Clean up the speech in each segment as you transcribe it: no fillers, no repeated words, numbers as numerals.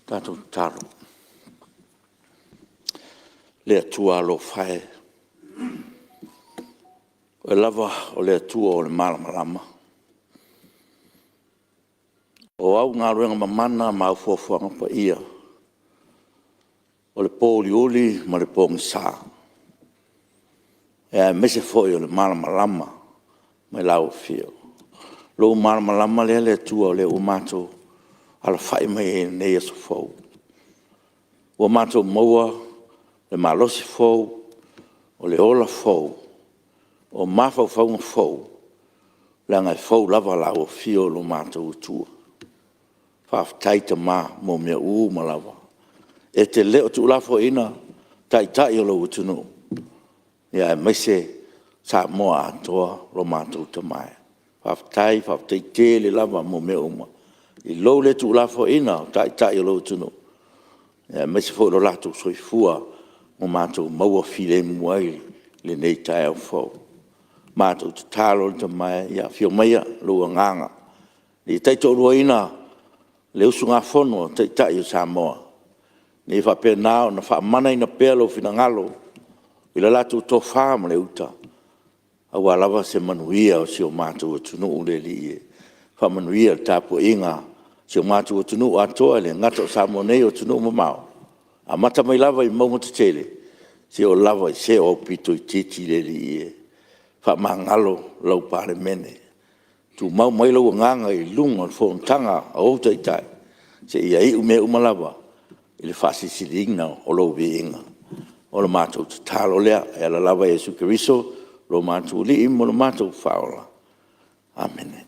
Tatou tatalo. Le Atua alofa e, o Oe lava o le Atua o le malamalama. O au galuega mamana ma au fuafuaga paia, o le po uliuli ma le pogisa, aemaise foi o le malamalama mai lau Afio. Lou malamalama lea le Atua o lea ua matou alafai mai ai i lenei aso fou, ua matou maua le malosi fou, o le ola fou, o mafaufauga fou, leaga e fou lava lau Afio i lo matou Atua. Faafetai Tama mo mea uma lava. E te le o tuulafoaiina Taitai o lou atunuu, aemaise Samoa atoa lo matou Tama e. Faafetai faafetai tele lava mo mea uma i lou le tuulafoaiina o Taitai o lou atunuu, aemaise foi lo latou soifua ua matou maua filemu ai i lenei taeao fou. Matou tatalo le Tama e, ia afio maia lou Agaga ia taitoaluaina le usugafono a Taitai o Samoa, ina ia faapena ona faamanaina pea lou finagalo i le latou tofa ma le uta, aua lava se manuia o si o matou atunuu le Alii e. Faamanuia i le tapuaiga a si o matou atunuu atoa, e le gata o Samoa nei o atunuu e mamao, amata mai lava i mauga tetele seia oo lava i se aupito itiiti le Alii e. Faamagalo lau Palemene, tumau mai lou Agaga i luga o le fonotaga a ou Taitai seia iu mea uma lava i le faasilisiliina o lou viiga. O le matou tatalo lea e ala lava ia Iesu Keriso lo matou Alii ma lo matou Faaola. Amene.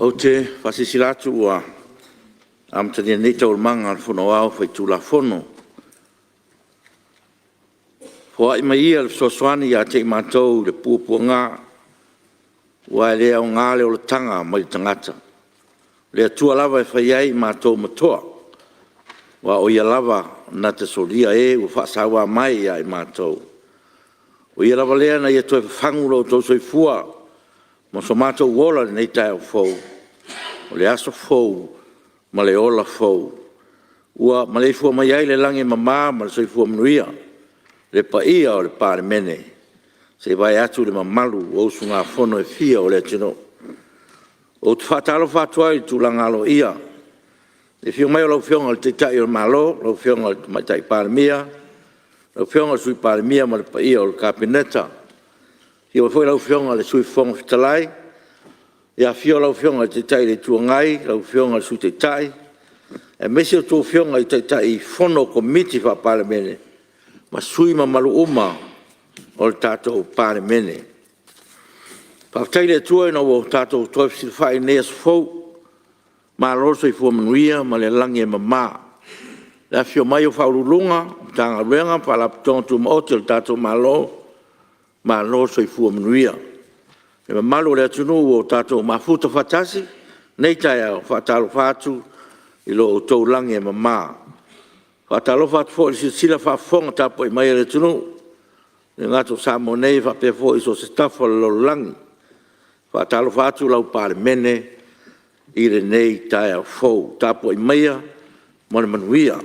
Ou te faasilasila atu ua amatalia nei Taualumaga a le Fono Aoao Faitulafono. Foai mai ia le fesoasoani ia te i matou i le puapuaga, aua e le aoga le olataga mai le tagata. O le Atua lava e fai ai i matou ma toa, aua o Ia lava na te solia e ua faasaua mai ia i matou. O Ia lava lea na ia toe fafagu lo outou soifua ma so matou ola i lenei taeao fou, o le aso fou ma le ola fou ua maleifua mai ai i le lagi e mama ma le soifua manuia le paia o le Palemene, se i vae atu le mamalu o usugafono e fia o le atunuu. Ou te faatalofa atu ai i le tulaga aloaia i le afio mai o lau Afioga i le Taitai o le Malo, lau Afioga i le Tamaitai Palemia, lau Afioga i le Sui Palemia ma le paia o le Kapeneta. Afio foi lau Afioga i le Sui Fofoga Fetalai, afio lau Afioga i le Taitai o le Itu Agai, lau Afioga i le Sui Taitai, aemaise a outou Afioga i Taitaifono o Komiti Faa-Palemene ma sui usufono mamalu uma o le tatou Palemene. Faafetai i le Atua ina ua tatou toe fesilafai i lenei aso fou, malo le soifua manuia ma le lagi e mama. I le afifio mai o Ofisa Sili o Pulega o Matagaluega ma Faalapotopotoga Tumaoti a le tatou Malo, malo le soifua manuia. Le mamalu o le atunuu ua tatou mafuta faatasi i lenei taeao, e faatalofa atu i lo outou lagi e mama. E faatalofa atu foi i le silasila faafofoga tapuai mai a le atunuu, e le gata o Samoa nei faapea foi i so o se tafa o le lalolagi. E faatalofa atu lau Palemene i lenei taeao fou, tapuai maia ma le manuia.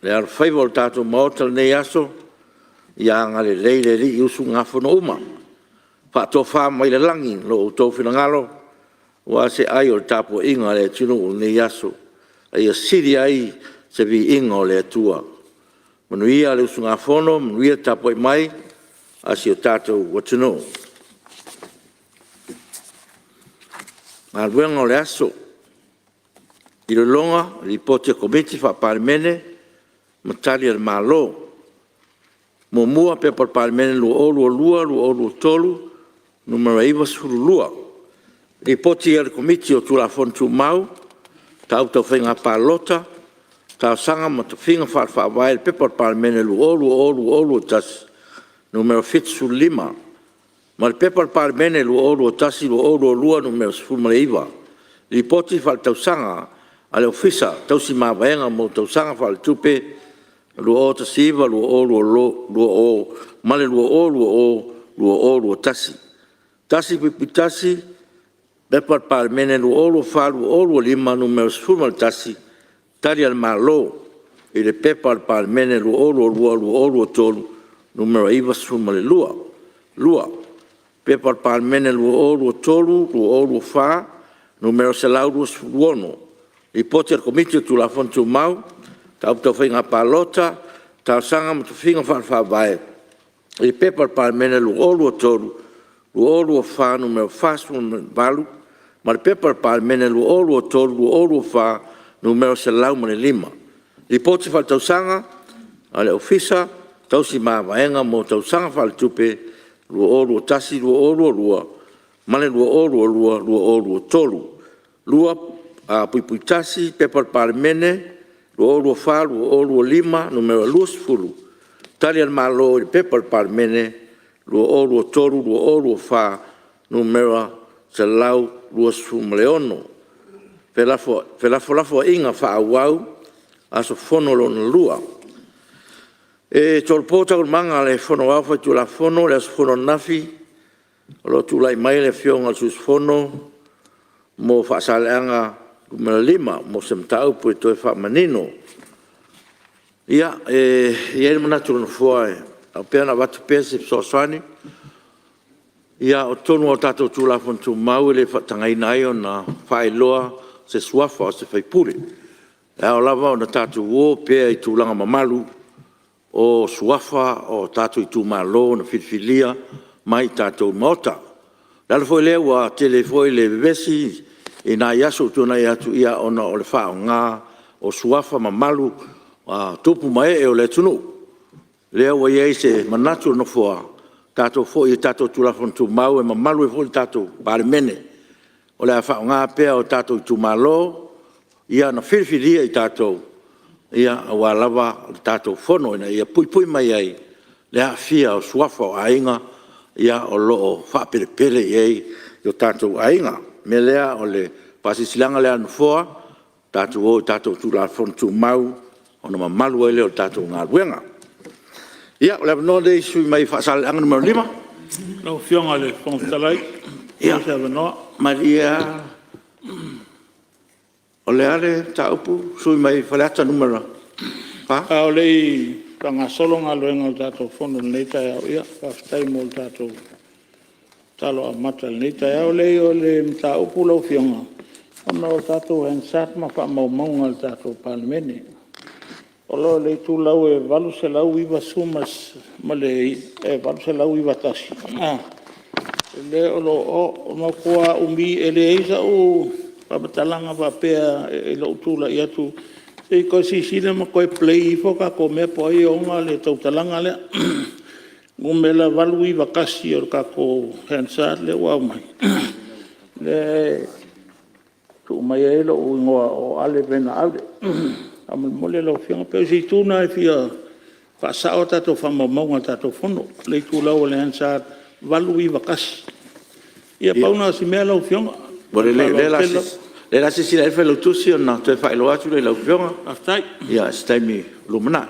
Le alofaiva o le tatou Maota i lenei aso, ia agalelei le Alii i usugafono uma, faatofa mai le lagi lo outou finagalo aua se ai o le tapuaiga a le atunuu i lenei aso, a ia sili ai se viiga o le Atua. Manuia le usugafono, manuia le tapuai mai a si o tatou atunuu. Galuega o le Aso. E tolopo Taualumaga a ma Tali a le Malo. 1. P.P.2022/2023 Nu.92, Lipoti a le Komiti o Tulafono Tumau, Mataupu Tau Faiga Palota, Talosaga ma Tofiga Faale-Faavae i le P.P.2020/2021 Nu.75 ma le P.P.2021/2022 Nu.19, Lipoti Faaletausaga a le Ofisa Tausi Mavaega mo le Tausaga Faaletupe 2019/2020 ma le 2020/2021; 1.1. P.P.2024/2025 Nu.11, Tali a le Malo i le P.P.2022/2023 Nu.92. 2. P.P.2023/2024 Nu.126, Lipoti a le Komiti o Tulafono Tumau, Mataupu Tau Faiga Palota, Talosaga ma Tofiga Faale-Faavae i le P.P.2023/2024 Nu.48 ma le P.P.2023/2024 Nu.105, Lipoti Faaletausaga a le Ofisa Tausi Mavaega mo le Tausaga Faaletupe 2021/2022 ma le 2022/2023. 2.1 P.P.2024/2025 Nu.20, Tali a le Malo i le P.P.2023/2024 Nu.126, Felafolafoaiga Faaauau aso Fono lona lua. E tolopo Taualumaga a le Fono Aoao Faitulafono i le aso fono ananafi o lo o tulai mai le Afioga i le sui usufono mo Faasaleleaga 5 mo se mataupu e toe faamanino. Ia, e i ai le manatu o le Nofoa e ao pea ona avatu pea se fesoasoani. Ia, o totonu lava o tatou Tulafono Tumau e le faatagaina ai ona faailoa se suafa o se sui usufono. E ao lava ona tatou o pea i tulaga mamalu o suafa o tatou itumalo na filifilia mai i tatou Maota. O le ala foi lea ua tele ai foi le vevesi i nai aso ua tuanai atu ona o le faaaoga o suafa mamalu o tupu ma ee o le atunuu. Lea ua i ai se manatu o le Nofoa, tatou foi i tatou Tulafono Tumau e mamalu ai foi le tatou Palemene. O le a faaaoga pea o tatou itumalo na filifilia i tatou aua lava le tatou Fono ina ia puipui mai ai le aafia o suafa o aiga o lo o faapelepele i ai o tatou aiga. O le mea lea o le faasilasilaga lea a le Nofoa, tatou o i tatou Tulafono Tumau ona mamalu ai lea o le tatou galuega. Ia, o le avanoa lenei i le sui usufono mai Faasaleleaga 5. Lau Afioga i le Fofoga Fetalai pe maua se avanoa. Malie lava, o le a le mataupu le sui usufono mai Faleata 4? A o le i faagasolo galuega o le tatou Fono i lenei taeao, ia faafetai mo le tatou tatalo amata i lenei taeao. Leai o le mataupu lau Afioga, ona o le tatou Hansard ma faamaumauga a le tatou Palemene. O lo o i le itulau e 890 ma le 891 lea o lo o matua umi, e leai sau faamatalaga faapea i lou tulai atu. Se i toe silasila ma toe play ifo tatou mea po o ai e ona le tautalaga lea. Numera 891 o le tatou Hansard lea ua aumai, lea e tuu mai ai lou igoa o Ale Vena Ale. Faamolemole lau Afioga, pei o se itu lena e fia faasao a tatou faamaumauga o le tatou Fono, le itulau o le Hansard 891. Ia pau lena o si mea lau Afioga. Ua lelei o lea o le a silasila i ai le Failautusi ona toe faailoa atu lea i lau Afioga i se taimi o lumanai.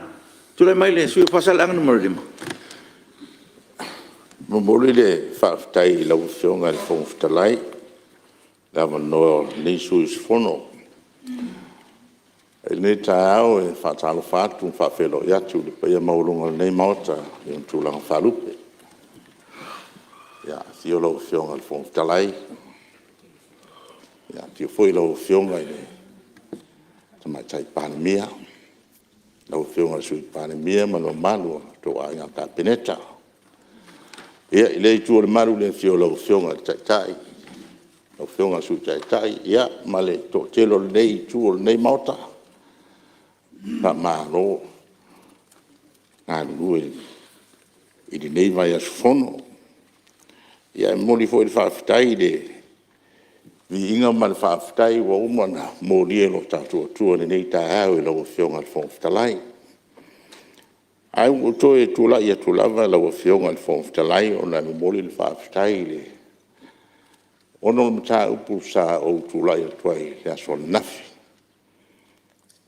Tulai mai le sui usufono mo Faasaleleaga 5. E momoli le faafetai i lau Afioga i le Fofoga Fetalai i le avanoa o lenei sui usufono. I lenei taeao e faatalofa atu ma faafeiloai atu i le paia maualuga o lenei Maota i ona tulaga faalupe. Afio lau Afioga i le Fofoga Fetalai, afio foi lau Afioga i le Tamaitai Palemia, lau Afioga i le Sui Palemia ma le mamalu o le tou Aiga Kapeneta. Ia, i lea itu o le malu i le afio o lau Afioga i le Taitai, lau Afioga i le Sui Taitai ma le toatele o lenei itu o lenei Maota, faamalo. galulue i lenei vaiaso fono. E momoli foi le faafetai i le viiga ma le faafetai ua uma ona molia e lo tatou Atua i lenei taeao i lau Afioga i le Fofoga Fetalai. Ae ua ou toe tulai atu lava lau Afioga i le Fofoga Fetalai ona e momoli le faafetai ona o le mataupu sa ou tulai atu ai i le aso ananafi,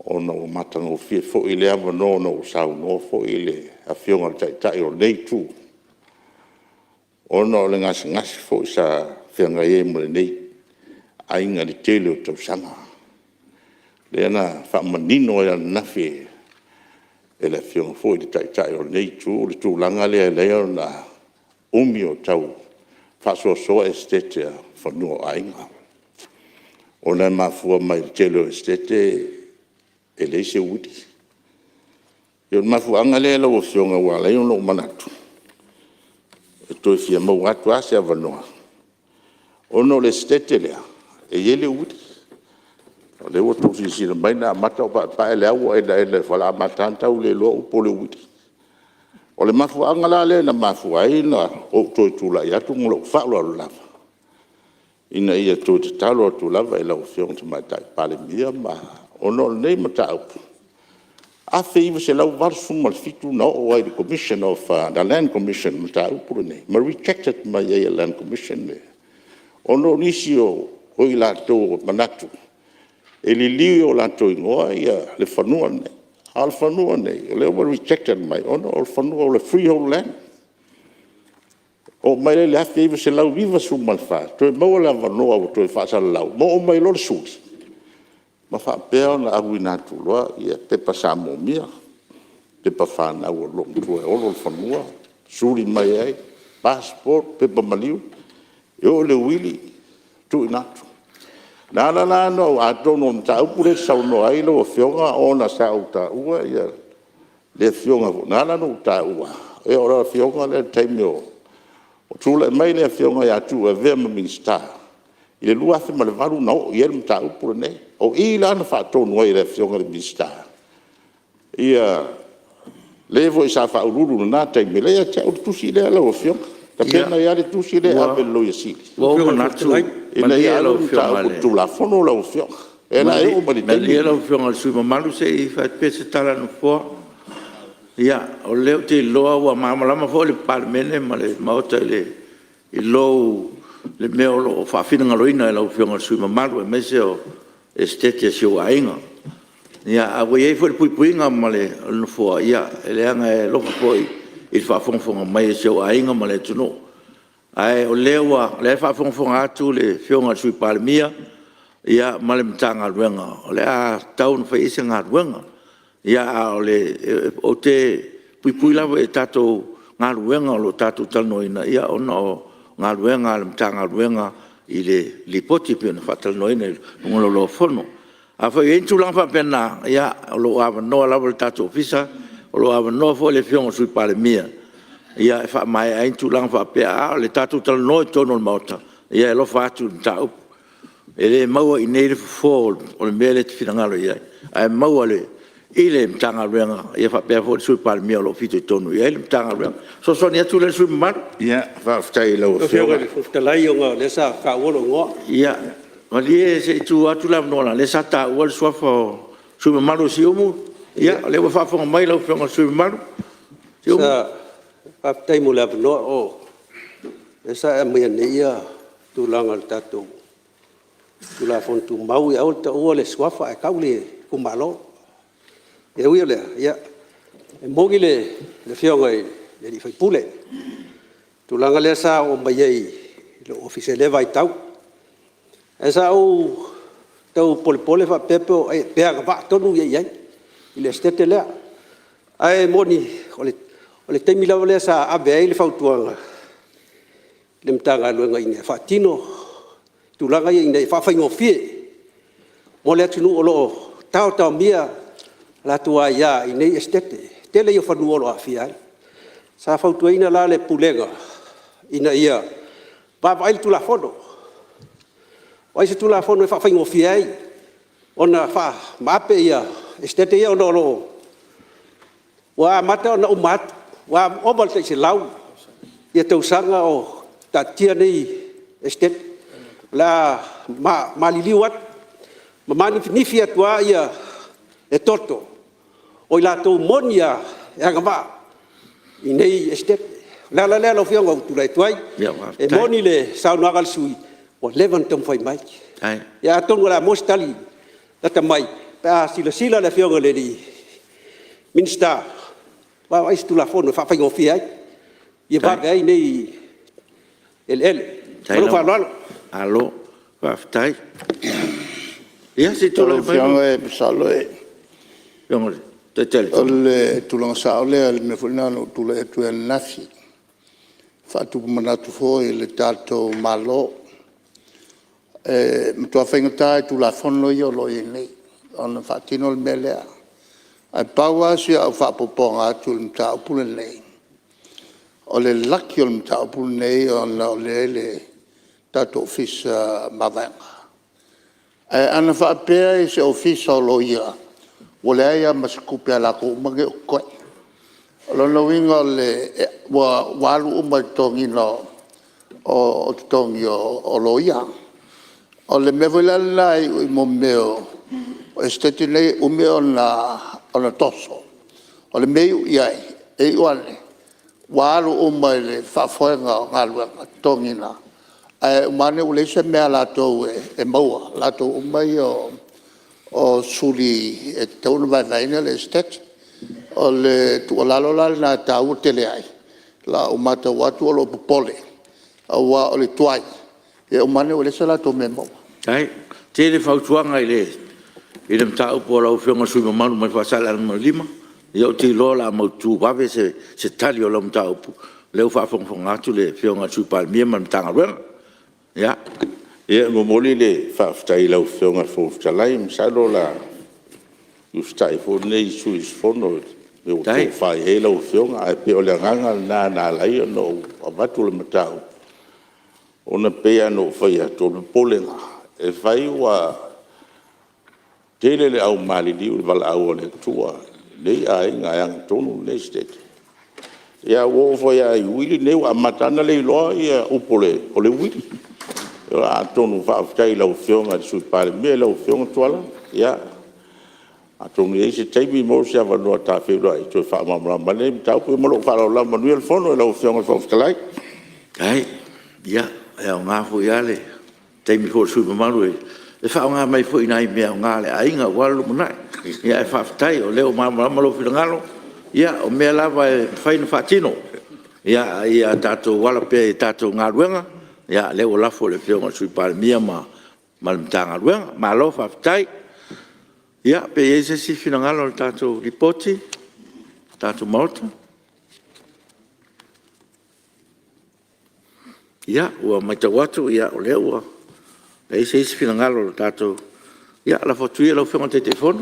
ona ua matagofie foi lea avanoa ona ua saunoa foi le Afioga i le Taitai o lenei Itu, ona o le gasegase foi sa feagai ai ma lenei aiga i le tele o tausaga. Lea na faamanino ai ananafi e le Afioga foi i le Taitai o lenei Itu le tulaga lea e ala ai ona umi o tau faasoasoa esetete o fanua o aiga, ona e mafua mai i le tele o esetete e leai se uili. O le mafuaaga lea lau Afioga ua ala ai ona ou manatu e toe fia maua atu lava se avanoa, ona o le Esetete lea, e i ai le uili. O lea ua outou silasila mai na amata ona ou paepae, o lea ua ogaoga ua amata lava ona tau le iloa upu o le uili. O le mafuaaga la lea na mafua ai ona ou toe tulai atu ma lou faaaloalo lava, ina ia toe tatalo atu lava i lau Afioga i le Tamaitai Palemia ona o lenei mataupu, 1987 na oo ai i le Commission of the Land Commission le mataupu lenei, ma rejected mai ai e le Land Commission ona o nisi o i latou ua manatu e liliu i o latou igoa le fanua lenei. A o le fanua lenei, o lea ua rejected mai ona o le fanua o le freehold land. Oo mai lea i le 1994, toe maua le avanoa ua toe faasalalau, ma oo mai loa le suli ma faapea ona auina atu loa pepa sa moomia, pepa fanau a le loomatua e olo le fanua, suli mai ai passport, pepa maliu, e oo i le uili, tuuina atu. Na ala la ona ou… atonu o le mataupu lea e te saunoa ai lau Afioga ona sa ou taua le Afioga foi… Na ala ona ou taua, o le Afioga lea i le taimi o tulai mai le Afioga ia Tuuu e avea ma Minisita i le 2008 na oo i ai le mataupu lenei. O i la na faatonu ai e le Afioga i le Minisita le foi sa faauluulu i lena taimi, o la e ia te au le tusi lea lau Afioga, e tapena ai lava le tusi lea e ave i le Loia Sili Ua ou manatu, ina ia alu le mataupu i le Tulafono lau Afioga. E oo mai i le taimi Malie lau Afioga i le sui usufono mamalu se i fai atu pea se tala a le Nofoa. Ia, o lea ou te iloa ua malamalama foi le Palemene ma le Maota i le mea o lo o faafinagaloina e lau Afioga i le sui usufono mamalu aemaise o le Esetete a si ou aiga. Ae ua i ai foi le puipuiga a le Nofoa, leaga e alofa foi i le faafogafoga mai a si ou aiga ma le atunuu. Ae o lea e faafogafoga atu le Afioga i le Sui Palemia ma le Matagaluega, o le a tatau ona fai i ai se galuega. Ae ou te puipui lava i le tatou galuega o lo o tatou talanoaina ona o galuega a le Matagaluega i le Lipoti e pei ona faatalanoaina i luga o le Laulau a Fono. Afai o i ai ni tulaga faapena, ia o lo o avanoa lava le tatou Ofisa, o lo o avanoa foi le Afioga i le Sui Palemia e faamaea ai ni tulaga faapea. A o le tatou talanoa i totonu o le Maota, ia e alofa atu i le mataupu. E le maua i inei le fofo o le mea lea e te finagalo i ai, ae maua i le Matagaluega faapea foi le Sui Palemia o lo o fitoitonu i ai le Matagaluega. O le fesoasoani atu lea i le sui usufono mamalu. Faafetai i lau Afioga i le Fofoga Fetalai ona o lea sa taua lou igoa. Ia, malie se i tuu atu le avanoa leaga o lea sa taua le suafa o le sui usufono mamalu o Siumu. Ia o lea ua faafofoga mai lau Afioga i le sui usufono mamalu Siumu. Faafetai mo le avanoa. O lea sa e aumaia nei le tulaga o le tatou Tulafono Tumau, ia aua le taua le suafa ae tau le itumalo. Ae ui i lea, ia e moni le Afioga i le sui usufono i le tulaga lea sa oo mai ai i lou ofisa i lea vaitau. Ae sa ou tau polepole faapea pe agavaa tonu i ai i le Esetete lea. Ae moni o le taimi lava lea sa ave ai le fautuaga i le Matagaluega ina ia faatino tulaga ia ina ia faafaigofie mo le atunuu o lo o taotaomia a latou aia i nei Esetete. O le tele ia o fanua o lo o aafia ai. Sa fautuaina la le Pulega ina ia vaavaai le Tulafono, vaai se Tulafono e faafaigofie ai ona faamaape Esetete ia ona o lo o Ua amata ona uma atu, ua ova i le tai 100 tausaga o taatitia nei Esetete. O le a maliliu atu ma manifinifi atu lava le toto o i latou moni lava e agavaa i nei Esetete. O le ala lea lau Afioga ua ou tulai atu ai. E moni le saunoaga a le sui usufono ua leva ona taumafai mai. Ia atonu o le a maua se tali lata mai pe a silasila le Afioga i le Minisita e vaavaai i se Tulafono e faafaigofie ai, ia vave ai nei eleele. Ma lou faaaloalo. Malo faafetai. Ia se i Lau tulai mai Afioga masalo le Taitai o le tulaga sao lea i le mea foi lena na ou tulai atu ai ananafi, e faatupu manatu foi i le tatou Malo. E matua faigata i Tulafono ia o lo o i ai nei ona faatino le mea lea. Ae pau lava si au faaopoopoga atu i le mataupu lenei, o le laki o le mataupu lenei ona o lea e i le tatou Ofisa Mavaega. Ae ana faapea i se Ofisa o Loia ua leai lava ma se tupe a i latou uma nei o totoe. O lona uiga ua alu uma i le totogiina o totogi o loia. O le mea foi la lena e iu i mea o Esetete nei e umi ona toso, o le mea e iu i ai, e iu ane ua alu uma i le faafoega o galuega totogiina, ae uma ane ua leai se mea a latou e maua, latou uma ia o suli e tatau ona vaevaeina le Esetete. O le tuualalo la lena e taua tele ai lau maitau atu o lou popole aua o le tuai, ia uma ane ua leai se latou mea e maua. Faafetai. E tele fautuaga i le mataupu a lau Afioga i le sui usufono mamalu mai Faasaleleaga 5. Ia ou te iloa o le a mautu vave se tali o lau mataupu, o lea ua faafogafoga atu le Afioga i le Sui Palemia ma le Matagaluega. Ia. E momoli le faafetai i lau Afioga i le Fofoga Fetalai, masalo o le a usitai foi lenei sui usufono i le mea ua tofa i ai lau Afioga. Ae pei o le agaga lena na ala ai ona ou avatu le mataupu, ona e pei lava ona ou fai atu, o le popolega, e fai ua tele le au maliliu i le valaau a le Atua i nei aiga e ana tonu lenei Esetete, ae ua oo foi lava i uili nei ua amata lava ona le iloa upu o le uili. Atonu faafetai i lau Afioga i le Sui Palemia lau Afioga Tuala, ia atonu e i ai se taimi maua se avanoa ta feiloai e toe faamalamalama ai lenei mataupu. Ia ma lou faaaloalo lava. Manuia le fono lau Afioga i le Fofoga Fetalai. Faafetai. Ia, e aoga foi lava le taimi foi o le sui usufono mamalu e faaaoga mai foi i nai mea aoga a le aiga aua le lumanai. Ae faafetai o lea ua malamalama lou finagalo, ia o mea lava e mafai ona faatino, a ia tatou ala pea i tatou galuega, o lea ua lafo i le Afioga i le Sui Palemia ma le Matagaluega. Malo faafetai. Ia, pe i ai se isi finagalo i le tatou Lipoti le tatou Maota? Ia, ua maitau atu o lea ua leai se isi finagalo o le tatou… Ia lafo atu ia i lau Afioga i le Taitaifono.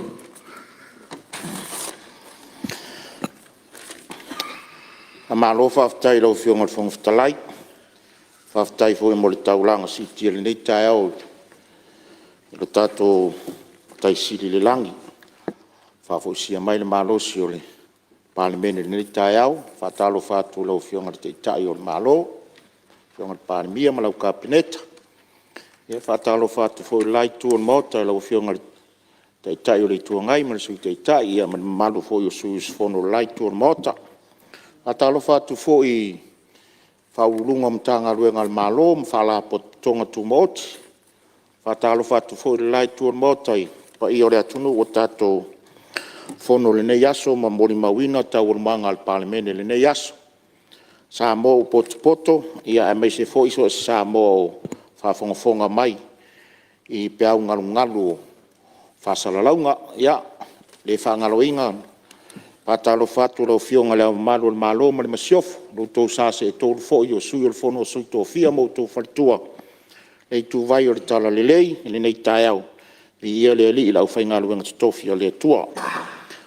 Faamalo faafetai i lau Afioga i le Fofoga Fetalai, faafetai foi mo le taulaga siitia i lenei taeao i lo tatou Matai Sili i le lagi ua faafoisia mai le malosi o le Palemene i lenei taeao. E faatalofa atu i lau Afioga i le Taitai o le Malo, lau Afioga i le Palemia ma lau Kapeneta. E faatalofa atu foi i le la Itu o le Maota i lau Afioga i le Taitai o le Itu Agai ma le Sui Taitai ma le mamalu foi o sui usufono o le la Itu o le Maota. E faatalofa atu foi i Ofisa Sili o Pulega o Matagaluega a le Malo ma Faalapotopotoga Tumaoti. E faatalofa atu foi i le la Itu o le Maota i le paia o le atunuu ua tatou fono i lenei aso ma molimauina taualumaga a le Palemene i lenei aso. Samoa ua potopoto aemaise foi so o se Samoa o faafogafoga mai i peau galugalu o faasalalauga. Ia, e le faagaloina le faatalofa atu i lau Afioga i Le Ao Mamalu o le Malo ma le Masiofo, lo outou sa seetolu foi o Sui o le Fono a Sui Tofia ma outou Faletua, le ituvai o le Talalelei i lenei taeao, viia le Alii i le aufaigaluega totofi a le Atua.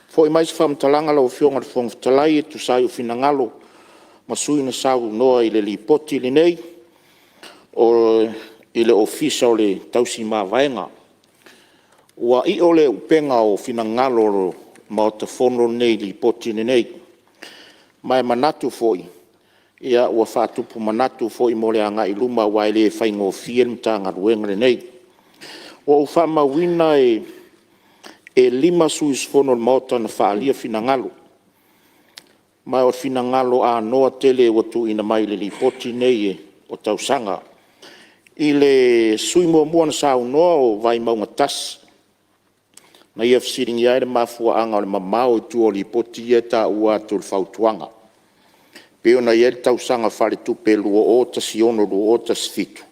Foi mai se faamatalaga lau Afioga i le Fofoga Fetalai e tusa ai o finagalo ma sui usufono na saunoa i le Lipoti lenei i le Ofisa o le Tausi Mavaega. Ua i'o le upega o finagalo o le Maota Fono lenei i le Lipoti lenei. Ma e manatu foi, ua faatupu manatu foi mo le agai i luma aua e le faigofie le Matagaluega lenei. Ua ou faamauina e 5 sui usufono o le Maota na faaalia finagalo, ma o finagalo anoa tele ua tuuina mai i le Lipoti lenei o tausaga. I le sui usufono muamua na saunoa o Vaimauga 1, na ia fesiligia ai le mafuaaga o le mamao i tua o Lipoti ia e taua atu o le fautuaga, e pei ona i ai le tausaga faaletupe 2016/2017,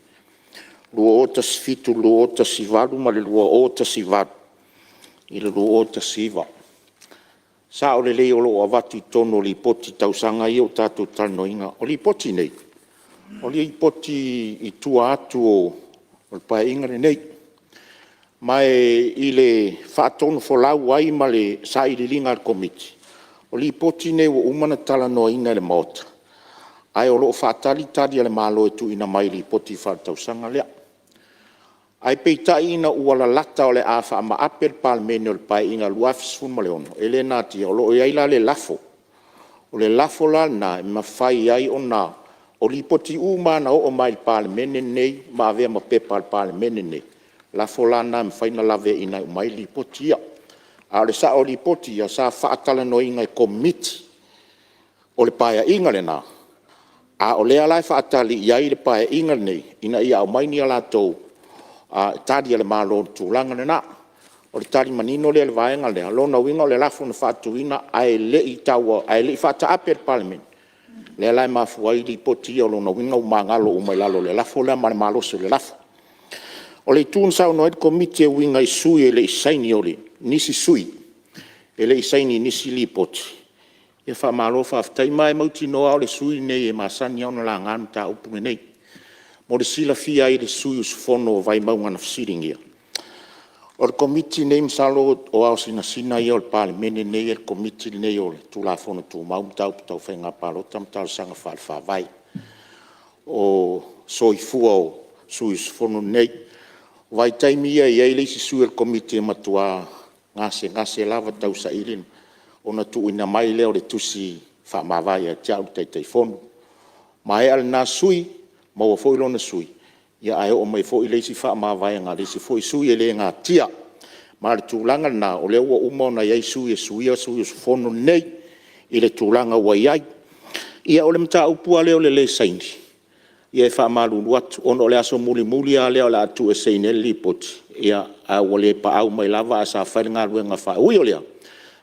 2017/2018 ma le 2018/2019. E sao lelei o lo o avatu i totonu o Lipoti i tausaga ia ua tatou talanoaina. O Lipoti nei, o Lipoti i tua atu o le Paeaiga lenei. Ma i le faatonufolau ai ma le sailiiliga a le Komiti, o Lipoti nei ua uma ona talanoaina e le Maota, ae o lo o faatali Tali a le Malo e tuuina mai i Lipoti Faaletausaga lea. Ae peitai ina ua lalata o le a faamaape le Palemene o le Paeaiga 2016, e le natia, o lo o i ai la le lafo. O le lafo la lena e mafai ai ona… O Lipoti uma lava na oo mai i le Palemene lenei ma avea ma pepa a le Palemene lenei, o lafo la lena e mafai ona laveaiina uma ai Lipoti ia. A o le sao o Lipoti ia sa faatalanoaina e Komiti o le Paeaiga lena, a o lea la e faatali i ai le Paeaiga lenei ina ia aumai ni a latou Tali a le Malo i le tulaga lena. O le tali manino lea i le vaega lea. O lona uiga o le lafo na faatuina ae le i faataape e le Palemene, lea la e mafua ai Lipoti ia. O lona uiga ua magalo uma i lalo o le lafo lea ma le malosi o le lafo. O le itu na saunoa ai le Komiti e uiga i sui e le i saini, nisi sui e le i saini i nisi Lipoti, ia faamalo faafetai. Ma e mautinoa lava o le sui usufono lenei e masani lava ona laga le mataupu lenei. Mo le silafia ai e le sui usufono o Vaimauga na fesiligia, o le Komiti lenei masalo o ao sinasina ia o le Palemene lenei e le Komiti lenei o Tulafono Tumau, Mataupu Tau Faiga Palota ma Talosaga Faale-Faavae. O soifua o sui usufono nei. O vaitaimi ia e i ai le isi sui o le Komiti e matua gasegase lava tausaili ona tuuina mai lea o le tusi faamavae ia te au le Taitaifono. Maea lena sui, maua foi lona sui, ae oo mai foi le isi faamavaega a le isi foi sui. E le natia. Ma o le tulaga lena o lea ua uma ona i ai sui e suia sui usufono nei i le tulaga ua i ai. Ia o le mataupu lava lea o le le saini, ia e faamalulu atu ona o le aso mulimuli lava lea o le a tuu e saini ai le Lipoti, ae ua le paau mai lava ae sa fai le galuega. E ui o lea,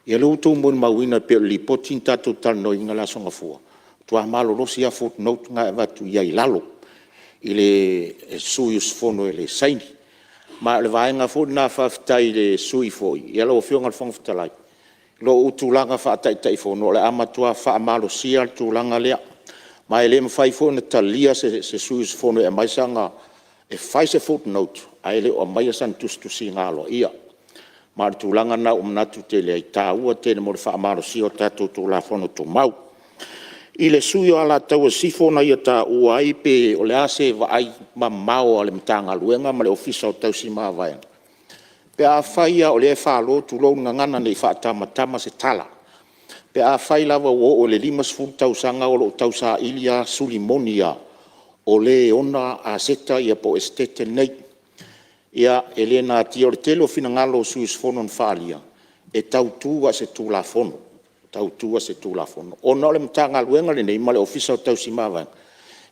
ia o lea ua outou molimauina e pei o le Lipoti na tatou talanoaina i le Aso Gafua, matua malolosi lava footnote na e avatu i ai i lalo i le sui usufono e le saini. Ma o le vaega foi lena faafetai i le sui usufono foi, lau Afioga i le Fofoga Fetalai, i lou tulaga faa-Taitaifono, o le a matua faamalosia le tulaga lea, ma e le mafai foi ona talia se sui usufono e aumai sana… e fai se footnote ae le o aumaia sana tusitusiga aloaia. Ma o le tulaga lena ua manatu tele ai, e taua tele mo le faamalosia o tatou Tulafono Tumau. I le sui usufono o Alataua Sisifo na ia taua ai pe o le a se vaai mamao a le Matagaluega ma le Ofisa o Tausi Mavaega pe afai lava o lea e falo, tulou le gagana ne i faatamatama se tala, pe afai lava ua oo i le 50 tausaga o lo o tausaili lava suli moni lava o le e ona aseta po o esetete nei. Ia, e le natia, o le tele o finagalo o sui usufono na faaalia, e tau tu lava i se Tulafono, e tau tu lava i se Tulafono. Ona o le Matagaluega lenei ma le Ofisa o Tausi Mavaega,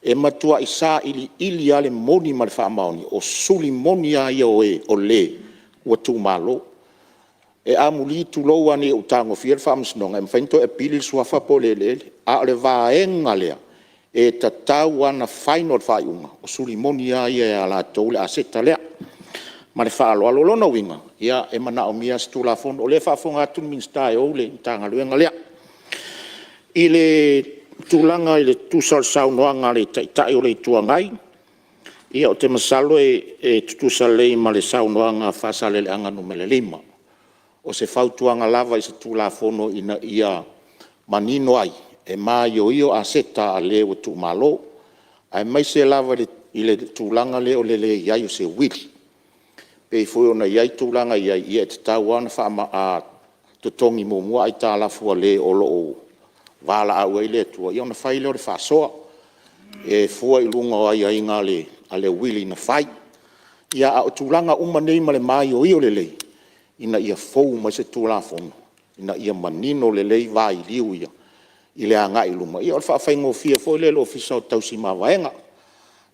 e matuai sailiili lava le moni ma le faamaoni, o suli moni lava ia o le ua tuumalo. E amuli tulou lava ne i ou tagofia le faamasinoga, e mafai ona toe apili le suafa po o le eleele. A o le vaega lea, e tatau lava ona final le faaiuga, o suli moni lava ia ia latou le aseta lea. Ma le faaaloalo. O lona uiga, e manaomia lava se Tulafono. O lea e faafofoga atu le Minisita e ou le Matagaluega lea. I le tulaga i le tusa o le saunoaga a le Taitai o le Itu Agai, ia ou te masalo e tutusa lelei ma le saunoaga a Faasaleleaga 5. O se fautuaga lava i se Tulafono ina ia manino ai, e maioio aseta a le ua tuumalo, aemaise lava i le tulaga lea o le leai o se uili. E pei foi ona i ai tulaga e i ai, ia e tatau lava ona totogi muamua aitalafu a le o lo o valaau ai le Atua, ia ona fai lea o le faasoa, e fua i luga o aiaiga a le uili na fai. Ia a o tulaga uma nei ma le maioio lelei ina ia fou mai se Tulafono ina ia manino lelei vailiu ia i le agai i luma, ia o le faafaigofie foi lea i le Ofisa o Tausi Mavaega.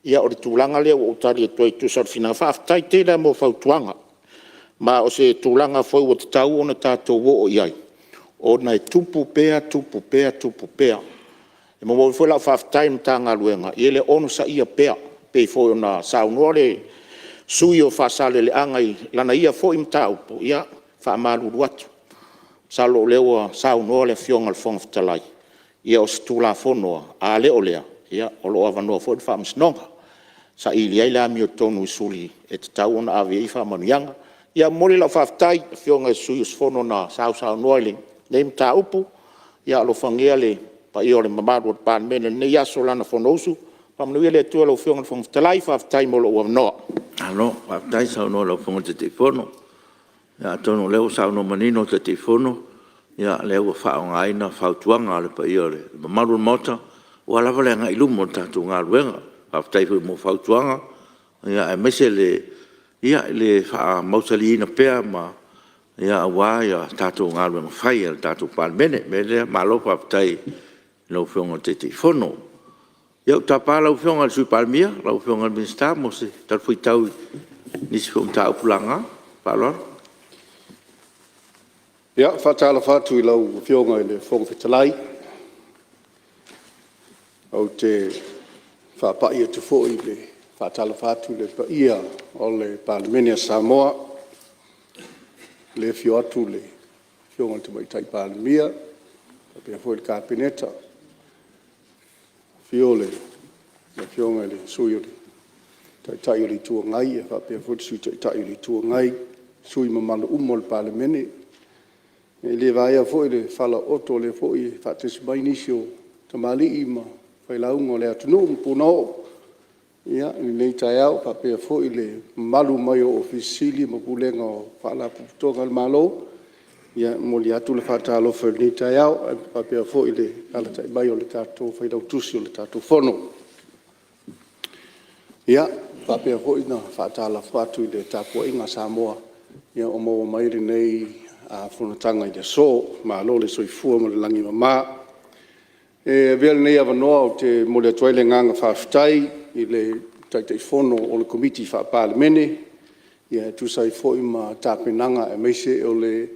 Ia o le tulaga lea ua ou tali atu ai e tusa o le finagalo. Faafetai tele lava mo fautuaga, ma o se tulaga foi ua tatau ona tatou oo i ai ona e tupu pea, tupu pea, tupu pea. E momoli foi lau faafetai i le Matagaluega i le onosaia pea, pei foi ona saunoa le sui usufono o Faasaleleaga i lana ia foi mataupu, ia e faamalulu atu, masalo o lea ua saunoa le Afioga i le Fofoga Fetalai, ia o se Tulafono lava, a le o lea, o lo o avanoa foi le Faamasinoga e saili ai le amiotonu i suli e tatau ona ave i ai faamanuiaga. Ia e momoli lau faafetai i Afioga i sui usufono na sausaunoa i lenei mataupu. Ia alofagia le paia o le mamalu o le Palemene i lenei aso i lana Fonousu. Faamanuia le Atua i lau Afioga i le Fofoga Fetalai, faafetai mo lou avanoa. Malo faafetai saunoa i lau Afioga i le Taitaifono. Ia atonu o lea ua saunoa manino le Taitaifono, o lea ua faaaogaina fautuaga a le paia o le mamalu o le Maota aua lava le agai i luma o le tatou galuega. Faafetai foi mo fautuaga aemaise le faamausaliina pea aua tatou galuega fai a le tatou Palemene. O le mea lea, malo faafetai i lau Afioga i le Taitaifono. Ia ou te tapa lau Afioga i le Sui Palemia, lau Afioga i le Minisita mo se talifuaitau i nisi foi o mataupu laga. Ma le faaaloalo. E faatalofa atu i lau Afioga i le Fofoga Fetalai, ou te faapai atu foi ma faatalofa atu i le paia o le Palemene o Samoa, i le afio atu o le Afioga i le Tamaitai Palemia faapea foi le Kapeneta, afio le Afioga i le Sui Taitai o le Itu Agai e faapea foi le Sui Taitai o le Itu Agai, sui usufono mamalu uma o le Palemene. E le vaea foi le falaooto o lea foi e faatasi mai nisi o tamalii ma failauga o le atunuu ma punaoo i lenei taeao, e faapea foi le mamalu mai o Ofisa Sili o Pulega o Faalapotopotoga a le Malo. E momoli atu le faatalofa i lenei taeao, ae faapea foi le alaalatai mai o le tatou Failautusi o le tatou Fono. E faapea foi ona faatalofa atu i le tapuaiga a Samoa o maua mai lenei fonotaga i le aso. Malo le soifua ma le lagi e mama. E avea lenei avanoa ou te momoli atu ai le agaga faafetai i le Taitaifono o le Komiti Faa-Palemene e tusa ai foi ma tapenaga aemaise o le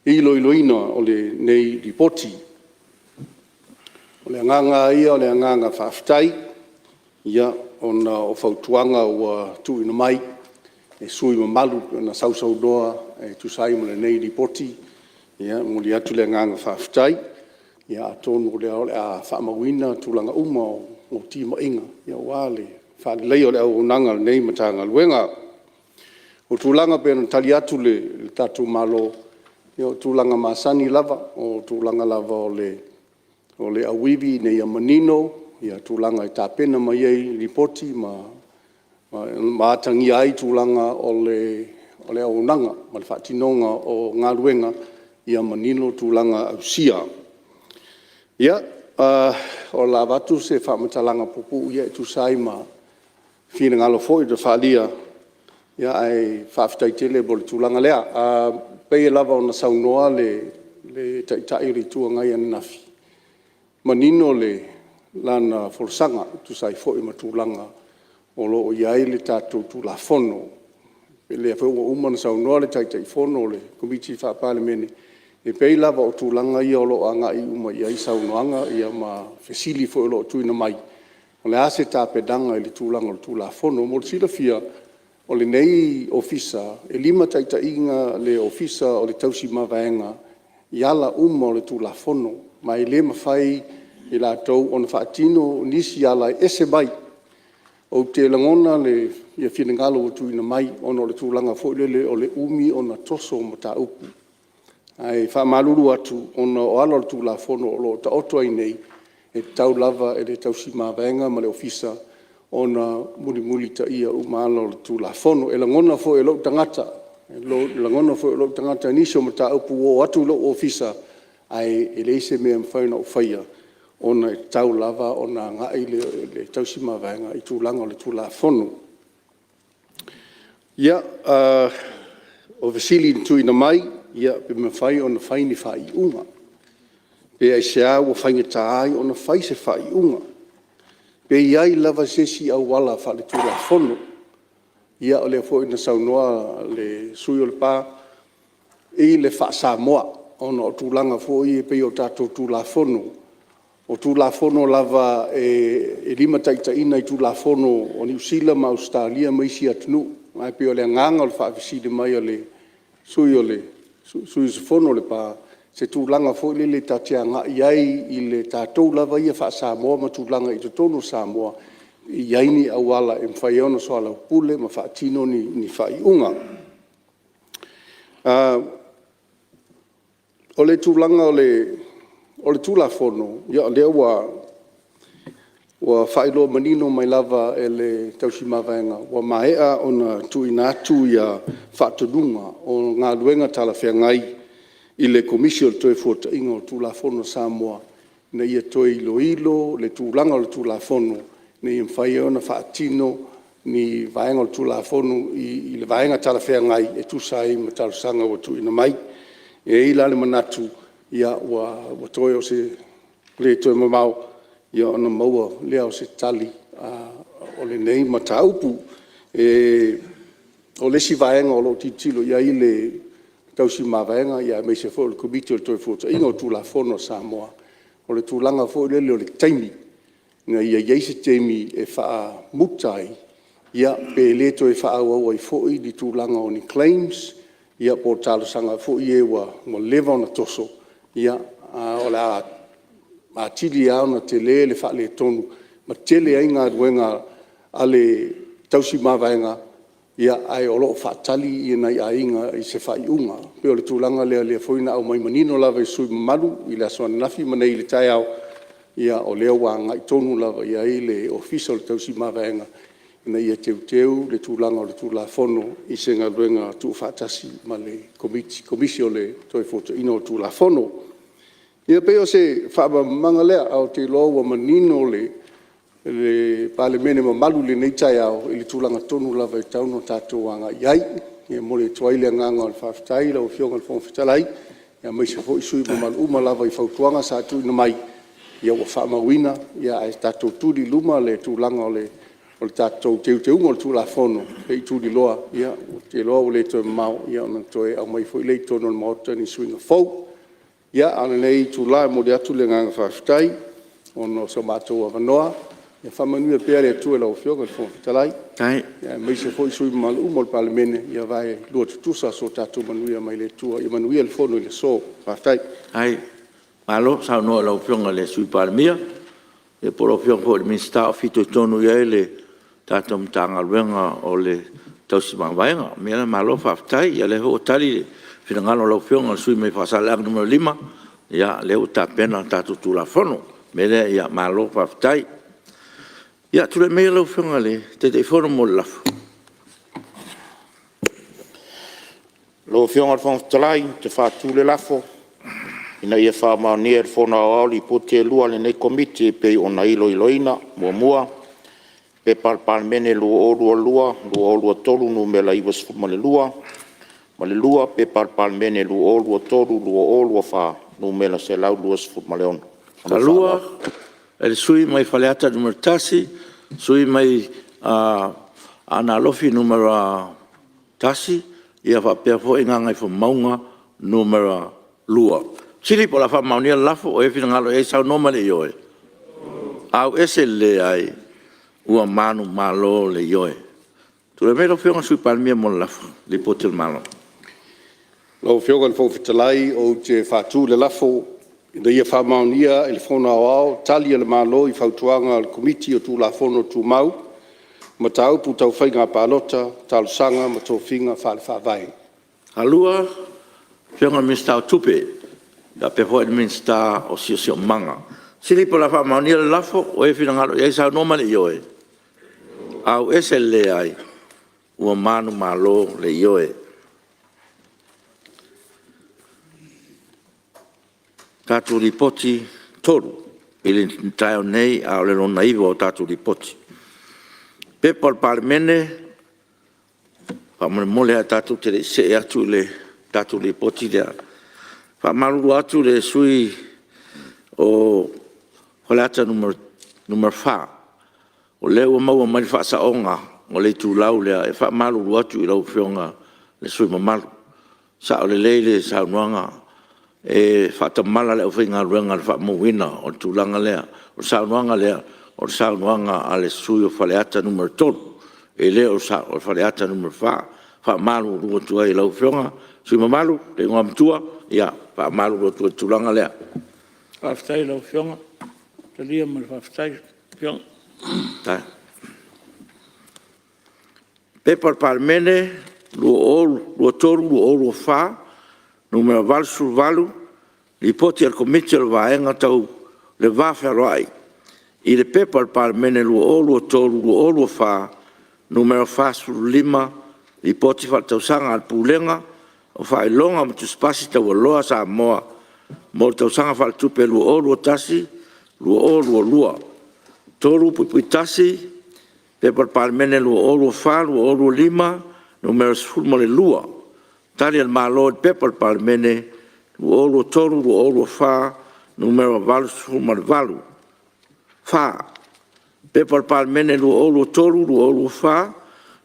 iloiloina o lenei Lipoti. O le agaga lava ia o le agaga faafetai ona o fautuaga ua tuuina mai e sui usufono mamalu na sausaunoa e tusa ai ma lenei Lipoti. E momoli atu le agaga faafetai, atonu o lea o le a faamauina tulaga uma o timaiga aua le faaleleia o le auaunaga a lenei Matagaluega. O tulaga e pei ona tali atu le tatou Malo, ia o tulaga masani lava, o tulaga lava o le auivi ina ia manino tulaga e tapena mai ai Lipoti ma atagia ai tulaga o le auaunaga ma le faatinoga o galuega, ia manino tulaga ausia. Ia, o le a avatu se faamatalaga puupuu e tusa ai ma finagalo foi na faaalia, ae faafetai tele mo le tulaga lea. E pei lava ona saunoa le Taitai o le Itu Agai ananafi, manino lana folasaga e tusa ai foi ma tulaga o lo o i ai le tatou Tulafono. O lea foi ua uma ona saunoa le Taitaifono o le Komiti Faa-Palemene, e pei lava o tulaga ia o lo o agai uma i ai saunoaga ma fesili foi o lo o tuuina mai, o le a se tapenaga i le tulaga o le Tulafono. Mo le silafia, o lenei Ofisa, e limataitaiina le Ofisa o le Tausi Mavaega i ala uma o le Tulafono, ma e le mafai e latou ona faatino nisi ala e ese mai. Ou te lagona finagalo ua tuuina mai ona o le tulaga foi lele o le umi ona toso o mataupu. Ae faamalulu atu, ona o ala o le Tulafono o lo o taoto ai nei, e tatau lava i le Tausi Mavaega ma le Ofisa ona mulimulitaia uma ala o le Tulafono. E lagona foi e lou tagata nisi o mataupu ua oo atu i lou ofisa, Ae e leai se mea e mafai ona ou faia, ona e tatau lava ona agai le tausi mavaega i tulaga o le Tulafono. Ia, o fesili na tuuina mai, pe mafai ona fai ni faaiuga. Pe aisea ua faigata ai ona fai se faaiuga? Pe i ai lava se isi auala faaletulafono. Ia o lea foi na saunoa le sui usufono o Lepa i le faa-Samoa, ona o tulaga foi ia pei o tatou Tulafono, o Tulafono lava e limataitaiina i Tulafono o Niu Sila ma Ausetalia ma isi atunuu. Ae pei o le agaga o le faafesili mai a le sui usufono o Lepa, se tulaga foi lele ta te agai i ai i le tatou lava ia faa-Samoa ma tulaga i totonu o Samoa, e i ai ni auala e mafai ai ona soalaupule ma faatino ni faaiuga. O le tulaga o le Tulafono, ia o lea ua faailoa manino mai lava e le tausi mavaega, ua maea ona tuuina atu faatonuga o galuega talafeagai i le Komisi o le Toefuataiga o Tulafono a Samoa, ina ia toe iloilo le tulaga o le Tulafono ina ia mafai ona faatino ni vaega o le Tulafono i le vaega talafeagai e tusa ai ma talosaga ua tuuina mai. E i ai la le manatu, ua toe o se... e le toe mamao ona maua lea o se tali o lenei mataupu. O le isi vaega o lo o tilotilo i ai le tausi mavaega aemaise foi o le Komiti o le Toefuataiga o Tulafono a Samoa, o le tulaga foi lele o le taimi, ina ia i ai se taimi e faamuta ai, ia pe le toe faaauau ai foi ni tulaga o ni claims, ia po o talosaga foi ia ua leva ona toso, ae o le a atili lava ona tele le faaletonu ma tele ai galuega a le tausi mavaega, ae o lo o faatali nai aiga i se faaiuga. E pei o le tulaga lea o lea foi na aumai manino lava e sui usufono mamalu i le aso ananafi ma nei i le taeao, o lea ua agai tonu lava i ai le Ofisa o le Tausi Mavaega ina ia teuteu le tulaga o le Tulafono i se galuega tuufaatasi ma le Komisi o le Toefuataiga o Tulafono. Ia e pei o se faamalamalamaga lea, ae ou te iloa ua manino le Palemene mamalu i lenei taeao i le tulaga tonu lava e tatau ona tatou agai i ai. E momoli atu ai le agaga o le faafetai i lau Afioga i le Fofoga Fetalai, aemaise foi sui usufono mamalu uma lava i fautuaga sa tuuina mai, ua faamauina, ae tatou tuli i luma le tulaga o le tatou teuteuga o le Tulafono se i tuliloa. Ou te iloa ua le toe mamao ona toe aumai foi lea i totonu o le Maota ni suiga fou. Ia, a o lenei itula e momoli atu le agaga faafetai ona o so matou avanoa. Ia faamanuia pea le Atua i lau Afioga i le Fofoga Fetalai, aemaise foi sui usufono mamalu uma o le Palemene, ia vaelua tutusa so tatou manuia mai le Atua. Ia manuia le fono i le aso. Faafetai. Malo saunoa i lau Afioga i le Sui Palemia, ia po o lau Afioga foi i le Minisita o fitoitonu i ai le tatou Matagaluega o le Tausi Mamaavega. O le mea lea, malo faafetai, o lea foi ua tali le finagalo o lau Afioga i le sui usufono mai Faasaleleaga 5, o lea ua tapena le tatou Tulafono. O le mea lea, ia malo faafetai. Ia, tulai maia lau Afioga i le Taitaifono mo le lafo. Lau Afioga i le Fofoga Fetalai ou te faatu le lafo, Ina ia faamaonia e le Fono Aoao Lipoti e lua a lenei Komiti e pei ona iloiloina. 1. P.P.2022/2023 Nu.92, ma le 2. P.P.2023/2024 Nu.126. Ma le faaaloalo. E le sui usufono mai Faleata 1, sui usufono mai Aana Alofi 1, ia faapea foi Gagaifomauga 2. O le fesili po o le a faamaonia le lafo. O ai e finagalo i ai saunoa ma le ioe. AUESE le LEAI. Ua manumalo le Ioe. Tulai mai lau Afioga i le Sui Palemia mo le lafo, Lipoti a le Malo. Lau Afioga i le Fofoga Fetalai ou te faatu le lafo, Ina ia faamaonia e le Fono Aoao Tali a le Malo i Fautuaga a le Komiti o Tulafono Tumau, Mataupu Tau Faiga Palota, Talosaga ma Tofiga Faale-Faavae. Afioga i le Minisita o Tupe faapea foi le Minisita o Siosiomaga. O le fesili po o le a faamaonia le lafo. O ai e finagalo i ai saunoa ma le ioe. AUESE le LEAI. Ua manumalo le Ioe. tatou Lipoti e 3 i le taeao nei, a o le lona 9 o tatou Lipoti. P.P.2023/2024 Faamolemole ae tatou te le i see atu i le tatou Lipoti lea, e faamalulu atu i le sui usufono o Faleata 4, o lea ua maua mai le faasaoga o le itulau lea, e faamalulu atu i lau Afioga i le sui usufono mamalu. E sao lelei le saunoaga, e faatamala le aufaigaluega i le faamauina o le tulaga lea. O le saunoaga lea, o le saunoaga a le sui usufono o Faleata 3, e le o Faleata 4. E faamalulu atu ai i lau Afioga i le sui usufono mamalu le Igoamatua, e faamalulu atu ai i le tulaga lea. Faafetai i lau Afioga. E talia ma le faafetai lau Afioga. P.P.2023/2024 Nu.88, Lipoti a le Komiti o le Vaega Tau le Va Fealoai i le P.P.2022/2023 Nu.45, Lipoti Faaletausaga a le Pulega o Faailoga ma Tusi Pasi Taualoa a Samoa mo le Tausaga Faaletupe 2021/2022. 3.1 P.P.2024/2025 Nu.12, Tali a le Malo i Pepa a le Palemene 2023/2024 Nu.88. 4. P.P.2023/2024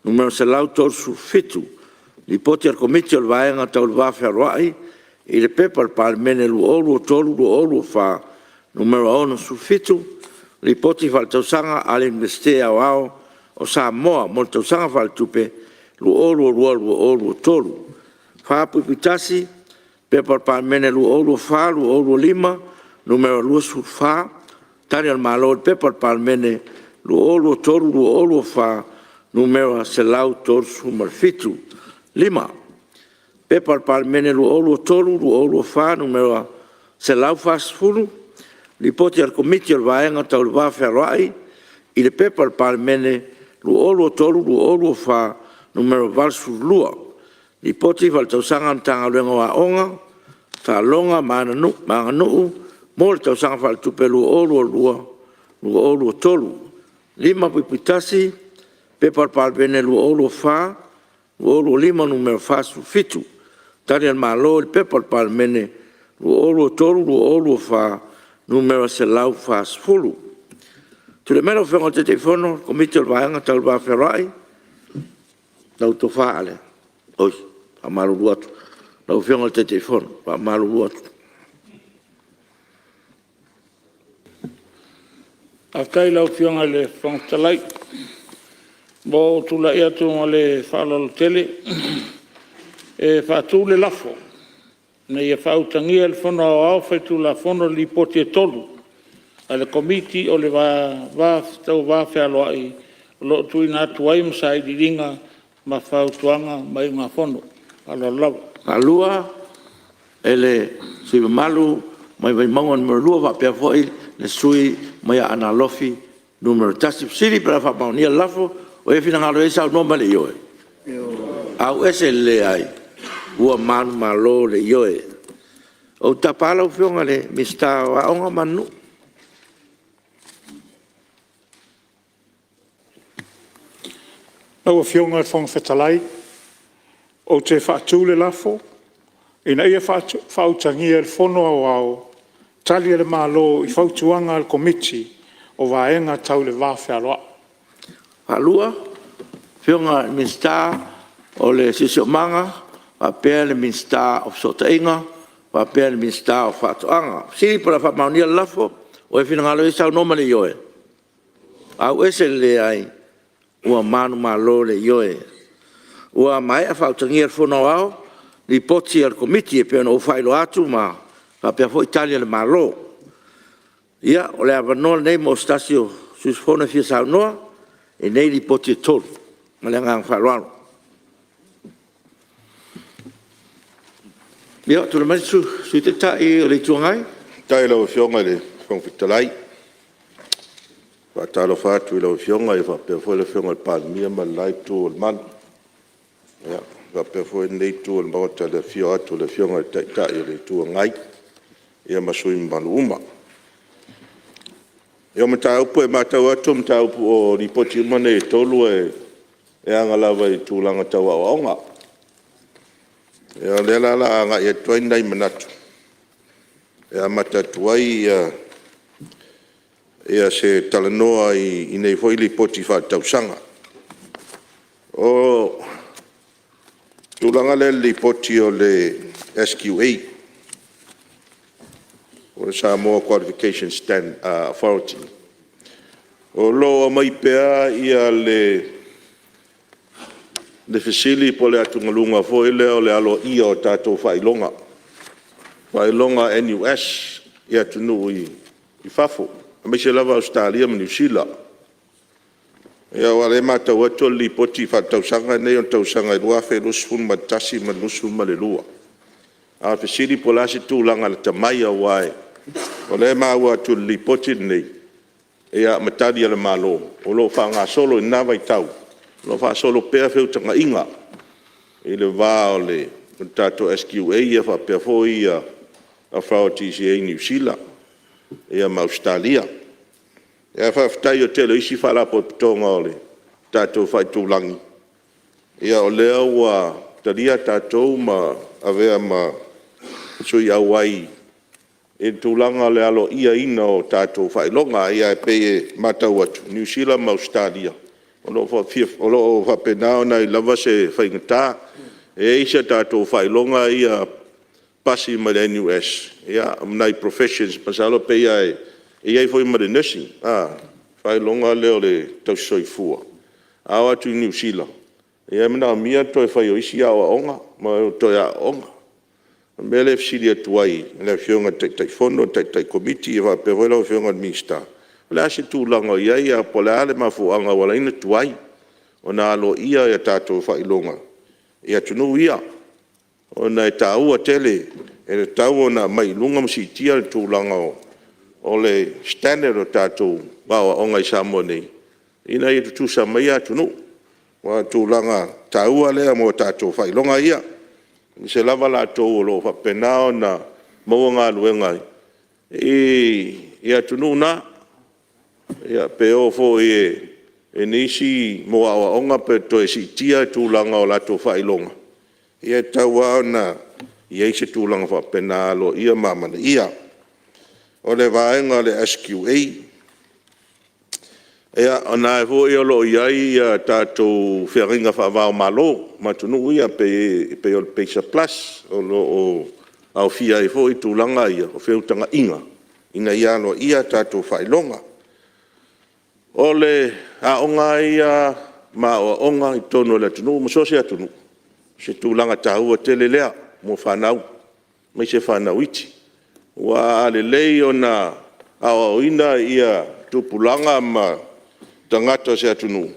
Nu.137, Lipoti a le Komiti o le Vaega Tau le Va Fealoai i le P.P.2023/2024 Nu.67, Lipoti Faaletausaga a le Iunivesite Aoao o Samoa mo le Tausaga Faaletupe 2022/2023. 4.1 P.P.2024/2025 Nu.24, Tali a le Malo i Pepa a le Palemene 2023/2024 Nu.137. 5. P.P.2023/2024 Nu.140, Lipoti a le Komiti o le Vaega Tau le Va Fealoai i le P.P.2023/2024 Nu.82, Lipoti Faaletausaga a le Matagaluega o Aoga, Taaloga ma Aganuu mo le Tausaga Faaletupe 2022/2023. 5.1 P.P.2024/2025 Nu.47, Tali a le Malo i Pepa a le Palemene 2023/2024 Nu.140. Tulai mai lau Afioga i le Taitaifono o le Komiti o le Vaega Tau le Va Fealoai, lau Tofa Ale. Oi, faamalulu atu i lau Afioga i le Taitaifono, faamalulu atu. Faafetai i lau Afioga i le Fofoga Fetalai. Ua ou tulai atu ma le faaaloalo tele e faatu le lafo, Ina ia faautagia e le Fono Aoao Faitulafono Lipoti e 3 a le Komiti o le Vaega Tau le Va Fealoai o lo o tuuina atu ai ma Sailiiliga, ma Fautuaga ma Iugafono. Ma le faaaloalo lava. E le sui usufono mamalu mai Vaimauga 2 faapea foi le sui usufono mai Aana Alofi 1. O le fesili pe a faamaonia le lafo, o ai e finagalo i ai saunoa ma le ioe? Auese le leai. Ua manumalo le ioe. Ou te tapa lau Afioga i le Minisita o Aoga ma Aganuu. Lau Afioga i le Fofoga Fetalai, ou te faatu le lafo, Ina ia faautagia e le Fono Aoao Tali a le Malo i Fautuaga a le Komiti o Vaega Tau le Va Fealoai. Afioga i le Minisita o le Siosiomaga faapea le Minisita o Fesootaiga faapea le Minisita o Faatoaga. E fesili po o le a faamaonia le lafo. Ua e finagalo i ai saunoa ma le ioe. Auese le leai. Ua manumalo le ioe. Ua maea faautagia e le Fono Aoao Lipoti a le Komiti e pei ona ou faailoa atu ma faapea foi Tali a le Malo. Ia, o le avanoa lenei mo se tasi o sui usufono e fia saunoa i nei Lipoti e 3. Ma le agaga faaaloalo. Ia, tulai mai le Sui Taitai o le Itu Agai. Faafetai i lau Afioga i le Fofoga Fetalai. E faatalofa atu i lau Afioga faapea foi le Afioga i le Palemia ma le la itu o le malu. E faapea foi lenei itu o le Maota i le afio atu o le Afioga i le Taitai o le Itu Agai. ma sui usufono mamalu uma. Ia o mataupu e matau atu o mataupu o Lipoti uma nei e 3 e aga lava i tulaga tau aoaoga. Ia o lea la o le a agai atu ai nai manatu e amata atu ai se talanoa i nei foi Lipoti Faaletausaga. O le tulaga lea i le Lipoti a le SQA po o le Samoa Qualification Authority, o lo o aumai pea le fesili po o le atugaluga foi lea o le aloaia o tatou faailoga, faailoga NUS i atunuu i fafo, aemaise lava Ausetalia ma Niu Sila. Ia aua o lea e matau atu o le Lipoti Faaletausaga lenei o le tausaga 2021 ma le 2022. A o le fesili po o le a se tulaga lata mai aua o lea e maua atu i le Lipoti lenei ma Tali a le Malo o lo o faagasolo i lena vaitau, o lo o faasolo pea feutagaiga i le va o le tatou SQA faapea foi authorities e i ai i Niu Sila ma Ausetalia. Ae faafetai i le tele o isi Faalapotopotoga o le tatou faaitulagi, o lea ua talia tatou ma avea ma sui auai i le tulaga o le aloaiaina o tatou faailoga. Ae pei e matau atu, o Niu Sila ma Ausetalia, o lo o faapena ona i ai lava se faigata. E i ai isi a tatou faailoga ia pasi mai le NUS, ma nai professions masalo pei lava e i ai foi ma le Nursing faailoga lea o le tausisoifua. A o atu i Niu Sila, e manaomia le toe fai o isi aoaoga ma toe aooga. O le mea lea e fesili atu ai i le Afioga i le Taitaifono, le Taitai Komiti faapea foi lau Afioga i le Minisita, o le a se tulaga o i ai ae po o le a le mafuaaga ua ala ai ona tuai ona aloaia tatou faailoga i atunuu ia, ona e taua tele, e tatau ona aumai i luga ma siitia le tulaga o le standard o tatou aoaoga i Samoa nei, ina ia tutusa ma ia atunuu. Aua o le tulaga taua lea mo tatou faailoga ia, aemaise lava latou o lo o faapena ona maua galuega i atunuu na, pe o foi i nisi mo aoaoga pe toe siitia le tulaga o latou faailoga, ia e tatau lava ona i ai se tulaga faapena e aloaia ma amanaia. O le vaega o le SQA, ia o lena foi o lo o i ai tatou feagaiga faava-o-Malo ma atunuu ia pei o le PACER Plus, o lo o aofia ai foi tulaga ia o feutagaiga ina ia aloaia tatou faailoga. O le aoga lava ia ma aoaoga i totonu o le atunuu ma so o se atunuu, o se tulaga taua tele lea mo fanau, aemaise fanau iti. Aua a lelei ona aoaoina tupulaga ma tagata o se atunuu,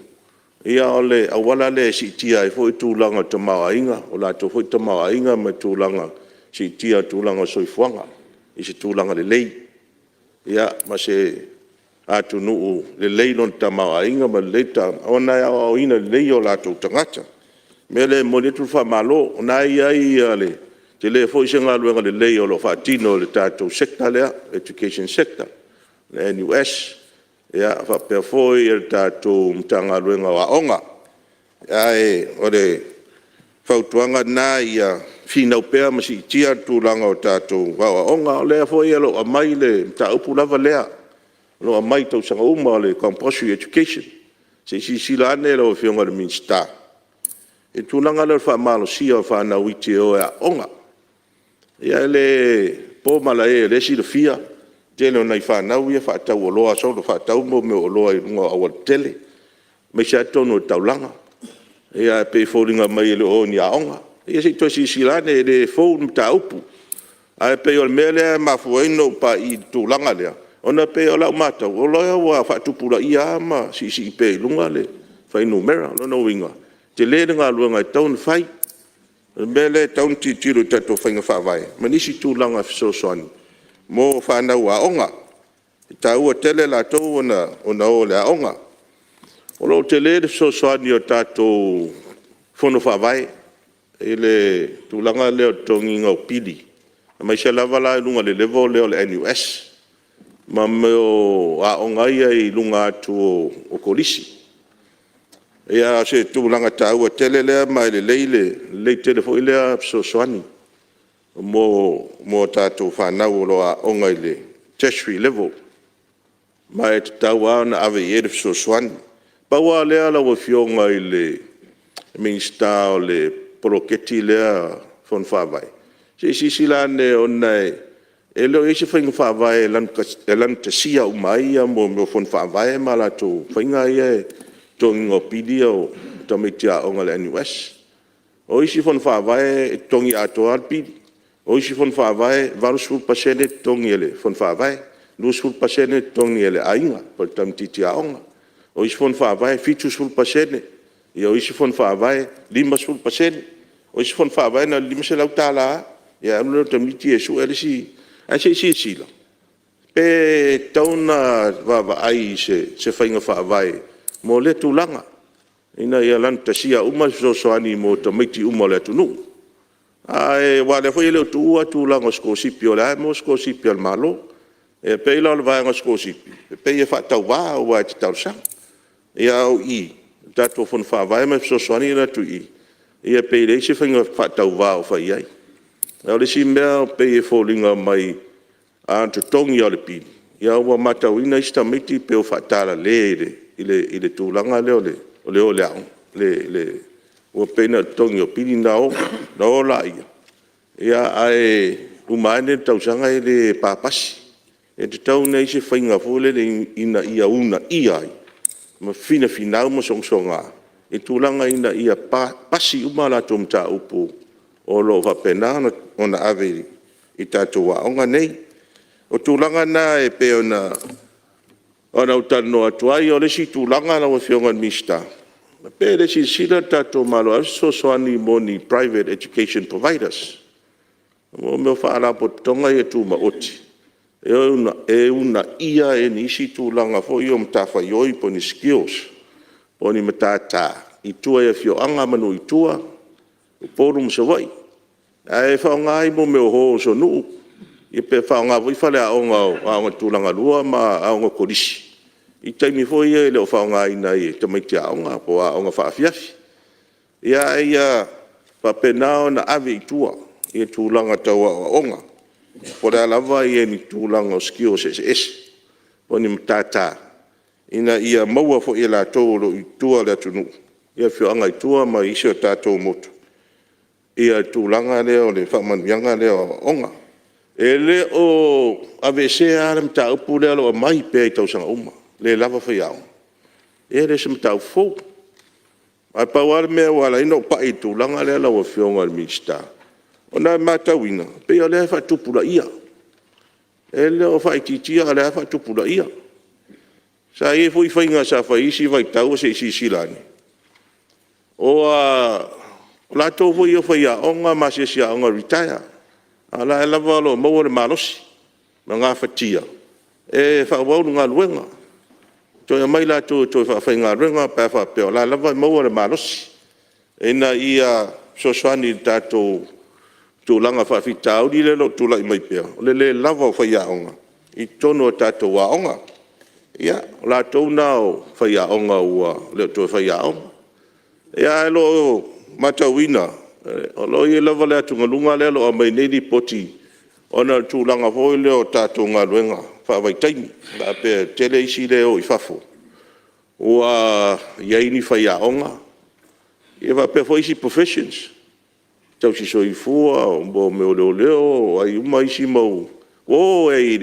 ia o le auala lea e siitia ai foi tulaga o le tamaoaiga, o latou foi tamaoaiga ma le tulaga siitia o le tulaga o le soifuaga i se tulaga lelei, ia ma se atunuu lelei lona tamaoaiga ma lelei ona e aoaoina lelei o latou tagata. O le mea lea e momoli atu le faamalo, o lena e i ai le… tele foi se galuega lelei o lo o faatino e le tatou Sector lea, Education Sector, le NUS, faapea foi le tatou Matagaluega o Aoga. Ae o le fautuaga lena ia finau pea ma siitia le tulaga o tatou aoaoga. O lea foi o lo o aumai le mataupu lava lea o lo o aumai i tausaga uma o le Compulsory Education. Se i silasila ane lau Afioga i le Minisita i le tulaga lea o le faamalosia o fanau iti e o e aooga. Ia e le po malae o lea e silafia le tele o nai fanau ia e faatau soona faatau mea o oloa i luga o aualatetele, aemaise lava totonu o le taulaga. Ae pei e foliga mai e le o o i ni aoga. Ia se i toe silasila ane, e le fou le mataupu. Ae pei o le mea lea e mafua ai ona ou pai i le tulaga lea, ona e pei o lau matau, o lea ua faatupulaia lava ma siisii pea i luga le fuainumera. O lona uiga, e tele le galuega e tatau ona fai. O le mea lea e tatau ona tilotilo i tatou faiga faavae ma nisi tulaga fesoasoani mo fanau aoga. E taua tele latou ona o i le aoga. O lo o tele le fesoasoani a tatou Fono Faavae i le tulaga lea o le totogiina o pili Aemaise lava la i luga i le level lea o le NUS ma mea o aoga ia i luga atu o Kolisi. Ia o se tulaga taua tele lea ma e lelei tele foi lea fesoasoani mo a tatou fanau o lo o aooga i le tertiary level, ma e tatau lava ona ave i ai le fesoasoani. Pau lava o lea lau Afioga i le Minisita o le poloketi lea o le Fono Faavae, se i silasila ane ona e le o i ai se faiga faavae e lanutasia uma ai mea o Fono Faavae ma latou faiga ia i le totogiina o pili ia o tamaiti aoga a le NUS. O isi fono faavae e totogi atoa lava le pili, o isi fono faavae e 80% e totogi e le fono faavae, 20% e totogi e le aiga po o le tamaitiiti aoga. O isi fono faavae e 70%, o isi fono faavae e 50%, o isi fono faavae na o le $500 lava, ona alu lea o le tamaitiiti e sue le isi… Ae se i silasila pe tatau ona vaavaai i se faiga faavae mo lea tulaga ina ia laugatasia uma le fesoasoani mo tamaiti uma o le atunuu. Aua o lea foi e le o tuua le tulaga o sikolasipi o lea lava e maua sikolasipi a le Malo. E pei la o le vaega o sikolasipi, e pei e faatauva aua e te talosaga. A o i i le tatou Fono Faavae ma le fesoasoani lea e atu i i, ia pei e leai se faiga faatauva o fai i ai. A o le isi mea e pei e foliga mai a na totogi lava o le pili, ae ua matauina isi tamaiti pei ua faatalale i le tulaga lea o le o i le aoga. Ua pei na o le totogi o pili ona o lea, ae uma ane le tausaga e le papasi. E tatau ona i ai se faiga foi lele ina ia uunaia ai ma finafinau ma sogasoga i tulaga ina ia pasi uma a latou mataupu o lo o faapena ona ave i tatou aoga nei. O tulaga na e pei ona ou talanoa atu ai. O le isi tulaga lau Afioga i le Minisita, pe le silasila le tatou Malo e ave se fesoasoani mo ni private education providers, mo mea o faalapotopotoga ia tumaoti e uunaia ai nisi tulaga foi ia o matafaioi po o ni skills po o ni matata i tua i afioaga ma nuu i tua, Upolu ma Savaii. Ae faaaoga ai mea o halls o nuu, pe faaaoga foi faleaoga o aoga tulagalua ma aoga kolisi i taimi foi ia e le o faaaogaina ai e tamaiti aoga po o aoga faafiafi. A ia faapena ona ave i tua i tulaga tau aoaoga, po o le a lava ni tulaga o skills eseese po o ni matata ina ia maua foi e latou o lo o i tua i le atunuu i afioaga i tua ma isi o tatou motu le tulaga lea o le faamanuiaga lea o aoaoga. E le o aveesea lava le mataupu lea o lo o aumai pea i tausaga uma, e le lava faiaoga. Ia e le o se mataupu fou. Ae pau lava le mea ua ala ai ona ou pai i le tulaga lea lau Afioga i le Minisita, ona e matauina, e pei o lea e faatupulaia. E le o faaitiitia a o lea lava e faatupulaia. Sa i ai foi faiga sa fai i isi vaitau se i silasila ane, o latou foi ia o faiaoga ma asiasi aoga retaia, a o la e lava o lo o maua le malosi ma gafatia e faaauau le galuega, toe aumai latou e toe faafaigaluega pe a faapea o la e lava e maua le malosi ina ia fesoasoani i le tatou tulaga faafitauli lea o lo o tulai mai pea, o le le lava o faiaoga i totonu o tatou aoga. Ia, o latou na o faiaoga ua le o toe faiaoga. Ae o lo o matauina, o lo o i ai lava le atugaluga lea o lo o aumai nei Lipoti ona o le tulaga foi lea o tatou galuega faavaitaimi, faapea e toatele isi lea e o i fafo ua i ai ni faiaoga faapea foi isi professions, tausisoifua, o mea o leoleo, o ai uma isi mau… ua o ai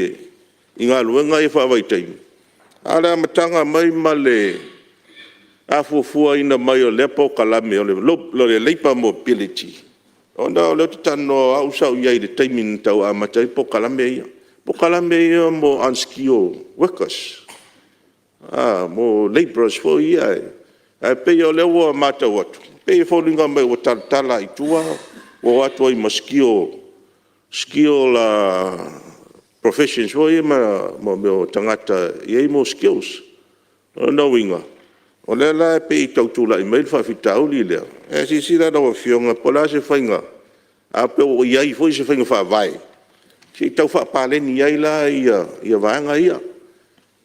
i galuega ia faavaitaimi. A o le amataga mai ma le afuafuaina mai o lea polokalame o le Labour Mobility, ona o lea ou te talanoa o au sa ou i ai i le taimi na tau amata ai polokalame ia. O polokalame ia mo unskilled workers, mo labourers foi ia. Ae pei o lea ua matau atu, e pei e foliga mai ua talatala lava i tua ua o atu ai ma skill professions foi ia ma mea o tagata e i ai skills. O lona uiga, o lea la e pei e tau tulai mai le faafitauli lea, ae silasila lau Afioga po o le a se faiga, ae po o i ai foi se faiga faavae. Se i tau faapaleni ai la vaega ia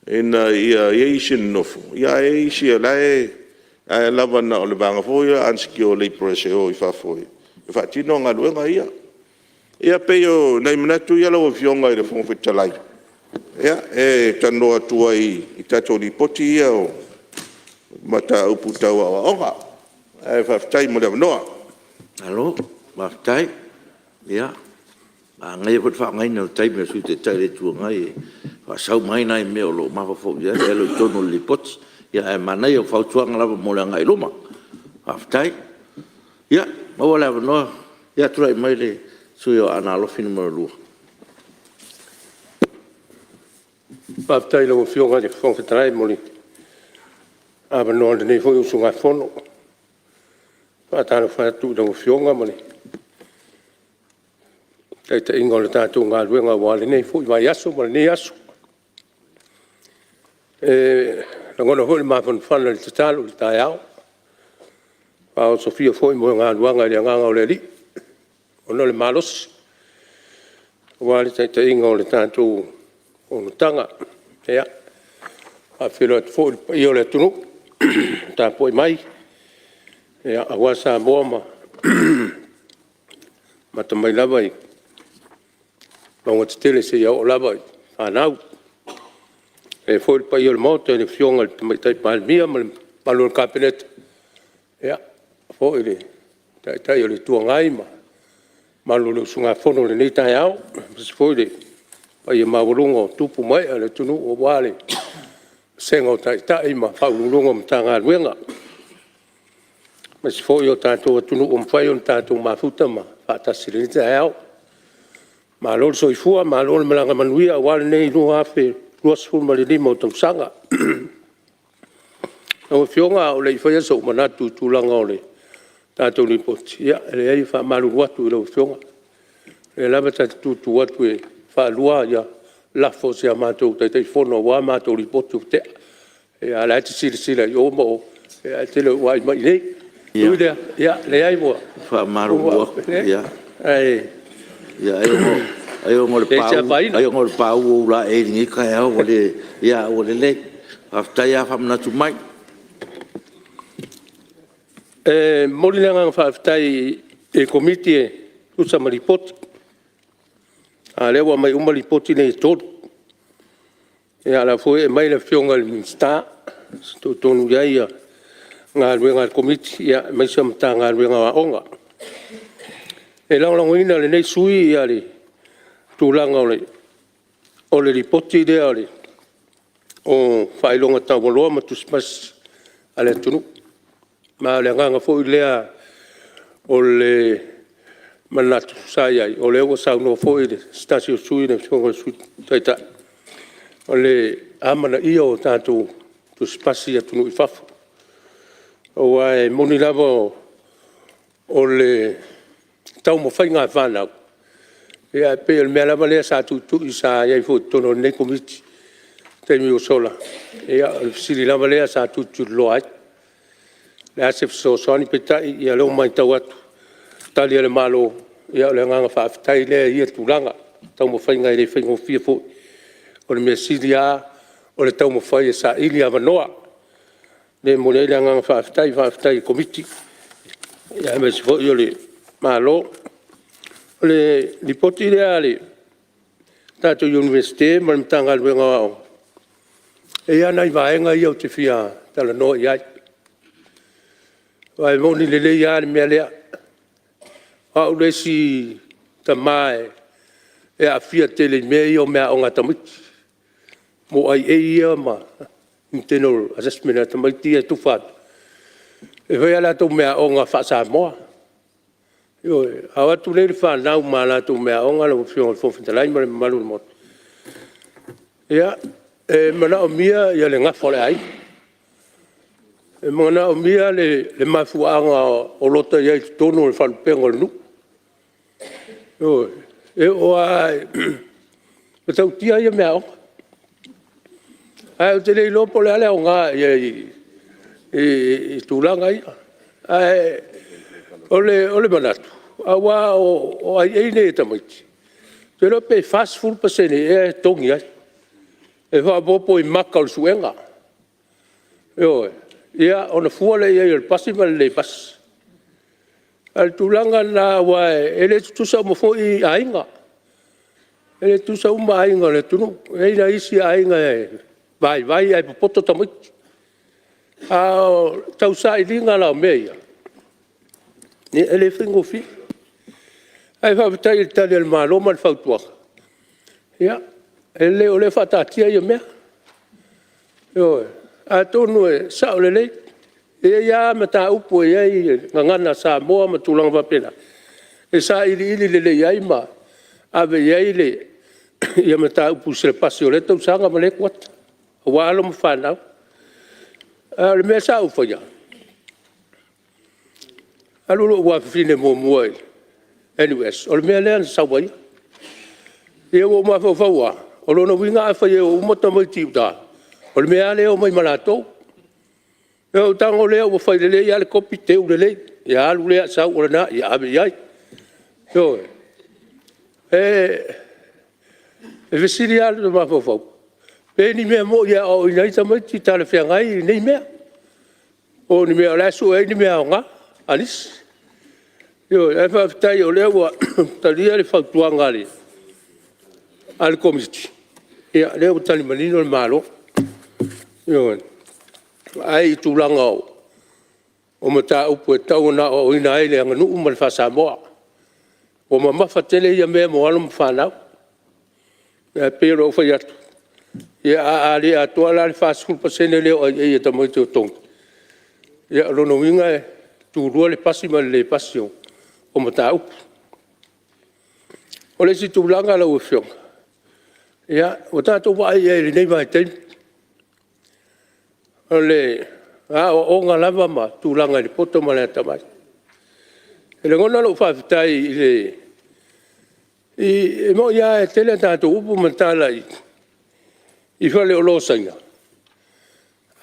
ina ia i ai isi e nonofo, ae i ai isi o la e… Ae lava na o le vaega foi lea o unskilled labourers e o i fafo e faatino galuega ia. Ia pei o nai manatu ia lau Afioga i le Fofoga Fetalai e talanoa atu ai i tatou Lipoti ia o mataupu tau aoaoga. Ae faafetai mo le avanoa. Malo faafetai. Ia, manaia foi le faaaogaina o le taimi o le Sui Taitai o le Itu Agai e faasau mai ai nai mea o lo o mafaufau i ai ae le o i totonu o le Lipoti. Ae manaia o fautuaga lava mo le agai i luma. Faafetai. Ia, ua maua le avanoa. Ia tulai mai le sui usufono mo Aana Alofi 2. Faafetai i lau Afioga i le Fofoga Fetalai mo le avanoa o lenei foi usugafono. E faatalofa atu i lau Afioga ma le taitaiga o le tatou galuega aua lenei foi vaiaso ma lenei aso. E lagona foi le mafanafana i le tatalo i le taeao, ua faaosofia foi moegaluaga i le agaga o le Alii, lagona le malosi aua le taitaiga o le tatou fonotaga. Ia, e faafeiloai atu foi i le paia o le atunuu o tapuai mai aua Samoa ma amata mai lava i mauga tetele seia oo lava i fanau. E faapea foi le paia o le Maota i le Afioga i le Tamaitai Palemia ma le mamalu o le Kapeneta, faapea foi le Taitai o le Itu Agai ma le mamalu o le usugafono i lenei taeao, aemaise foi le paia maualuga o tupu ma ee o le atunuu aua le vasega o Taitai ma Faauluuluga o Matagaluega, aemaise foi o tatou atunuu ua mafai ona tatou mafuta ma faatasi i lenei taeao. Malo le soifua malo le malaga manuia aua lenei 2025 o tausaga. Lau Afioga a o le i faia sou manatu i tulaga o le tatou Lipoti, ia e leai e faamalulu atu i lau Afioga, o lea lava ta te tutu atu e faalua lafo a si a matou Taitaifono aua matou Lipoti ua tea, a o la e te silasila i o ma o, ae e te le o vaai mai i inei. E ui i lea, ia leai ua… E faamalulu atu, Ae ai ona o leai se afaina. le paū o ou laei i lenei taeao ua le… ae ua lelei. Faafetai lava faamanatu mai. E momoli le agaga faafetai i le Komiti e tusa ma Lipoti, a o lea ua aumai uma Lipoti nei e 3. Ia a o la e foi e aumai le Afioga i le Minisita e fitoitonu i ai galuega a le Komiti, aemaise o le Matagaluega o Aoga. E lagolagoina e lenei sui usufono le tulaga o le Lipoti lea o Faailoga Taualoa ma Tusi Pasi a le atunuu. Ma o le agaga foi lea o le manatu sa i ai, o lea ua saunoa foi se tasi o sui usufono le Afioga i le Sui Taitai, o le amanaia o tatou Tusi Pasi i atunuu i fafo. Aua e moni lava o le taumafaiga a fanau, ae pei o le mea lava lea sa tuitui sa i ai foi i totonu o lenei Komiti i taimi ua sola, ia o le fesili lava lea sa tulituliloa ai, o le a se fesoasoani? Peitai o lea ua matau atu i Tali a le Malo, ia o le agaga faafetai lea i ia tulaga, taumafaiga e le faigofie foi. O le mea sili lava o le taumafai e saili avanoa. O lea e momoli ai le agaga faafetai, faafetai i le Komiti aemaise foi o le Malo. O le Lipoti lea a le tatou Iunivesite ma le Matagaluega o Aoga, e i ai lava nai vaega ia ou te fia talanoa i ai, aua e moni lelei lava le mea lea. O au le isi tama e aafia tele i mea ia o meaaoga a tamaiti, mo IA ia ma internal assessment a tamaiti ia e tufa atu. E fai a latou meaaoga faa-Samoa. Ioe. A o atu nei le fanau ma latou meaaoga lau Afioga i le Fofoga Fetalai ma le mamalu o le Maota, ia, e manaomia le gafa o le aiga, e manaomia le mafuaaga o lo o i ai i totonu o le faalupega o le nuu. Ioe. E oo lava e matautia ia meaaoga, ae ou te le iloa po o le a le aoga i ai i tulaga ia. Ae o le manatu, aua o IA nei a tamaiti, te iloa pe 40% ea e totogi ai, e faaopoopo i maka o le suega. Ioe. Ia ona fua lea i ai o le pasi ma le le pasi. A o le tulaga lena aua e le tutusa uma foi aiga, e le tutusa uma aiga o le atunuu. E i ai nai isi aiga e vaivai ae popoto tamaiti. A o le tausailiga la o mea ia, e le faigofie. Ae faafetai i le Tali a le Malo ma le fautuaga, ia e lelei o lea e faataatia ia mea. Ioe. Atonu e sao lelei, e i ai lava mataupu e i ai le gagana Samoa ma tulaga faapena, e sailiili lelei ai ma ave i ai mataupu i selapasi o lea tausaga ma lea kuata aua alo ma fanau. A o le mea sa ou faia, alu lou afafine muamua i le NUS, o le mea lea na sau ai ia. Ina ua ou mafaufau lava, o lona uiga afai e o uma tamaiti i uta, o le mea lava lea e omai ma latou. Ona ou tago lea ua fai lelei lava le kopi teu lelei, ia alu lea sau o lena, ia ave i ai. Ioe. E fesili lava lou mafaufau, pe ni mea moni e aoaoina ai tamaiti talafeagai nei mea, po o ni mea o la e sue ai ni mea aoga a nisi. Ioe. Ae faafetai o lea ua talia le fautuaga a le Komiti, ia o lea ua tali manino le Malo, ioe, vaai i tulaga o mataupu e tatau ona aoaoina ai le aganuu ma le faa-Samoa. Ua mamafa tele ia mea mo alo ma fanau. Ae pei ona ou fai atu, ia a le atoa la le 40% lea o aiai a tamaiti o totogi, ia o lona uiga e tulua le pasi ma le le pasi o mataupu. O le isi tulaga lau Afioga, ia ua tatou vaai i ai i lenei vaitaimi, o aoaoga lava ma tulaga i le poto ma le atamai. E lagona lou faafetai i le… E moni lava e tele a tatou upu ma tala i faleoloa o Saina,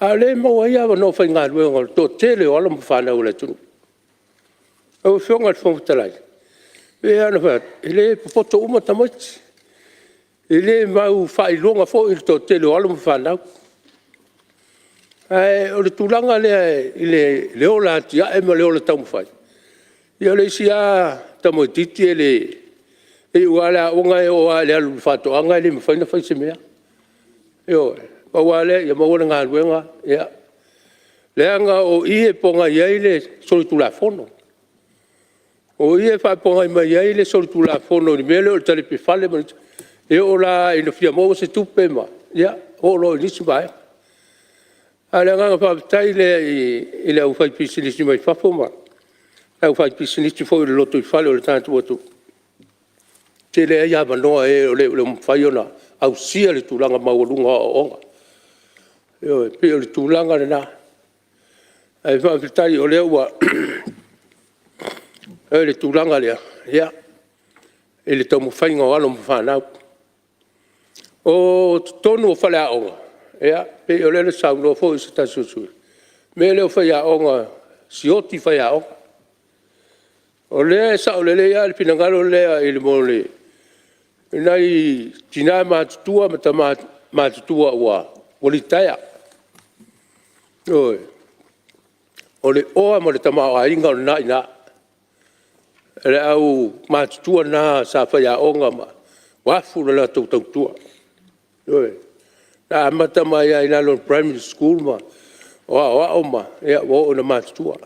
a o lea e maua ai avanoa faigaluega o le toatele o alo ma fanau a le atunuu. Lau Afioga i le Fofoga Fetalai, e pei lava ona ou fai atu, e le popoto uma tamaiti, e le maufaailoga foi le toatele o alo ma fanau. Ae o le tulaga lea i le ola atiae ma le ola taumafai, ia o le isi lava tamaitiiti e iu lava le aoga e oo lava i le alu i le faatoaga e le mafai ona fai se mea. Ioe. Pau lava lea ia maua le galuega, ia, leaga o i e pogai ai le solitulafono. O i e faapogai mai ai le solitulafono i le mea lea o le talepe fale ma le isi mea. E oo la ina fia maua se tupe ma… ia oo loa i le isi vaega. A o le agaga faafetai lea i le aufaipisinisi mai fafo ma le aufaipisinisi foi o le lotoifale o le tatou atunuu, e tele ai avanoa i e o lo o mafai ona ausia le tulaga maualuga o aoaoga. Ioe. E pei o le tulaga lena, ae faafetai o lea ua i ai le tulaga lea i le taumafaiga o alo ma fanau. O totonu o faleaoga, e pei o lea na saunoa foi se tasi o sui usufono, i le mea lea o faiaoga, sioki faiaoga. O lea e sao lelei lava le finagalo lea i nai tina matutua ma tama matutua ua litaea, ioe. O le oa ma le tamaoaiga o lena e i ina. O le aumatutua na sa faiaoga ma afu le latou tautua, ioe. Na amata mai lava i lalo o le Primary School ma aoao ma ua oo ina matutua.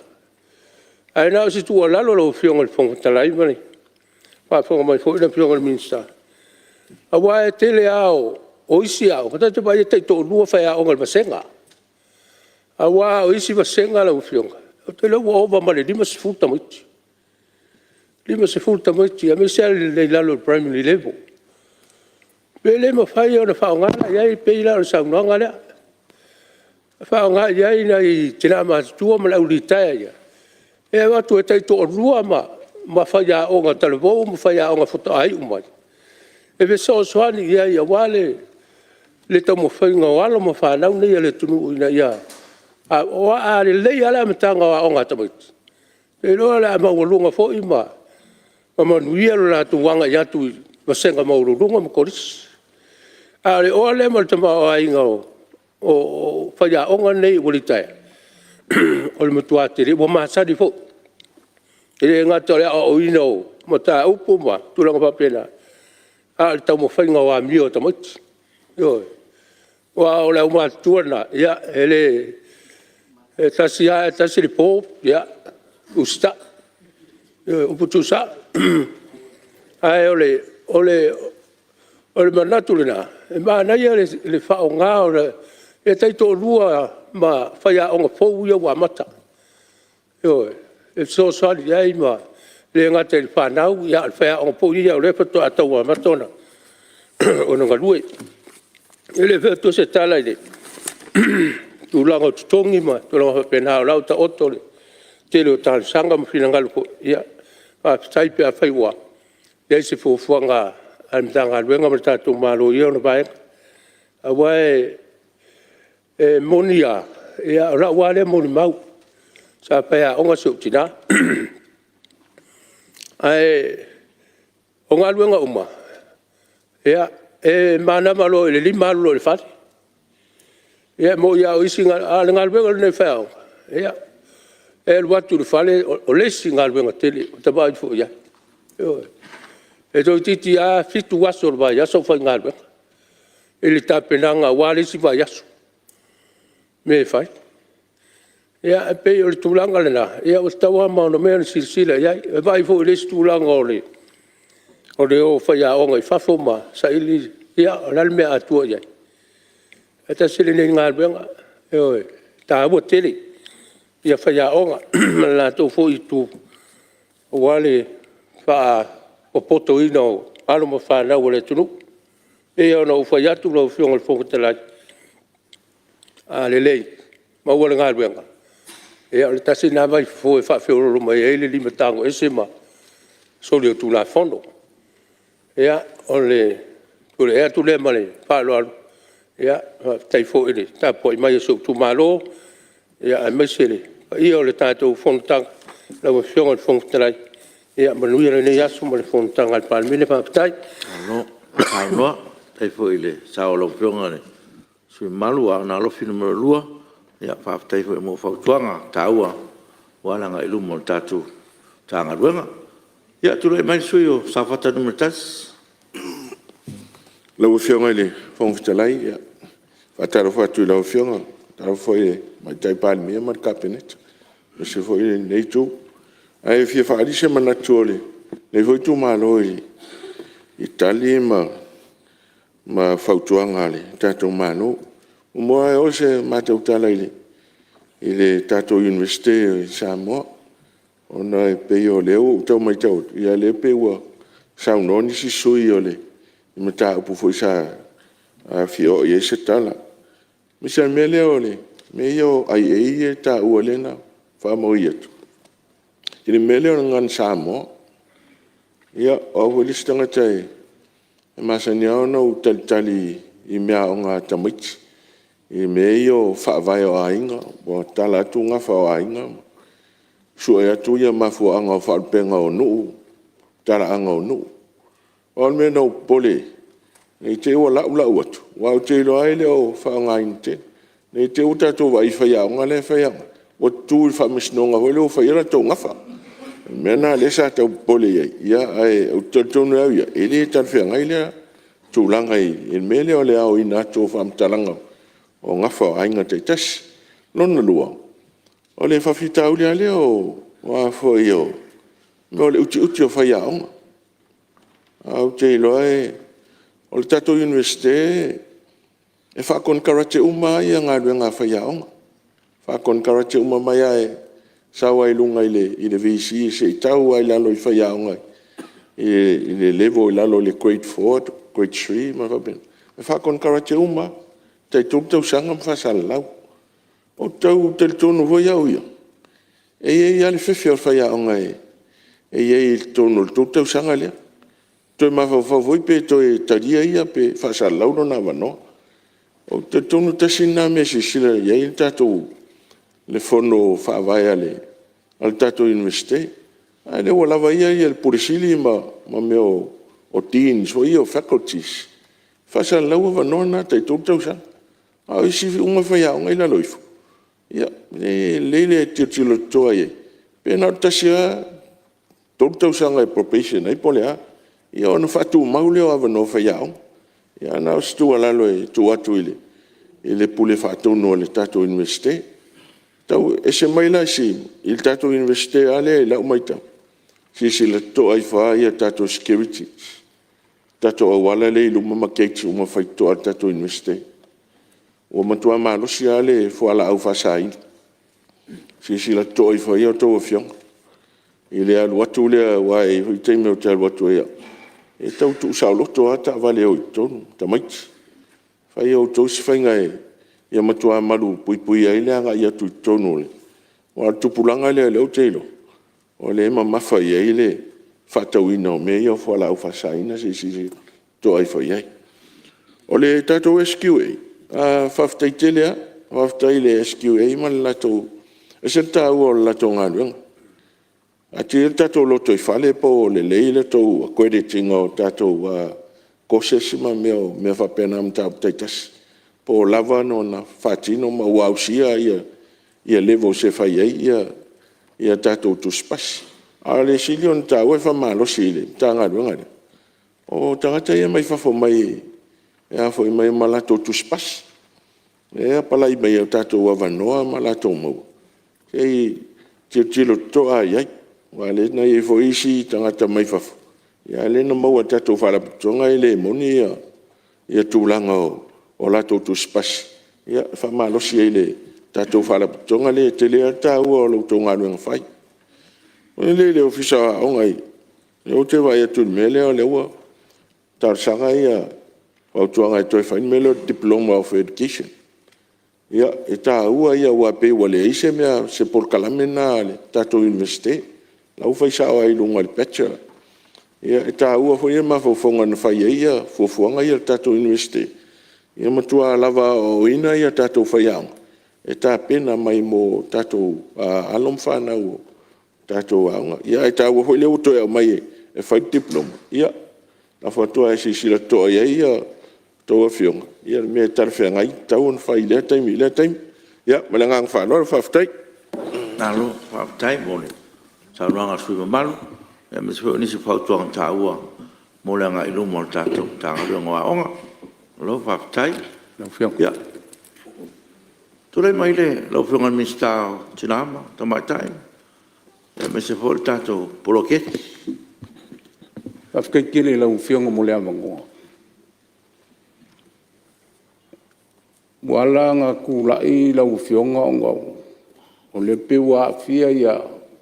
Ae na o se tuualalo lau Afioga i le Fofoga Fetalai ma le faafofoga mai foi le Afioga i le Minisita, aua o le tele lava o isi aoga, ta te vaai e taitoalua faiaoga i le vasega. Aua o isi vasega lau Afioga, ou te iloa ua ova ma le 50 tamaiti, 50 tamaiti aemaise lava i lalo o le primary level. Pe le mafai ona faaaoga la i ai, pei la o le saunoaga lea, faaaoga i ai nai tina matutua ma le au litaea ia e o atu e taitoalua ma faiaoga talavou ma faiaoga faatoa iu mai e fesoasoani i ai aua le taumafaiga o alo ma fanau nei a le atunuu ina ia… Aua a lelei lava le amataga o aoga a tamaiti, ou te iloa o le a maualuga foi ma manuia lo latou agai atu i vasega maualuluga ma Kolisi. A o le oa lea ma le tamaoaiga o faiaoga nei ua litaea, o le matua tele, ua masani foi. E le gata o le aoaoina o mataupu ma tulaga faapena, a o le taumafaiga o amio a tamaiti, ioe. Aua o le aumatutua lena, ia e le… e tasi lava ae tasi le po, ia usitai, ioe, upu tuusao. Ae o le manatu lena, e manaia le faaaoga o le taitoalua ma faiaoga fou ia ua amata, ioe, e fesoasoani i ai ma e le gata i le fanau a o le faiaoga foi ia o lea faatoa tau amata ona galue. E le fai atua se tala i le tulaga o totogi ma tulaga faapena, o la e ua taoto le tele o talosaga ma finagalo foi, ia faafetai pe afai ua i ai se fuafuaga a le Matagaluega ma le tatou Malo i ia ona vaega. Aua e moni lava, o lau lava lea molimau, sa faiaoga si ou tina. Ae o galuega uma, e manava loa i le 5:00 alu loa i le fale. Ia e moni lava o isi galuega, a o le galuega lenei o le faiaoga, ia, e alu atu i le fale o le isi galuega tele ua ta vaai foi i ai. Ioe. E toeitiiti lava 7 aso o le vaiaso o faigaluega i le tapenaga aua le isi vaiaso, mea e fai. Ia e pei o le tulaga lena ua tatau lava ona mea ona silasila i ai. E vaai foi i le isi tulaga o le o o faiaoga i fafo ma saili, ia o le a le mea a tua i ai? Ae tasi lenei galuega, ioe, e taua tele faiaoga ma le latou foi itu aua le faapopotoina o alo ma fanau a le atunuu. E pei lava ona ou fai atu lau Afioga i le Fofoga Fetalai, a lelei, maua le galuega, ia o le tasi lena vaifofo e faafeoloolo mai ai le limatagoese ma solitulafono. Ia, o le tulai atu lea ma le faaaloalo, faafetai foi i le tapuai mai a si ou itumalo, aemaise le paia o le tatou fonotaga. Lau Afioga i le Fofoga Fetalai, ia manuia lenei aso ma le fonotaga a le Palemene. Faafetai. Malo saunoa, faafetai foi i le sao o lau Afioga i le sui usufono mamalu o Aana Alofi 2. Faafetai foi mo fautuaga taua aua le agai i luma o le tatou Matagaluega. Ia tulai mai le sui usufono mo Safata 1. Lau Afioga i le Fofoga Fetalai, e faatalofa atu i lau Afioga, faatalofa foi i le Tamaitai Palemia ma le Kapeneta, aemaise foi lenei Itu. Ae fia faaali se manatu o lenei foi itumalo i Tali ma fautuaga a le tatou Malo. E muamua lava oo se matou tala i le tatou Iunivesite i Samoa, ona e pei o lea ua ou tau matau atu, o lea e pei ua saunoa nisi sui usufono i mataupu foi sa fia oo i ai se tala. Aemaise lava i mea ia o IA ia e taua lea na faamaui atu, i le mea lea o le Gagana Samoa. Ia, o au foi le isi tagata e masani lava ona ou talitali i meaaoga a tamaiti, i mea ia o faavae o aiga, ua tatala atu gafa o aiga ma sue atu mafuaaga o faalupega o nuu, talaaga o nuu. Pau le mea na ou popole ai, ne i te i ua lau lau atu, aua ou te iloa lava e le o faaaogaina tele. Ne i te i ua tatou vaai i faiaoga la e faiaoga ai, ua tutu i le faamasinoga foi lea ua fai ai latou gafa. O le mea lena o lea sa tau popole i ai, ae ou te talitonu lava au ia, e le talafeagai lea tulaga i le mea lea o le aoina atu o faamatalaga o gafa o aiga taitasi. Lona lua, o le faafitauli lava lea o le utiuti o faiaoga. Ae ou te iloa o le tatou Iunivesite e faakonekarate uma lava galuega a faiaoga, e faakonekarate uma mai lava e sau lava i luga i le VC seia tau lava i lalo i faiaoga i le level i lalo o le Grade 4, Grade 3 ma mea faapena, e faakonekarate uma lava, e tai 3 tausaga ma faasalalau. Ou te tau talitonu foi au ia, e i ai lava le fefe o le faiaoga e i ai i totonu o le 3 tausaga lea, toe mafaufau foi pe toe talia ia pe faasalalau lona avanoa. Ou te talitonu tasi lena mea e silasila i ai le Fono Faavae a le tatou Iunivesite, a lea ua lava ia le Pule Sili ma mea o o Deans foi ia o Faculties, e faasalalau avanoa na tai 3 tausaga. A o isi uma faiaoga ia e i lalo ifo, ia, e lelei le tilotilo totoa i ai, pe na o le tasi lava, 3 tausaga e probation ai po o le a, ia ona faatumau lea o avanoa faiaoga. Ia na o se tuualalo e tuu atu i le Pule Faatonu a le tatou Iunivesite. E ese mai la i le tatou Iunivesite lava lea i lau matau, silasila totoa ifo lava i tatou securities, tatou auala lea e i luma ma gates uma faitotoa a le tatou Iunivesite. Ua matua malosi lava le fualaau faasaina. Silasila totoa ifo i ai a outou afioga i le alu atu lea, aua e i ai foi taimi ou te alu atu ai au, e tau tuusaoloto lava taavale e o i totonu, tamaiti. Fai e outou se faiga ia matua malupuipuia ai le agai atu i totonu, aua o le tupulaga lea o lea ou te iloa, o lea e mamafa i ai le faatauina o mea ia o fualaau faasaina, se i silasila totoa ifo i ai. O le tatou SQA, faafetai tele lava. Faafetai i le SQA ma le latou... E ese le taua o le latou galuega. E atia le tatou lotoifale po o lelei le tou accredit ina o tatou courses ma mea faapena i mataupu taitasi, po o lava ona faatino ma ua ausia levels e fai ai tatou tusipasi. A o le sili ona taua e faamalosi i le Matagaluega lea, o tagata ia mai fafo mai e mai ma latou tusipasi, lea e apalai mai i tatou avanoa ma latou maua, se i tilotilo totoa lava i ai, aua o lea na i ai foi isi tagata mai fafo, a o lea na maua e le tatou Faalapotopotoga e le moni tulaga o latou tusipasi. Ia e faamalosi ai i le tatou Faalapotopotoga lea, e tele lava le taua o la outou galuega fai. I le Ofisa o Aoga, lea ou te vaai atu i le mea lea o lea ua talosaga fautuaga e toe fai le mea lea o le Diploma of Education. Ia, e taua ia aua e pei ua leai se mea, se polokalame lena a le tatou Iunivesite, o la e ua fai sao lava i luga o le Bachelor. Ia e taua foi mafaufauga na fai ai fuafuaga ia a le tatou Iunivesite, ia matua lava aoaoina tatou faiaoga e tapena mai mo tatou alo ma fanau o tatou aoga. Ae taua foi lea ua toe aumai e fai le Diploma, ia lafo atu ae silasila totoa i ai a outou afioga i le mea e talafeagai e tatau ona fai i lea taimi i lea taimi. Ia ma le agaga faaaloalo faafetai. Malo faafetai mo le saunoaga a le sui usufono mamalu, aemaise foi o nisi o fautuaga taua mo le agai i luma o le tatou Matagaluega o Aoga. Malo faafetai. Ia, tulai mai lau Afioga i le Minisita o Tina ma Tamaitai aemaise foi o le tatou Poloketi. Faafetai tele i lau Afioga mo le avanoa. Ua ala ona tulai lau Afioga ona o lea e pei ua aafia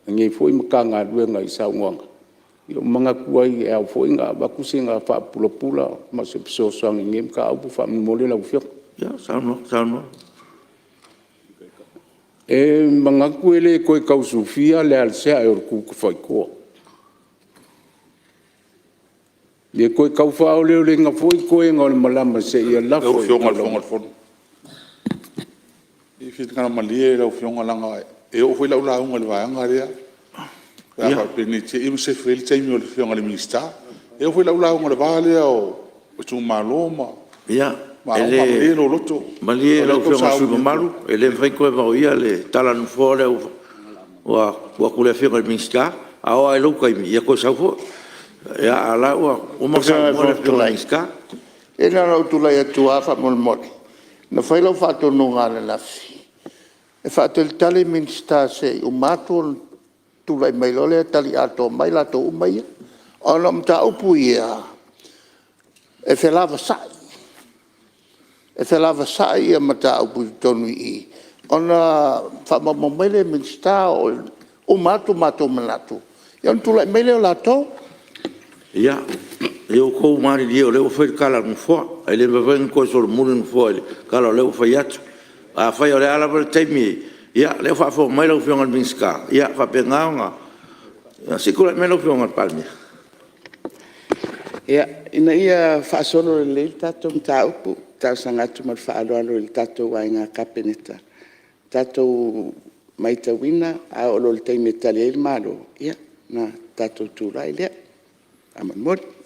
lenei foi Matagaluega i saunoaga, ia ua manatu ai e ao foi ona avatu sina faapulapula ma se fesoasoani i lenei mataupu faamolemole lau Afioga. Ia saunoa. E manatu e le toe tau sufia le alasiae o le tutafaitoa, ne i toe tau faaoleoleina foi toega o le malama seia lafo i Lau Afioga i le Fofoga o le Fono, se i finagalo malie lau Afioga leaga e oo foi lau lauga i le vaega lea, pe a faapea ne i te i ua sefe ai le taimi o le Afioga i le Minisita. E oo foi lau lauga i le va lea o itumalo ma aoga, malie lou loto. Malie lau Afioga i le sui usufono mamalu, e le mafai ona toe vaoia le tala a le Nofoa lea ua tuu atu i le Afioga i le Minisita. A oo lava i lou taimi, ia toe sau foi. A o la ua uma ona saunoa le Afioga i le Minisita. Ia na ona ou tulai atu lava faamolemole, na fai lau faatonuga ananafi e faatalitali Minisita se i uma atu ona tulai mai loa lea tali atoa mai latou uma ia. Ona o mataupu ia e felavasai, e felavasai mataupu i totonu i i ona faamaumau mai lea e Minisita, uma atu matou manatu ia ona tulai mai lea o latou. Ia outou malilie o lea ua fai le tala a le Nofoa, e le mafai foi ona toe solomuli le Nofoa i le tala o lea ua fai atu. Afai o le a lava le taimi, ia o lea ua faafofoga mai lau Afioga i le Minisita, ia faapena ona… Se i tulai mai lau Afioga i le Palemia. Ia, ina ia faasolo lelei le tatou mataupu, e talosaga atu ma le faaaloalo i le tatou Aiga Kapeneta, tatou matauina a oo loa i le taimi e tali ai le Malo, ia ona tatou tulai lea, faamolemole.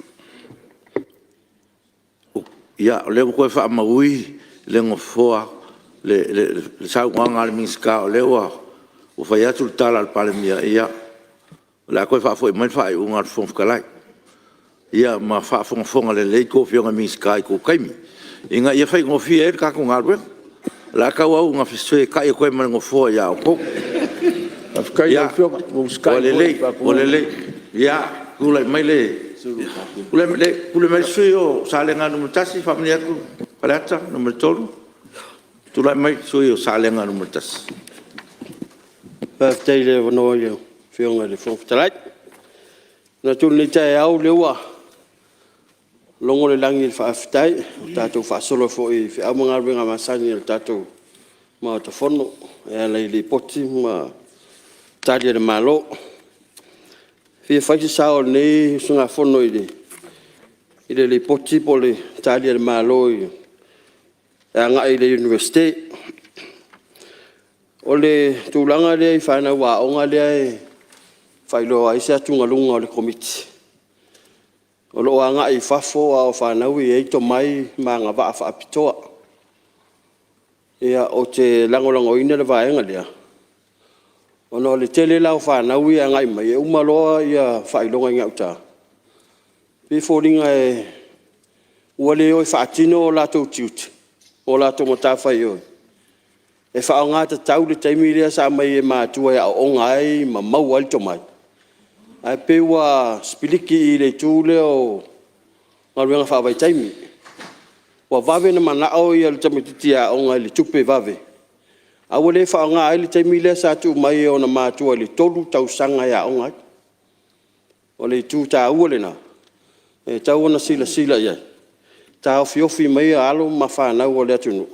Ia, o lea ua toe faamauina le Nofoa le saunoaga a le Minisita o lea ua fai atu le tala a le Palemia, ia, o le a toe faafoi mai le faaiuga a le Fofoga Fetalai. Ia ma faafogafoga lelei a outou Afioga i Minisita i tou taimi ina ia faigofie ai le tatou galuega. O le a tauau ina fesetai atu ai ma le Nofoa ia outou. Faafetai i lau Afioga, ua usitai Ua lelei, ua lelei. Ia, tulai mai le sui usufono mo Salega 1, faamalie atu Faleata 3. Tulai mai le sui usufono mo Salega 1. Faafetai i le avanoa i lau Afioga i le Fofoga Fetalai. E manatu o lenei taeao o lea ua logo le lagi i le faafetai ua tatou faasolo foi i feau ma galuega masani a le tatou Maota Fono e ala i Lipoti ma Tali a le Malo. E fia fai se sao o lenei usugafono i le Lipoti po o le Tali a le Malo e agai i le Iunivesite. O le tulaga lea i fanau aoga lea e faailoa ai se atugaluga o le Komiti, o lo o agai i fafo a o fanau e i ai tomai ma agavaa faapitoa. Ou te lagolagoina le vaega lea ona o le tele la o fanau ia e agai mai, e uma loa faailoga i gauta, e pei e foliga ua le o e faatino o latou tiute po o latou matafaioi e faaaoga tatau le taimi lea sa aumai ai e matua e aooga ai ma maua ai le tomai, ae pei ua sipiliki i le itu lea o galuega faavaitaimi. Ua vave ona manao le tamaitiiti aoga i le tupe vave, a ua le faaaogaina ai le taimi lea sa tuu mai e ona matua i le tolu tausaga e aoga ai. O le itu taua lena e tatau ona silasila i ai, taofiofi mai alo ma fanau a le atunuu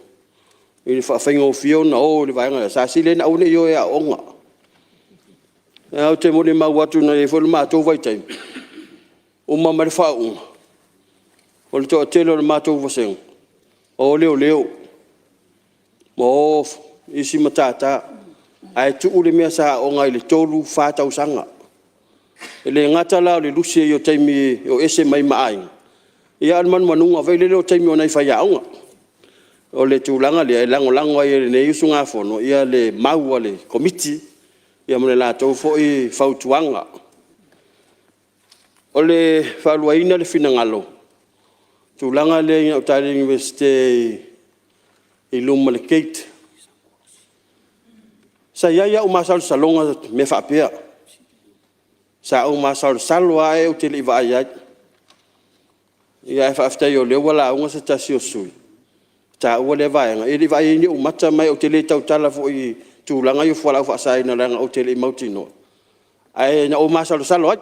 i le faafaigofie ona o i le vaega lea, sa sili ai ona aua ne i o e aooga. Ae ou te molimau atu na i ai foi le matou vaitaimi, uma mai le faauuga, o le toatele o le matou vasega, ua o leoleo, ua o isi matata, ae tuu le mea sa aooga ai i le tolu fa tausaga. E le gata la o le lusi ai o taimi e o ese mai ai ma aiga, a o le manumanuga foi lele o taimi o nai faiaoga. O le tulaga lea e lagolago ai e lenei usugafono le mau a le Komiti ma le latou foi fautuaga. O le faaluaina le finagalo i le tulaga lea i gauta i le Iunivesite i luma o le gate, sa i ai lava ou masalosaloga i mea faapea. Sa ou masalosalo lava ae ou te le i vaai i ai. Ae faafetai o lea ua lauga se tasi o sui usufono e taua lea vaega, e le i vaaia i ni ou mata ma ou te le tautala foi i tulaga ia o fualaau faasaina leaga ou te le i mautinoa, ae na ou masalosalo ai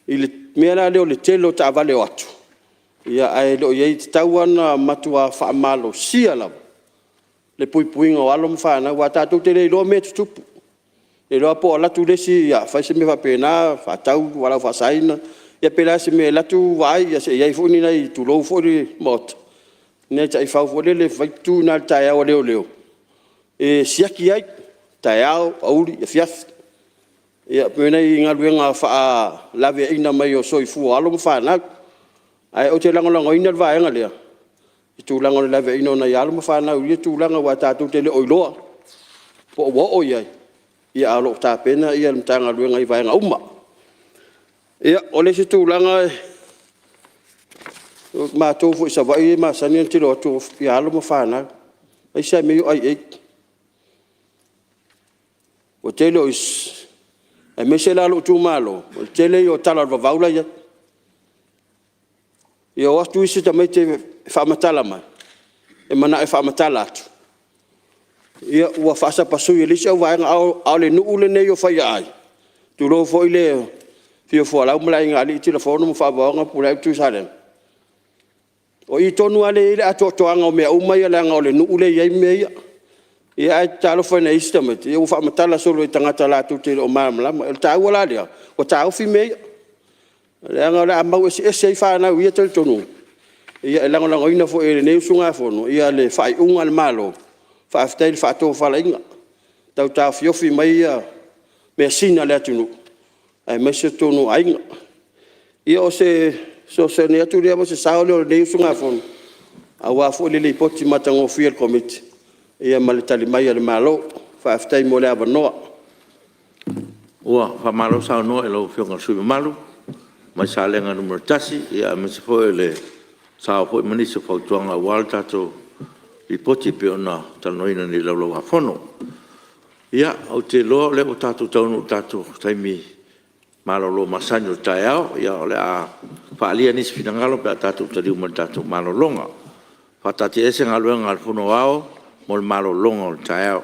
i le mea la lea o le tele o taavale e o atu ae le o i ai… E tatau lava ona matua faamalosia lava le puipuiga o alo ma fanau aua tatou te le iloa mea e tutupu. E le iloa po o alu atu le isi fai se mea faapena, faatau fualaau faasaina ia pe le a se mea, e alu atu vaai se i i ai foi ni nai, tulou foi le Maota, ni nai taifau foi lele e tu i ina i le taeao a leoleo e siaki ai, taeao, aoauli, afiafi. Ia pei o nai galuega faalaveaiina mai o soifua o alo ma fanau. Ae ou te lagolagoina le vaega lea i le tulaga o le laveaiina o nai alo ma fanau i ia tulaga aua tatou te le o iloa po o ua oo i ai, ae o lo o tapena le Matagaluega i vaega uma. Ia, o le isi tulaga, o matou foi i Savaii e masani ona tilotilo atu i alo ma fanau, aemaise lava mea ia o IA. O le tele o isi, aemaise la o lou itumalo, o le tele ia o tala o le vavau la e i ai. E o atu isi tamaiti e faamatala mai, e manao e faamatala atu, ia ua faasapasui e le isi auvaega. A o le nuu lenei o Faiaai, tulou foi le afio o Fualau ma le Aiga Alii, Tilafono ma Faafagogo Fepuleai ma Tuisalega, o i tonu lava lea e i ai le atoatoaga o mea uma ia leaga o le nuu lea e i ai mea ia. Ae talofa i nai isi tamaiti, ia ua faamatala solo e tagata latou te le o malamalama. O le taua la lea, ua taofi mea ia, leaga o le a mau eseese ai fanau i ia talitonuga. E lagolagoina foi e lenei usugafono le faaiuga a le Malo, faafetai i le faatofalaiga, tau taofiofi mai measina a le atunuu aemaise totonu o aiga. Ia o se fesoasoani atu lea ma se sao lea o lenei usugafono aua foi le Lipoti matagofie a le Komiti ma le Tali mai a le Malo. Faafetai mo le avanoa. Ua faamalo saunoa i lau Afioga i le sui usufono mamalu mai Salega 1, aemaise foi o le sao foi ma nisi o fautuaga aua le tatou Lipoti e pei ona talanoaina nei i le Laulau a Fono. Ia, ou te iloa o lea ua tatou taunuu i le tatou taimi malolo masani o le taeao. O le a faaalia nisi finagalo pe a tatou taliu mai le tatou malologa. E faataatiaese Galuega a le Fono Aoao mo le malologa o le taeao.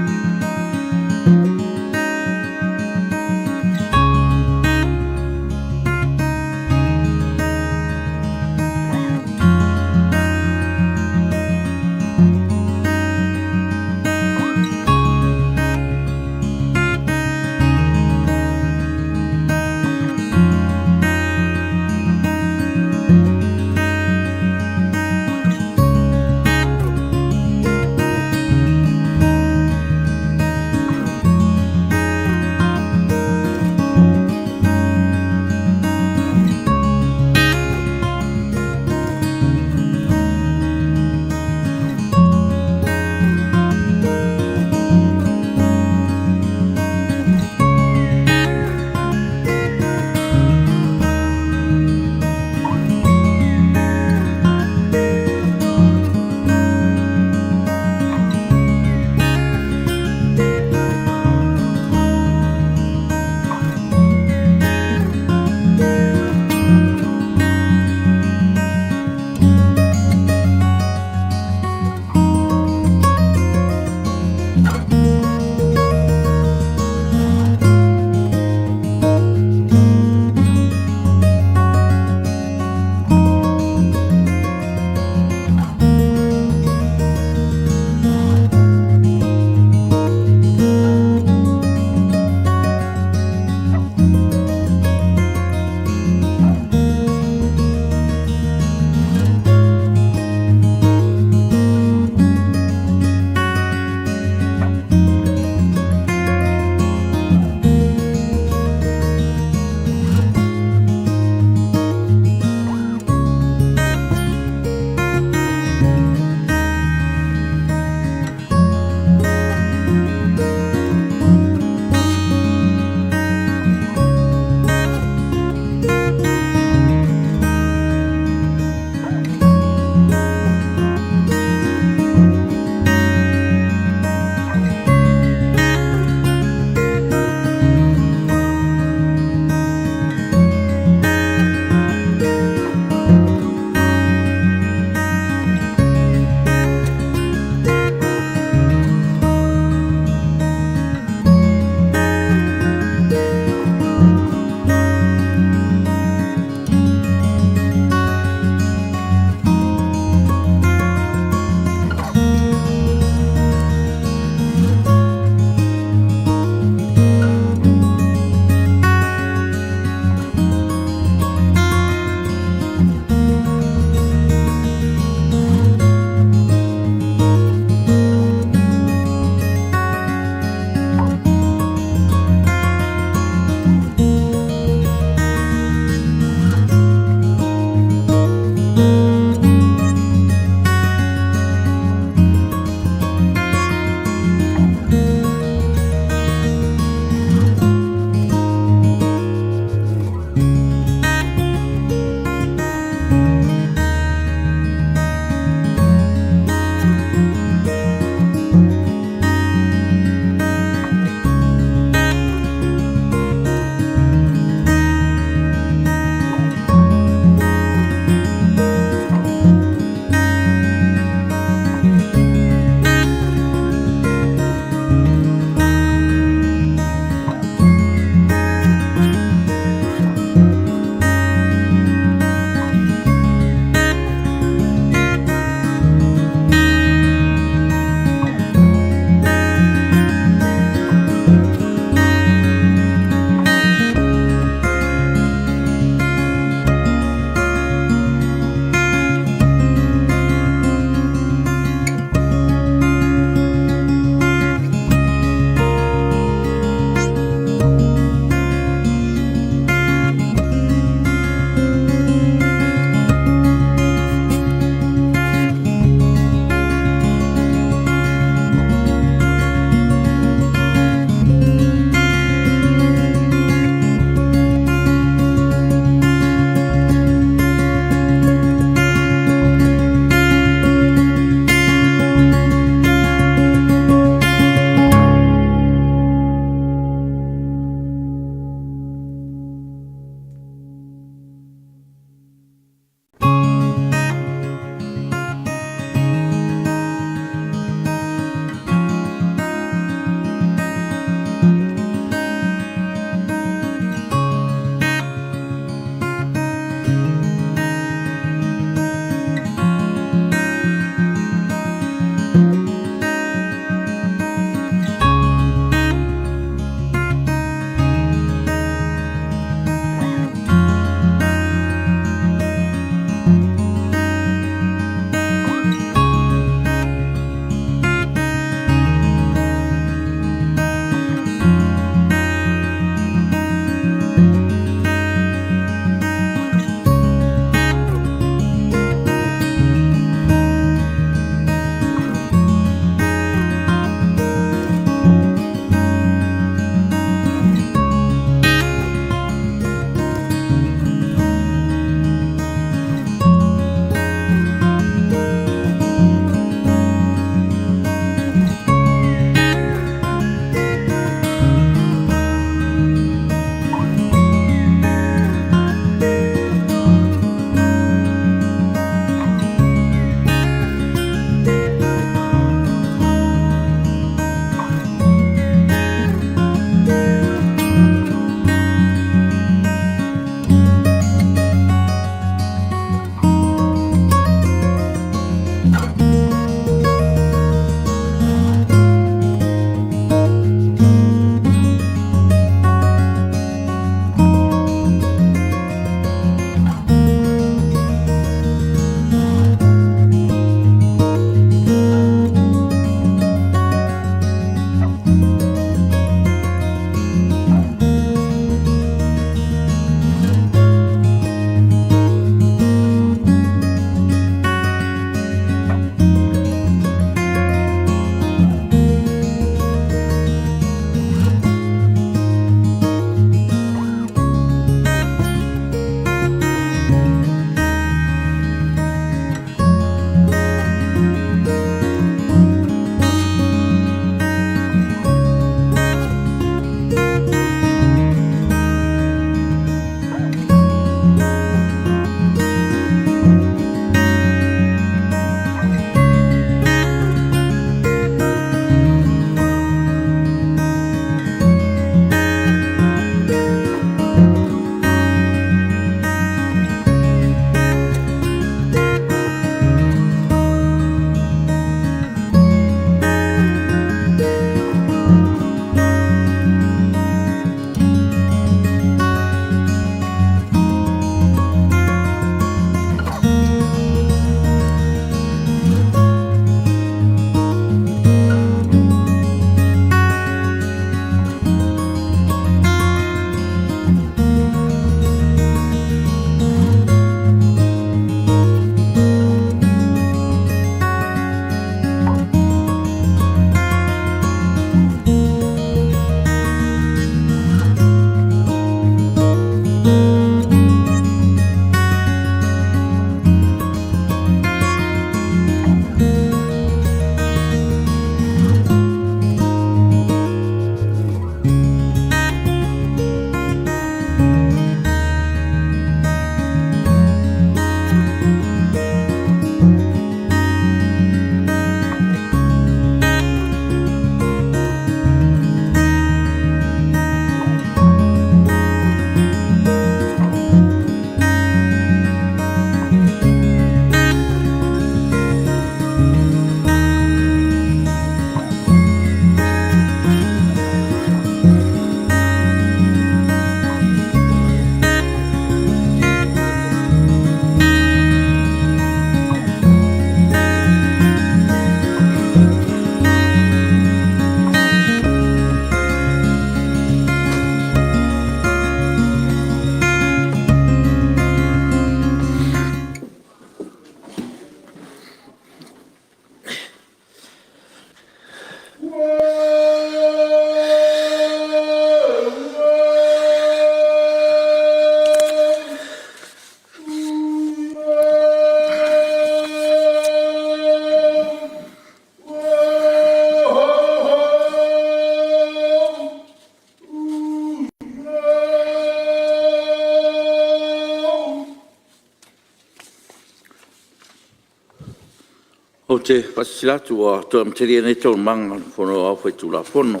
Ou te faasilasila atu ua toe amatalia nei Taualumaga o le Fono Aoao Faitulafono.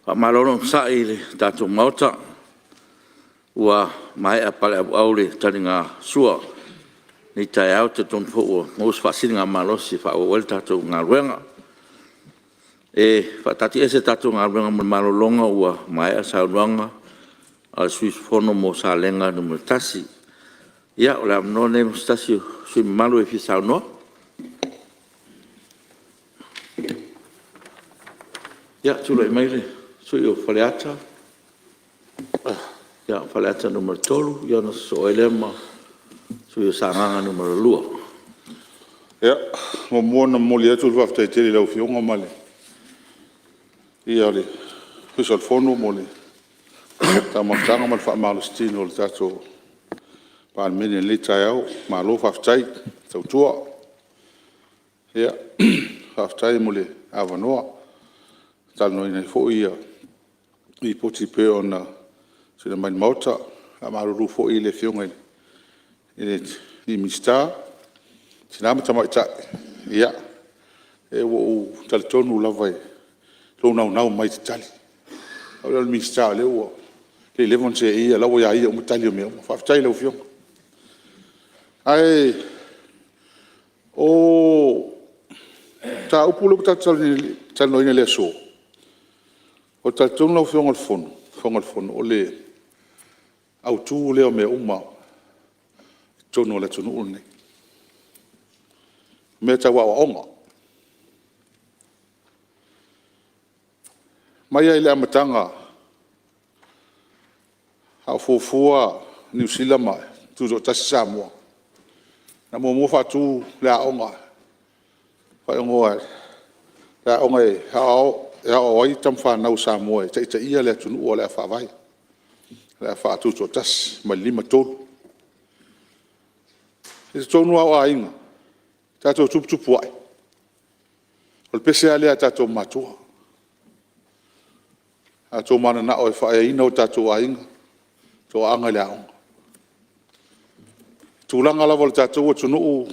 Faamalo le onosai i le tatou Maota ua maea paleauau le taligasua i lenei taeao. E talitonu foi ua maua se faasiligamalosi e faaauau ai le tatou galuega. E faataatiaese le tatou galuega mo le malologa ua maea saunoaga a le sui usufono mo Salega 1. Ia o le avanoa lenei mo se tasi o sui usufono mamalu e fia saunoa. Ia, tulai mai le sui usufono mo Faleata 3, ona sosoo ai lea ma le sui usufono mo Sagaga 2. E muamua ona momoli atu le faafetai tele i lau Afioga ma le paia o le Ofisa o le Fono mo le taumafataga ma le faamalositino o le tatou Palemene i lenei taeao. Malo faafetai tautua. Faafetai mo le avanoa e talanoaina ai foi Lipoti e pei ona tuuina mai i le Maota. E faamalulu foi i le Afioga i le Minisita o Tina ma Tamaitai, ia, ua ou talitonu lava i lou naunau mai e te tali. O au o le Minisita o lea ua leva ona seei o la ua ia ia uma tali o mea uma. Faafetai i lau Afioga. Ae o le mataupu lea ua tatou talanoaina i le aso, ou te talitonu lau Afioga i le Fofoga Fetalai, o le autu lea o mea uma i totonu o le atunuu lenei, o mea tau aoaoga. Mai lava i le amataga a o fuafua Niu Sila ma tutoatasi Samoa, na muamua faatu le aoga, faaigoa o le Aoga e Aoao ai tama fanau a Samoa e taitaia le atunuu o le a faavae, o le a faatutoatasi mai le 1953. I totonu lava o aiga, tatou tuputupuae, o le pese lava lea a tatou matua. A outou mananao e faaeaina o tatou aiga, toaaga i le aoga. O tulaga lava o le tatou atunuu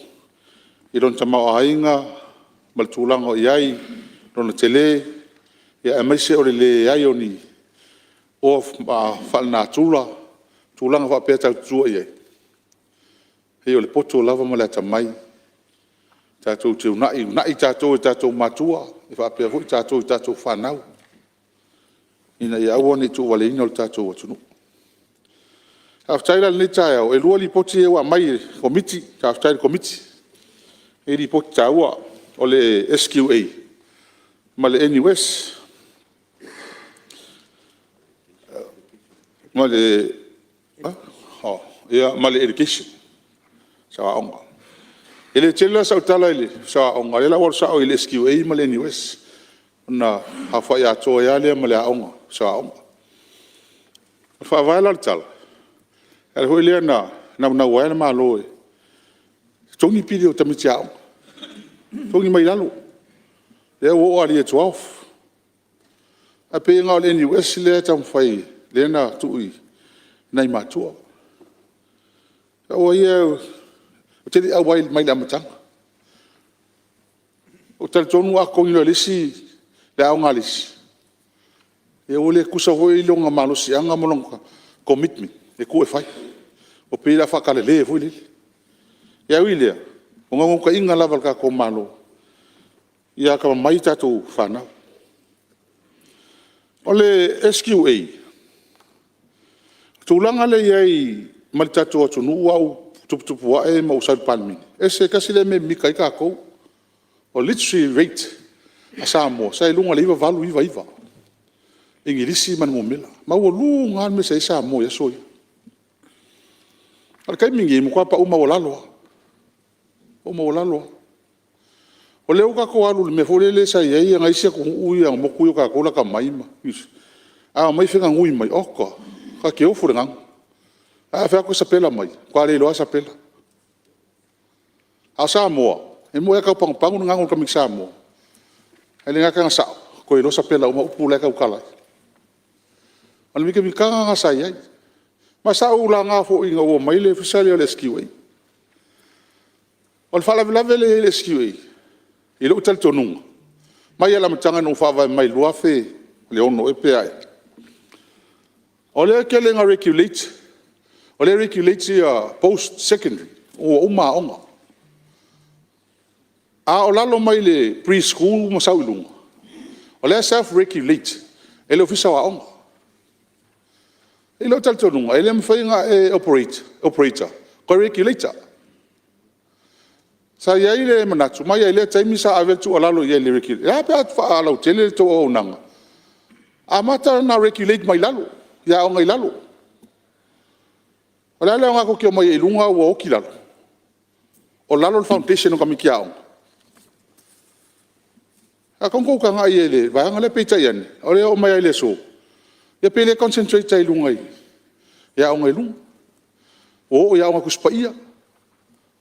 i lona tamaoaiga ma le tulaga o i ai lona tele, aemaise o le leai o ni oa faalenatura, tulaga faapea tatou te tua i ai, pei o le poto lava ma le atamai tatou te uunai, uunai tatou e tatou matua faapea foi tatou i tatou fanau ina ia aua ne i tuuvaleina lo tatou atunuu. Faafetai la i lenei taeao, e 2 Lipoti ia ua aumai e le Komiti. Faafetai i le Komiti e i ai Lipoti taua, o le SQA ma le NUS. Ma le Education, aoaoga. E le tele la sau tala i le aoaoga, o lea o le a ou alu sao i le SQA ma le NUS, ona aofai atoa ai lava lea ma le aoga. E faavae la le tala, o le ala foi lea na naunau ai le Malo e totogi pili o tamaiti aoga, totogi mai lalo, lea ua oo lava i le Year 12. Ae pei na o le NUS lea e taumafai lea na tuu i nai matua. O au lava ia ou te le i auai mai i le amataga. Ou te talitonu a totogi loa e le isi le aoga a le isi, ia ua le tutusa foi lona malosiaga ma lona commitment e tuu e fai. Ua pei o le a faatalale foi lele. Ae ui i lea, o le naunautaiga lava o le tatou Malo, ia atamamai a tatou fanau. O le SQA, o le tulaga lea e i ai ma le tatou atunuu a o tuputupu ae ma ou sau i le Palemene, e tasi lea mea e mimita ai tatou. O le literacy rate a Samoa sa i luga o le 98, 99 Igilisi ma le numera. E maualuga lava le mea sa i ai Samoa i aso ia. A o le taimi lenei, ua matua pau maualalo lava, pau maualalo lava. O lea ua tatou alu i le mea foi lele sa i ai nai isi atunuu ia motu ia o tatou lata mai ma Niu Sila, a omai feganui mai, oka, ta te ofo i le gagana. Ae a fai atu e sapela mai, e matua le iloa lava sapela. A o Samoa, e moni lava e tau pagopago le gagana a le tamaititi Samoa, ae le gata ina sao, toe iloa sapela uma upu la e tautala ai. O le mitamitaga lena sa i ai. Ma sa ou laga foi ina ua omai le Ofisa lea o le SQA. O le faalavelave lea e i ai le SQA i lou talitonuga, mai lava i le amataga ina ua faavae mai i le 2006 ea pe a ea, o lea e tele ina regulate, o lea e regulate post secondary ua uma aoga. A o lalo mai le Pre-School ma sau i luga, o la e self-regulate e le Ofisa o Aoga. I lou talitonuga, e le mafai ona e operator toe Regulator. Sa i ai le manatu mai lava i lea taimi sa ave ai le tuualalo i ai i le Regulator, e a pe a faalautele le tou auaunaga, amata ona regulate mai lalo i aoga i lalo. O le a le aoga tou te omai ai i luga a ua oti lalo? O lalo le foundation o tamaiti aoga. Sa tatau ona outou tagai i ai i le vaega lea, peitai ane, o lea e oo mai lava i le aso, ia pe le concentrate lava i luga i aoga i luga. Ua oo i Aoga Tusi Paia,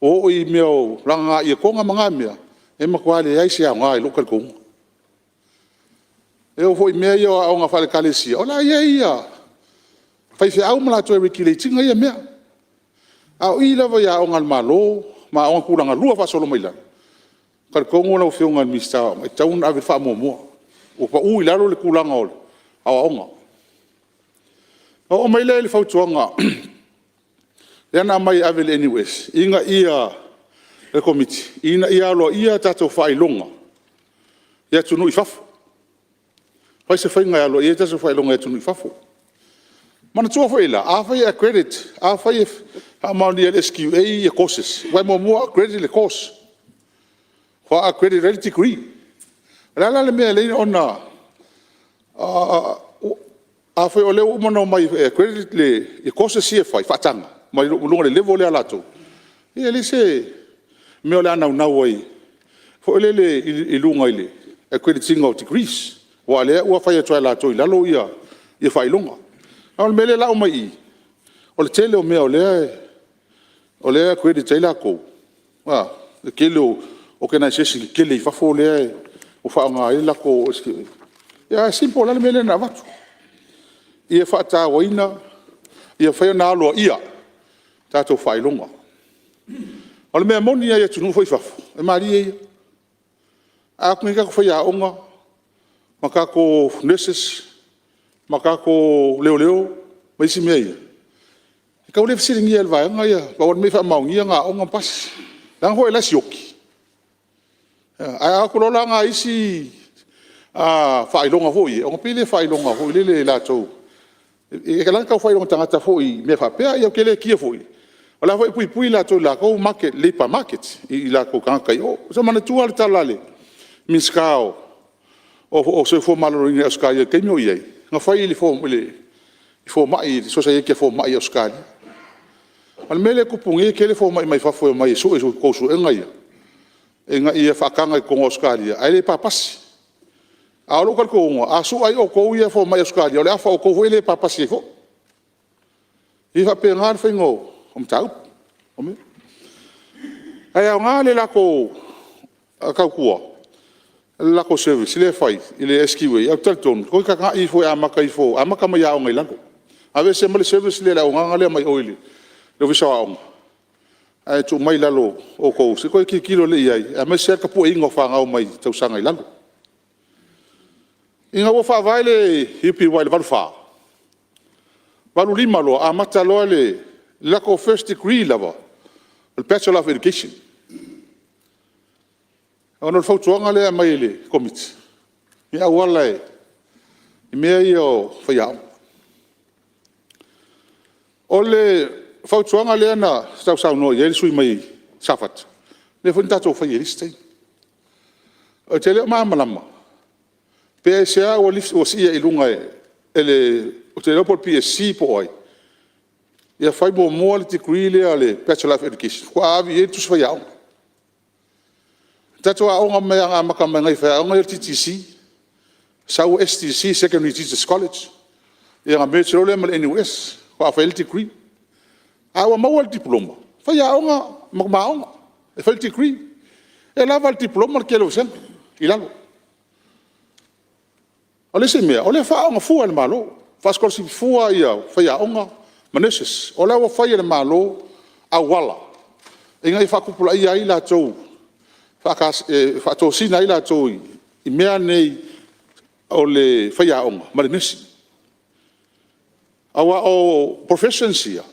ua oo i mea o lagana ietoga ma na mea, e matua leai se aoga i lou talitonuga. E oo foi i mea ia o aoga faale-Ekalesia, o la e i ai faifeau ma latou e regulate ina ia mea. A o i lava i aoga a le Malo ma aoga tulagalua faasolo mai lalo, e talitonu lau Afioga i le Minisita o Aoga, e tatau ona ave le faamuamua. Ua pau i lalo le tulaga o aoaoga. Ona oo mai lea i le fautuaga lea na aumai e ave i le NUS le Komiti, ina ia aloaia tatou faailoga i atunuu i fafo. Fai se faiga e aloaia ai tatou faailoga i atunuu i fafo. Manatua foi la, afai e accredit, afai e faamaonia e le SQA courses, aua e muamua accredit le course faatoa accredit ai le degree. O le a la le mea e ala ai ona… Afai o lea ua uma ona omai e accredit le courses ia e fai faataga mai luga o le level lea a latou, ia e leai se mea o le a naunau ai foi lele i luga i le accredit ina o degrees, aua o lea ua fai atu lava e latou i lalo ia faailoga. A o le mea lea o le a aumai i i, o le tele o mea o lea e accredit ai latou, le tele o organization tetele i fafo lea ua faaaoga ai le latou SQA. Ae simple lava le mea lea na avatu, ia faatauaina, ia mafai ona aloaia tatou faailoga. O le mea moni lava i atunuu foi i fafo, e malie ia. A o atu nei tatou faiaoga ma tatou nurses ma tatou leoleo ma isi mea ia, e tau le fesiligia e le vaega ia, pau o le mea ia faamaonia ona aoga ma pasi. Leaga foi o la e sioki. Ae a o atu loa la nai isi faailoga foi ia, ona pei lea e faailoga foi lele e latou… E ala ona tau fai o tagata foi i mea faapea. Ou te le kikina foi, o la e foi e puipui latou i le latou labour market i latou tagata i o. Sa ou manatua lava le tala a le Minisita o le Soifua Maloloina i Ausetalia i le taimi a o i ai, na fai i le Sosaiete a Fomai i Ausetalia. O le mea lea e tupu nei e tele fomai mai fafo e omai e sue a outou suega ia ina ia faataga i totonu o Ausetalia ae le papasi. A o lou talitonuga, a sue ai outou ia fomai Ausetalia, o le afa o outou foi e le papasi ai foi. E faapena le faiga o mataupu. Ae aoga le latou tautua, le latou service lea e fai i le SQA, ae ou te talitonu, toe tagai ifo e amata mai i aoga i lalo. Aveese mai le service lea, le auaunaga lea mai o i le Ofisa o Aoga, ae tuu mai i lalo o outou se i toe tilotilo lelei i ai, aemaise lava le tapueina o fanau mai tausaga i lalo. Ina ua faavae le UPY i le 1984, 1985 loa amata loa le latou first degree lava, o le Bachelor of Education. Ona o le fautuaga lea e aumai e le Komiti i auala i mea ia o faiaoga. O le fautuaga lea na sausaunoa i ai le sui usufono mai Safata, lea foi na tatou faia i le isi taimi. Ou te le o malamalama pe aisea ua sii ai i luga e le… ou te le iloa po o le PSC po o ai, ia fai muamua le degree lea o le Bachelor of Education faatoa ave i ai le tusi faiaoga. Na tatou aooga mai lava na amata mai e faiaoga ia i le TTC, sau STC Secondary Teachers College, ia ona merge loa lea ma le NUS faatoa fai ai le degree. A ua maua le Diploma, faiaoga ma aoga e fai le degree. E lava le Diploma le tele o vasega i lalo. O le isi mea, o lea e faaaooga fua e le Malo, faasikolasipi fua faiaoga ma nurses. O la e ua fai e le Malo auala ina ia faatupulaia ai latou, e faatosina ai latou i mea nei o le faiaoga ma le nursing. Aua o professions ia,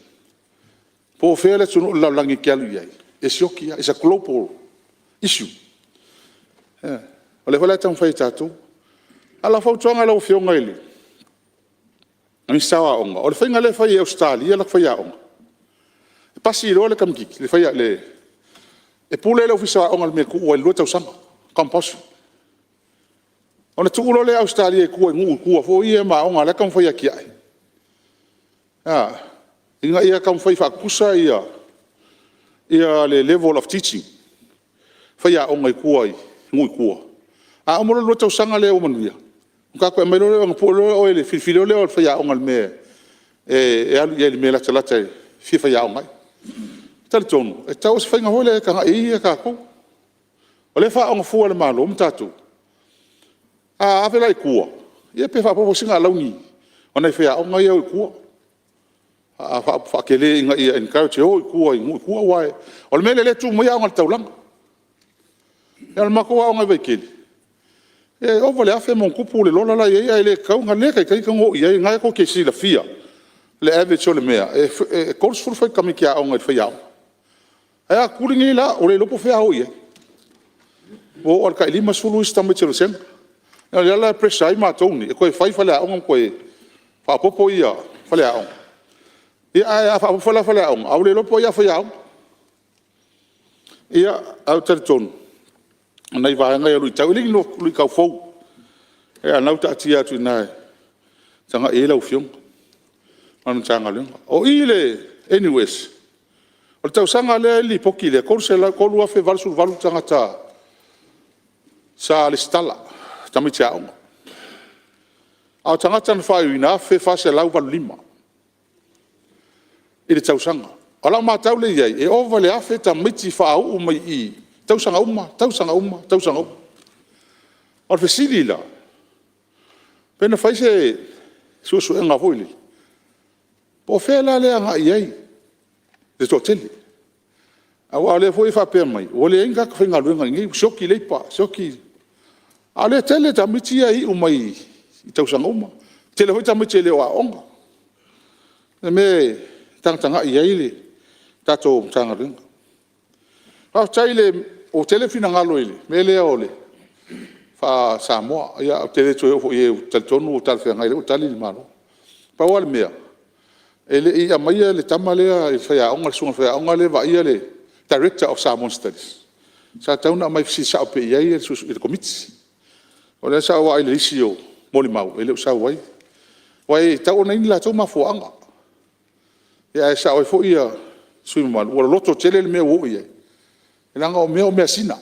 po o fea le atunuu o le lalolagi e te alu i ai, e sioki lava, it's a global issue. O lea foi la e taumafai e tatou. A o lau fautuaga i lau Afioga i le Minisita o Aoga, o le faiga lea e fai e Ausetalia ia latou faiaoga, e pasi loa le tamaitiiti, e pule le Ofisa o Aoga i le mea e tuu ai i le 2 tausaga, compulsory. Ona tuu loa lea e Ausetalia i tua i nuu i tua foi ia ma aoga o la e taumafai e atiae, ina ia taumafai e faatutusa le level of teaching a faiaoga i tua i nuu i tua. A uma loa le 2 tausaga lea ua manuia, ona toe aumai loa lea ona pue loa lea o oe, ona filifili loa lea o oe e faiaoga i le mea e alu i ai i le mea e latalata e fia faiaoga ai. Ou te talitonu e tatau o se faiga foi lea e tagai i ai tatou. O lea e faaaoga fua e le Malo ma tatou. A ave la i tua, ia pe faaopoopo sina alauni a nai faiaoga ia e o i tua, faatele ina ia encourage e o i tua i nuu i tua. Aua o le mea lea o lea e tu mai aoga i le taulaga. O le matou aoga i Vaitele, e ova i le 1000+ le lola la e i ai, ae le tatau na le taitai ona o i ai. O lena tou te silafia le average o le mea, e 30 tamaiti aoga i le faiaoga. Ae a tutuli nei la, ua le iloa po o fea a o i ai. Ua oo lava i le tai 50 isi tamaiti o le vasega. O lea la e pressure ai matou nei e toe fai faleaoga ma toe faaopoopo faleaoga. Ae a faaopoopo la faleaoga, ae ua le iloa po o ai a faiaoga. Ia, ae ou te talitonu o nai vaega ia o luitau. E le o ni luitau fou, a o lena ua taatia atu i ina e tagai i ai lau Afioga ma le Matagaluega. O i i le NUS, o le tausaga lea e i ai le lipoti lea, e 3,088 tagata sa resitala, tamaiti aoga. A o tagata na faaiuina e 1,485 i le tausaga. O lau matau lea i ai, e ova i le 1,000 tamaiti faauu mai i i, tausaga uma, tausaga uma, tausaga uma. O le fesili la; pe na fai se suesuega foi lele, po o fea la lea e agai i ai le toatele? Aua o lea foi e faapea mai, ua leai ni tagata faigaluega i inei ua sioki leipa, sioki… A o lea e tele tamaiti ia e iu mai i tausaga uma. E tele foi tamaiti e le o aooga. O le mea e tagatagai i ai le tatou Matagaluega. Faafetai ua tele finagalo i le mea lea o le faa-Samoa. Ia ou te le toe oo foi i ai, ou te talitonu ua talafeagai o lea ua tali le Malo. Pau lava le mea, e le i aumaia le tama lea, le faiaoga, le susuga i le faiaoga lea e vaaia le Director of Samoan Studies, sa tatau ona aumai e fesili sao pea i ai le Komiti. O lea sa ou vaai i le lisi o molimau e le o sau ai. Aua e tatau ona i ai ni latou mafuaaga. Ae sao ai foi sui usufono mamalu, ua loloto tele le mea ua oo i ai, leaga o mea o measina.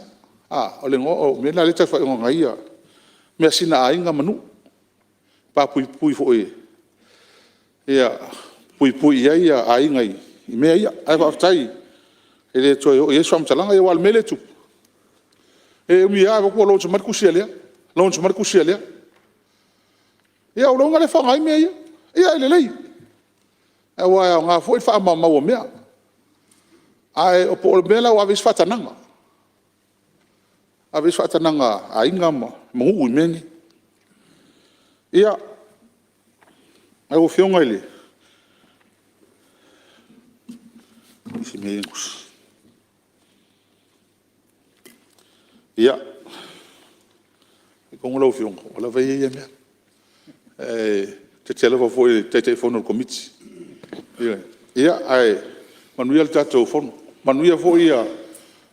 O le mea lena o lea e tau faaigoa nei measina a aiga ma nuu, pa puipui foi ia puipui i ai aiga i mea ia. Ae faafetai e le toe oo i ai se faamatalaga. Aua o le mea lea e tupu, e ui lava ua launch mai le tusi a le, launch mai le tusi a le. Ia ou iloa o lea e faaaoga ai mea ia. Ia e lelei, aua e aoga foi le faamaumau o mea. Ae po o le mea la ua ave i ai se faatanaga, ave i ai se faatanaga a aiga ma nuu i mea nei. Ia, lau Afioga i le… Ia, talitonu lau Afioga, ua lava ia ia mea. Ae ta te alofa foi i le Taitaifono o le Komiti. Ia, ae manuia le tatou Fono, manuia foi le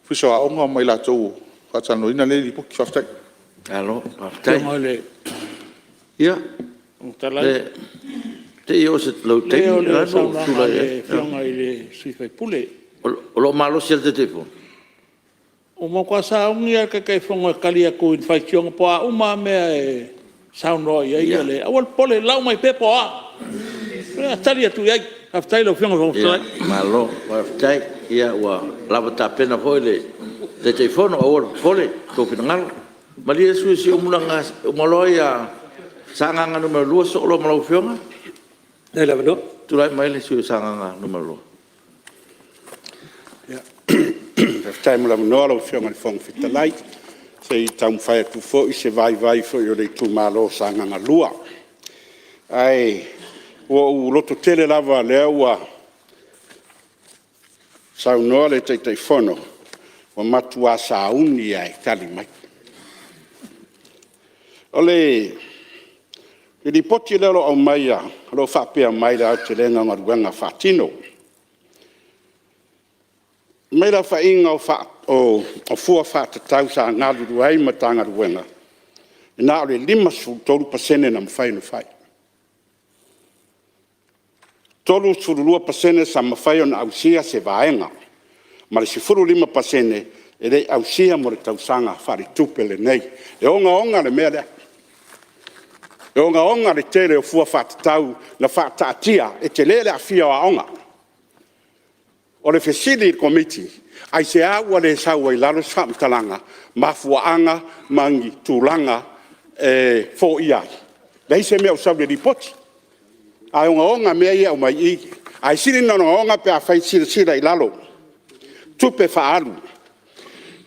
Ofisa o Aoga ma i latou o faatalanoaina lenei Lipoti. Faafetai. Malo faafetai. Ia, se i oo i lou taimi O le saunoaga a le Afioga i le sui usufono. O lo o malosi lava le Taitaifono? Ua matua sauni lava le Taitaifono e tali atu i faitioga po o a uma lava mea e saunoa i ai le… Aua le popole, lau mai pea po o a, o le a tali atu i ai. Faafetai i lau Afioga i le Fofoga Fetalai. Malo faafetai. Ia ua lava tapena foi le Taitaifono, aua le popole i lou finagalo. Malie le sui usufono mo Siumu, leaga e uma loa Sagaga 2 sosoo loa ma lau Afioga. Faafetai mo le avanoa. Tulai mai le sui usufono mo Sagaga 2. Faafetai mo le avanoa lau Afioga i le Fofoga Fetalai, se i taumafai atu foi se vaivai foi o le itumalo o Sagaga 2. Ae ua ou lototele lava o lea ua saunoa le Taitaifono, ua matua sauni lava e tali mai. O le Lipoti lea o lo o aumaia o lo o faapea mai le aotelega o galuega faatino. Fai mai le aofaiga o fua faatatau sa galulue ai le Matagaluega, na o le 53% na mafai ona fai. E 32% sa mafai ona ausia se vaega ma le 15% e le i ausia mo le tausaga faaletupe lenei. E ogaoga le mea lea. E ogaoga le tele o fua faatatau na faataatia, e tele le aafia o aoga. O le fesili i le Komiti, aisea ua le sau ai i lalo se faamatalaga, mafuaaga ma ni tulaga e foia ai? Leai se mea o sau i le Lipoti, ae ogaoga mea ia e aumai i i. Ae sili ona ogaoga pe afai e silasila i lalo, tupe faaalu,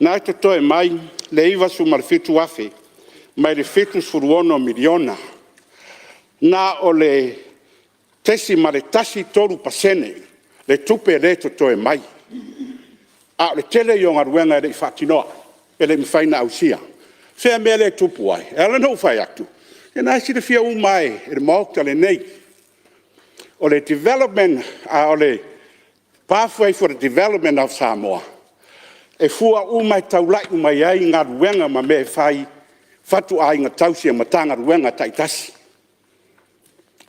lena e totoe mai le $97,000 mai le $76 miliona. Na o le 0.13% le tupe lea e totoe mai, a o le tele ia o galuega e le i faatinoina, e le i mafai ona ausia. O fea le mea lea e tupu ai? E ala ona ou fai atu, ia o lena e silafia uma lava e le Maota lenei, o le pathway for the development of Samoa, e fua uma e taulai uma i ai galuega ma mea e fai, fatuaiga tausi a Matagaluega taitasi.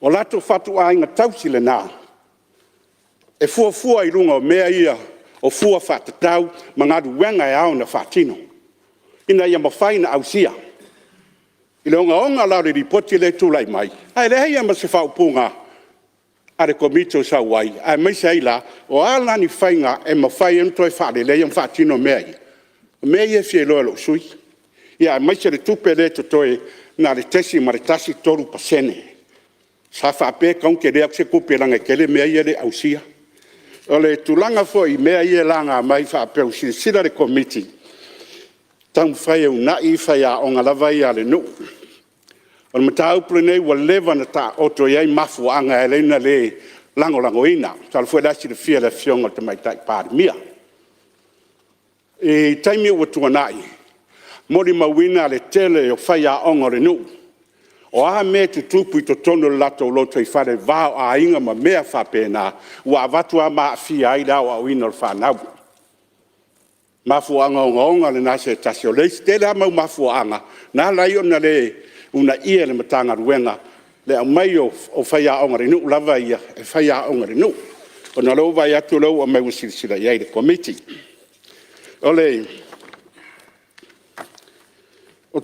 O latou fatuaiga tausi lena, e fuafua i luga o mea ia o fua faatatau ma galuega e ao ona faatino, ina ia mafai ona ausia. I le ogaoga la o le Lipoti lea e tulai mai, ae leai lava ma se faaupuga a le Komiti o sau ai, aemaise ai la, o a la ni faiga e mafai ai ona toe faaleleia ma faatino mea ia? O mea ia e fia iloa e lou sui usufono, aemaise le tupe lea e totoe na o le 0.13%. Sa faapea e tatau ona tele atu se tupe leaga e tele mea ia e le i ausia. O le tulaga foi i mea ia e laga mai faapea ua silasila le Komiti e taumafai e uunai faiaoga lava ia a le nuu. O le mataupu lenei ua leva ona taoto i ai mafuaaga e ala ai ona le lagolagoina. Masalo foi o la e silafia e le Afioga i le Tamaitai Palemia. I taimi ua tuanai, e molimauina le tele o faiaoga o le nuu, o a mea e tutupu i totonu o le latou lotoifale i le va o aiga ma mea faapena, ua avatu lava ma aafia ai le aoaoina o le fanau. O mafuaaga ogaoga na se tasi, o le isi tele lava mau mafuaaga na ala ai ona le uunaia e le Matagaluega le aumai o faiaoga a le nuu lava ia e faiaoga i le nuu. Ona o lea ua ou vaai atu o lea ua aumai ua silasila i ai le Komiti. O le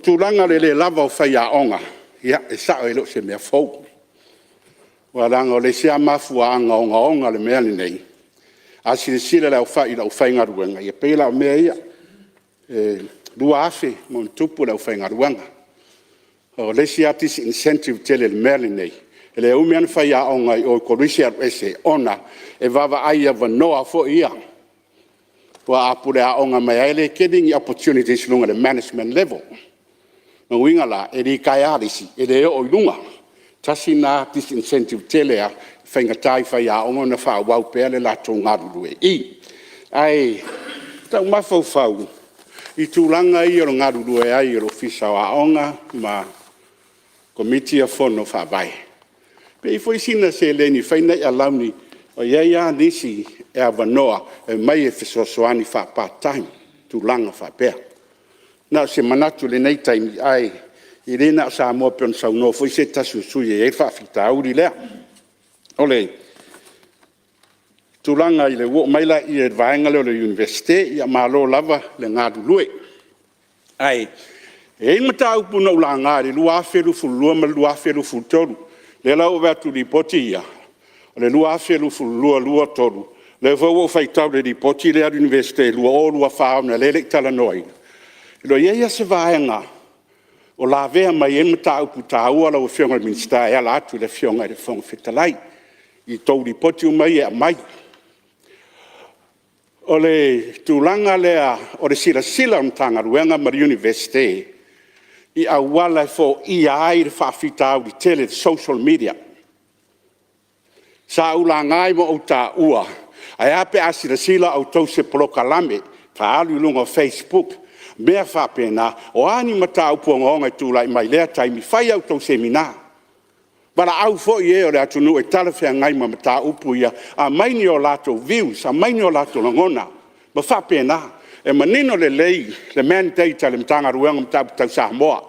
tulaga o le le lava o faiaoga, ia e sao e le o se mea fou. Aua leaga o le isi lava mafuaaga ogaoga o le mea lenei, a silasila i le aufaigaluega, e pei la o mea ia, e 2,000+ le aufaigaluega. O le isi lava disincentive tele i le mea lenei, e le umi lava ona faiaoga i o i kolisi ae alu ese, ona e vaavaai i avanoa foi ia. Aua a pule aoga mai lava e le tele ni opportunities i luga o le management level. O lona uiga la, e litaea lava le isi, e le oo i luga. Tasi lena disincentive tele lava, e faigata i faiaoga ona faaauau pea le latou galulue i i. Ae o lou mafaufau i tulaga ia o le galulue ai o le Ofisa o Aoga ma Komiti ia o Fono Faavae, pe i ai foi sina seleni e fai nai alauni, e i ai lava nisi e avanoa e aumai e fesoasoani faa-part time, tulaga faapea. Na o se manatu i lenei taimi, ae le na o Samoa pei ona saunoa foi se tasi o sui usufono e i ai le faafitauli lea. O le tulaga i le ou oo mai lea i le vaega lea o le Iunivesite, ia malo lava le galulue. Ae i ai le mataupu na ou laga i le 2022 ma le 2023, lea la ua ou vaai atu i Lipoti ia, o le 2022/2023, lea foi ua ou faitau i le Lipoti lea a le Iunivesite 2024 ona o lea e le i talanoaina, e le o i ai lava se vaega o lavea mai ai le mataupu taua lau Afioga i le Minisita e ala atu i le Afioga i le Fofoga Fetalai i tou Lipoti uma ia e aumai. O le tulaga lea o le silasila a le Matagaluega ma le Iunivesite i auala e foia ai le faafitauli tele i le social media. Sa ou laga ma ou taua, ae a pe a silasila outou i se polokalame faaalu i luga o facebook, mea faapena. O a ni mataupu ogaoga e tulai mai i lea taimi, fai a outou semina. Valaau foi e o le atunuu e talafeagai ma mataupu ia, aumai ni o latou views, aumai ni o latou lagona, ma faapena. E manino lelei le mandate a le Matagaluega o Mataupu Tau Samoa,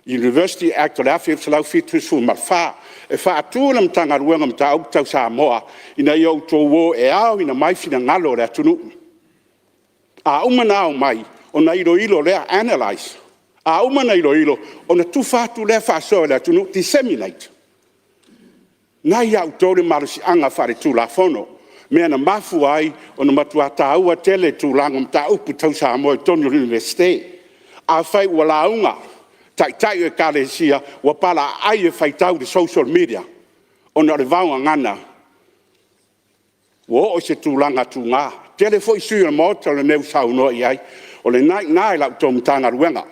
University Act 1974. E faatu le Matagaluega o Mataupu Tau Samoa, ina ia outou o e aoina mai finagalo o le atunuu. A uma ona ao mai, ona iloilo lea, analyze. A uma ona iloilo, ona tufa atu lea faasoa i le atunuu, disseminate. O lena e ia outou le malosiaga faale-Tulafono, mea na mafua ai ona matua taua tele tulaga o mataupu tau Samoa i totonu o le Iunivesite. Afai ua lauga taitai o ekalesia ua palaai le faitau i le social media ona o le vaogagana, ua oo i se tulaga tuga. E tele foi sui usufono o le Maota lenei ua saunoa i ai. O lena e i ina i la outou Matagaluega,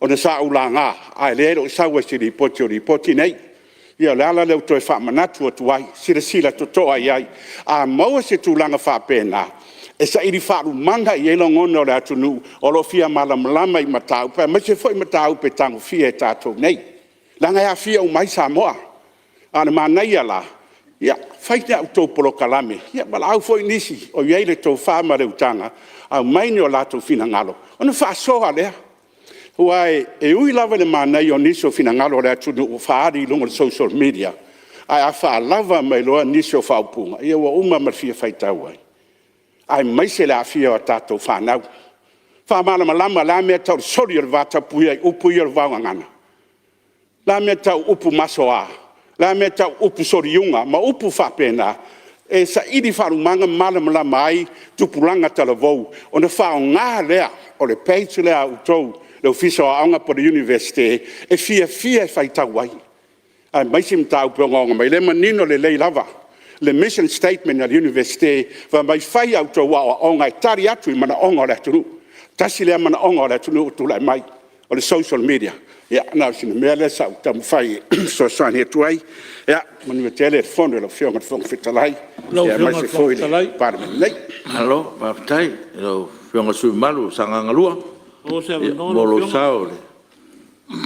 ona sa ou laga, ae o lea e le o sau lava i se Lipoti o Lipoti nei. Ia o le ala lea o le toe faamanatu atu ai, silasila totoa i ai. A maua se tulaga faapena, e saili faalumaga i ai lagona o le atunuu o lo o fia malamalama i mataupu, aemaise foi mataupu e tagofia e tatou nei, leaga e aafia uma ai Samoa. A o le manaia la, ia fai ni a outou polokalame, valaau foi nisi o i ai le tofa ma le utaga, aumai ni o latou finagalo ona faasoa lea. Aua e ui lava i le manaia o nisi o finagalo o le atunuu ua faaali i luga o le social media, ae a faalava mai loa nisi o faaupuga, ia ua uma ma le fia faitau ai, aemaise le aafia o a tatou fanau. Faamalamalama o le a le mea e tau o le soli o le vatapuia i upu ia o le vaogagana? O le a le mea e tau o upu masoa? O le a le mea e tau o upu soliuga? Ma upu faapena, e saili faalumaga ma malamalama ai tupulaga talavou, ona faaaoga lea o le page lea a outou le Ofisa o Aoga po o le Iunivesite e fiafia e faitau ai, aemaise mataupu e ogaoga mai. O lea e manino lelei lava le mission statement a le Iunivesite, fai mai, fai a outou aoaoga e tali atu i manaoga o le atunuu. Tasi lea manaoga o le atunuu ua tulai mai, o le social media. Ia na o sina mea lea sa ou taumafai e fesoasoani atu ai. Ia manuia tele le Fono a lau Afioga i le Fofoga Fetalai, aemaise foi le Palemene nei. Malo faafetai i lau Afioga i le sui usufono mamalu mo Sagaga 2 mo lou sao.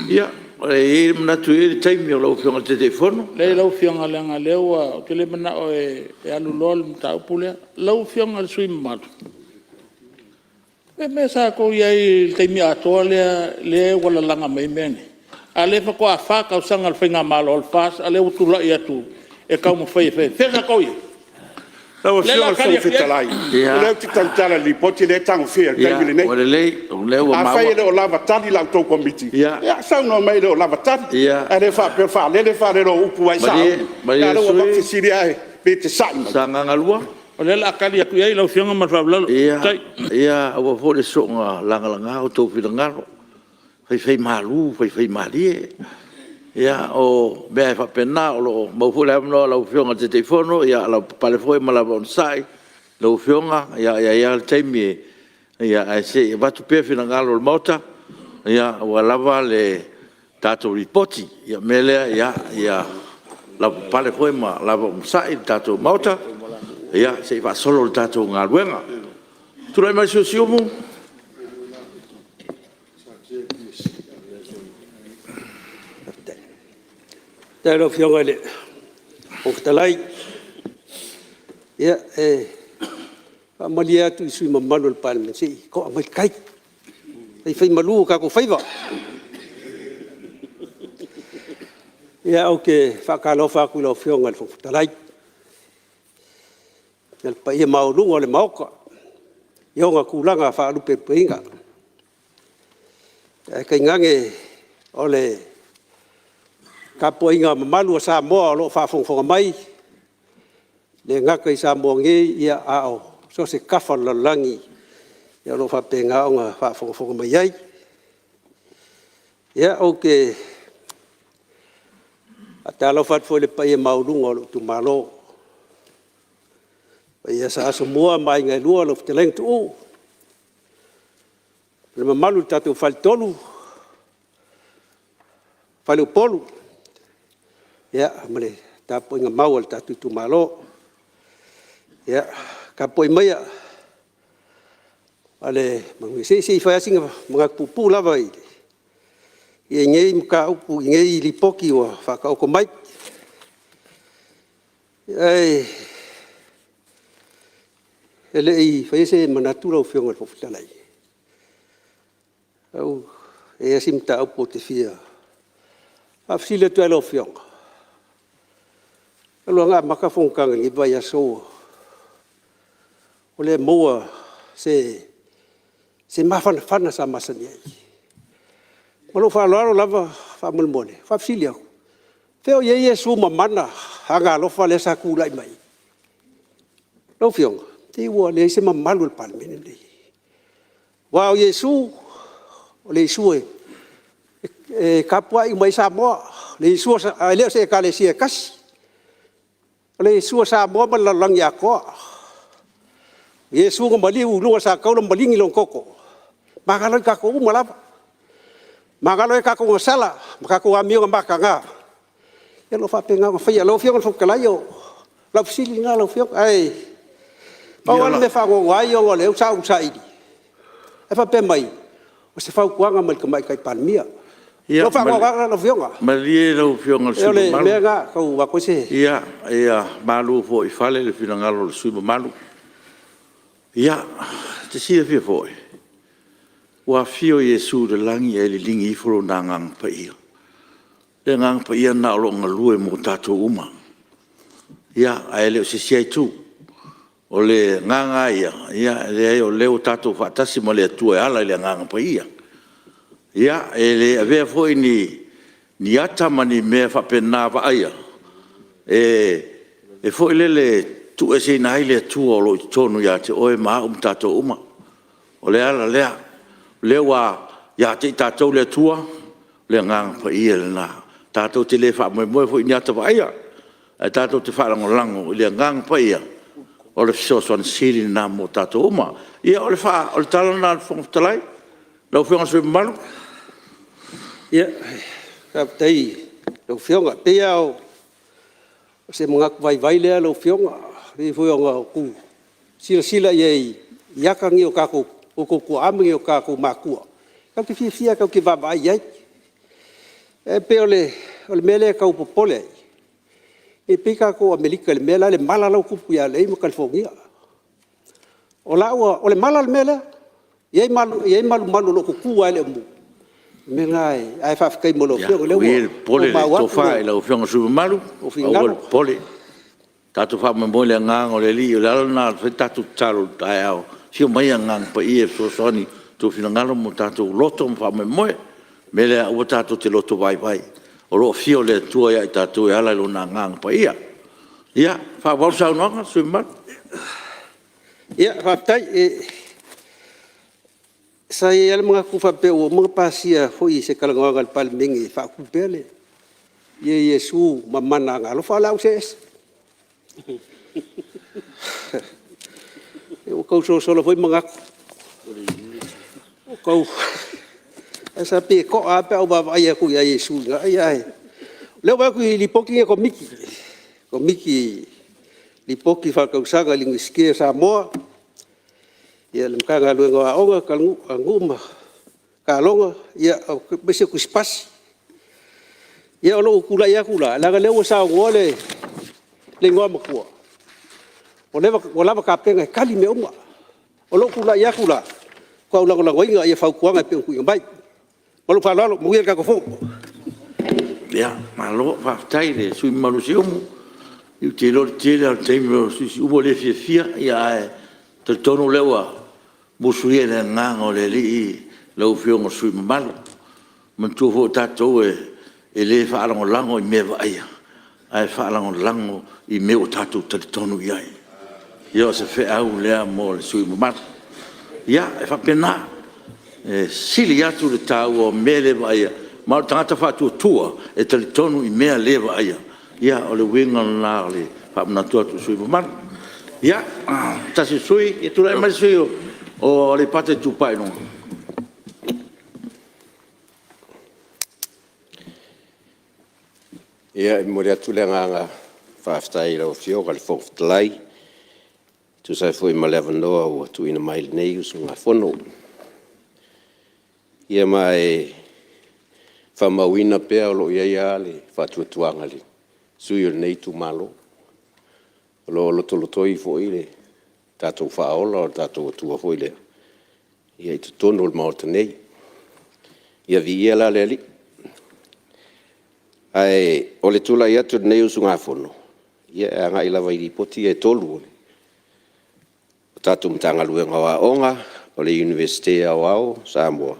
Ia, e i ai le manatu e i ai le taimi o lau Afioga i le Taitaifono. Leai lau Afioga leaga o lea ua… ou te le manao e aluloa le mataupu lea. Lau Afioga i le sui usufono mamalu, o le mea sa tou i ai i le taimi atoa lea ua lalaga mai ai mea nei? A o lea faatoa 4 tausaga o le faigamalo a le FAST a o lea ua tulai atu e taumafai e fai… O fea sa tou i ai? O Lau Ia Afioga i le Fofoga Fetalai, o lea ou te tautala i le Lipoti lea e tagofia i le taimi lenei. Ua lelei o lea ua maua. Afai e le o lava tali la outou Komiti, ia saunoa mai e le o lava tali. Ae le faapea e faalele faalele o upu ai sa uma, a o Malie lea ua le avatu sui fesili ae pei e te sa'i mai. usufono mo Sagaga 2. O lea o le a tali atu i ai lau Afioga ma le faaaloalo. Faafetai. Ia aua foi le soona lagalaga outou finagalo, faifaimalu faifaimalie. Ia o mea lava e faapena, o lo o maua foi le avanoa o lau Afioga i le Taitaifono, ia lavapapale foi ma lava onosai lau Afioga, e i ai lava le taimi ae se i avatu pea finagalo o le Maota aua lava le tatou Lipoti. O le mea lea, ia lavapapale foi ma lava onosai le tatou Maota se i faasolo le tatou galuega. Tulai mai le sui usufono mo Siumu. Faafetai i lau Afioga i le Fofoga Fetalai. Ia, e faamalie atu i sui usufono mamalu o le Palemene, se i to'a mai le tai, faifaimalu o tatou faiva. Ia, ou te faatalofa atu i lau Afioga i le Fofoga Fetalai ma le paia maualuga o le Maota i ona tulaga faalupelupeina, ae tainane o le tapuaiga mamalu a Samoa o lo o faafogafoga mai, e le gata i Samoa nei, a o so o se tafa o le lalolagi o lo o faapena ona faafogafoga mai ai. Ia, ou te faatalofa atu foi i le paia maualuga o lou itumalo Paia Sa Asomua ma Aiga e Lua, lau Fetalaiga Tuuu ma le mamalu i le tatou Faletolu, Faleupolu ma le tapuaiga mau a le tatou itumalo. Ia, tapuai maia a se i fai lava sina manatu puupuu lava i lenei mataupu i lenei Lipoti ua faataoto mai. Ae le i faia se manatu lau Afioga i le Fofoga Fetalai, e i ai lava si mataupu ou te fia faafesili atu ai i lau Afioga, talu lava ona amata fonotaga i lenei vaiaso ua le maua se mafanafana sa masani ai. Ma lou faaaloalo lava faamolemole e faafesili atu, fea o i ai Iesu mamana agaalofa lea sa tulai mai ai? Lau Afioga, se ua leai se mamalu o le Palemene lenei. Aua o Iesu, o le Iesu e tapuai uma i ai Samoa, ae le o se Ekalesia e tasi. O le Iesu a Samoa ma le lalolagi atoa. O Iesu na maliu i luga o le sa taula ma maligi lona toto, magalo ai tatou uma lava, magalo ai tatou agasala ma tatou amio na mataga, ia o lo o faapena ona faia. Lau Afioga i le Fofoga Fetalai, o lau fesili lena lau Afioga. Ae pau lava le mea e faanoano ai ona o lea sa ou saili, ae faapea mai o se fautuaga mai le Tamaitai Palemia. Lou faanoano lava lau Afioga. Malie lau Afioga i le sui usufono mamalu. O le mea lena e tau avatu ai se… Ia malu foi i fale le finagalo o le sui usufono mamalu. Ia, e te silafia foi, ua afio Iesu i le lagi ae liligi ifo Lona Agaga Paia. O le Agaga Paia lena o lo o galue mo tatou uma, ae le o se isi lava itu. O le Agaga lava ia, e leai o lea ua tatou faatasi ma le Atua e ala i le Agaga Paia. Ia, e le avea foi ni ata ma ni mea faapena vaaia e tuueseina ai le Atua o lo o i totonu ia te oe ma au ma tatou uma. O le ala lea, o lea ua ia te i tatou le Atua, o le Agaga Paia lena. Tatou te le faamoemoe foi i ni ata vaaia, ae tatou te faalagolago i le Agaga Paia, o le fesoasoani sili lena mo tatou uma. Ia o le tala lena a le Fofoga Fetalai. Lau Afioga i le sui usufono mamalu. Faafetai i lau Afioga. E pei lava o se manatu vaivai lea lau Afioga, pei foi ona outou silasila i ai i ata nei o outou tuaa ma ni o tatou matua, tatou te fiafia lava tatou te vaavaai i ai. Ae pei o le mea lea e tau popole ai, e pei tatou o Amerika i le mea la le mala la e ua tupu ia LA ma Kalifonia. O le mala le mea lea, e i ai malumalu o lo o tutu lava e le o mumu. O le mea lena, ae faafetai mo lau Afioga o lea Ia, ua aua ia le popole i le maua atu tofa i lau Afioga i le sui usufono mamalu, lou aua finagalo. le popole. Tatou faamoemoe i le agaga o le Alii, o le ala lena e fai ai le tatou tatalo i le taeao, afio mai Agaga Paia e fesoasoani i outou finagalo ma o tatou loto ma faamoemoe. O le mea lea, aua tatou te lotovaivai, o lo o afio le Atua ia i tatou e ala i Lona Agaga Paia. Ia, faaauau le saunoaga le sui usufono mamalu. Ia, faafetai. Sa i ai lava le manatu faapea ua uma ona pasia foi i se talanoaga a le Palemene e faatu pea le Iesu Mamana Agaalofa, ae o le a ou see ese. Ua tau solasola foi manatu. Ae sa pei e to'a lava pe a ou vaavaai atu ia Iesu i ina, ae… O lea ua ou vaai atu i Lipoti nei a le Komiti, Lipoti Faaletausaga a le Iunivesite o Samoa, le Matagaluega o Aoga, Aganuu ma Taaloga, aemaise o Tusi Pasi. Ia o lou tulai atu la, leaga o lea ua saunoa le Igoamatua ua lava tapena e tali mea uma. O lou tulai atu la, e matua ou lagolagoina fautuaga e pei ona tuuina mai. Ma lou faaaloalo. Manuia le tatou Fono. Malo faafetai i le sui usufono mamalu o Siumu. Ou te iloa o le tele lava o le taimi o le sui usufono o Siumu e le fiafia, ae talitonu o lea ua musuia e le agaga o le Alii lau Afioga i le sui usufono mamalu. Manatua foi o tatou e le faalagolago i mea vaaia, ae faalagolago i mea ua tatou talitonu i ai. Ia o se feau lea mo le sui usufono mamalu. Ia, e faapena, e sili atu le taua o mea le vaaia, ma o le tagata faatuatua e talitonu i mea le vaaia. Ia o le uiga lena o le faamanatu atu i le sui usufono mamalu. Ia, se tasi o sui usufono. Ia tulai mai le sui usufono mo Aleipata Itupa i Luga. Ia, e momoli atu le agaga faafetai i lau Afioga i le Fofoga Fetalai e tusa ai foi ma le avanoa ua tuuina mai i lenei usugafono. Ia ma e faamauina pea o lo o i ai lava le faatuatuaga i le sui usufono o lenei itumalo, o lo o lotolotoi foi le tatou Faaola o le tatou Atua foi lea i totonu o le Maota nei. Ia viia la le Alii. Ae o le tulai atu o lenei usugafono, ia e agai lava i Lipoti ia e 3 o le tatou Matagaluega o Aoga, o le Iunivesite Aoao o Samoa,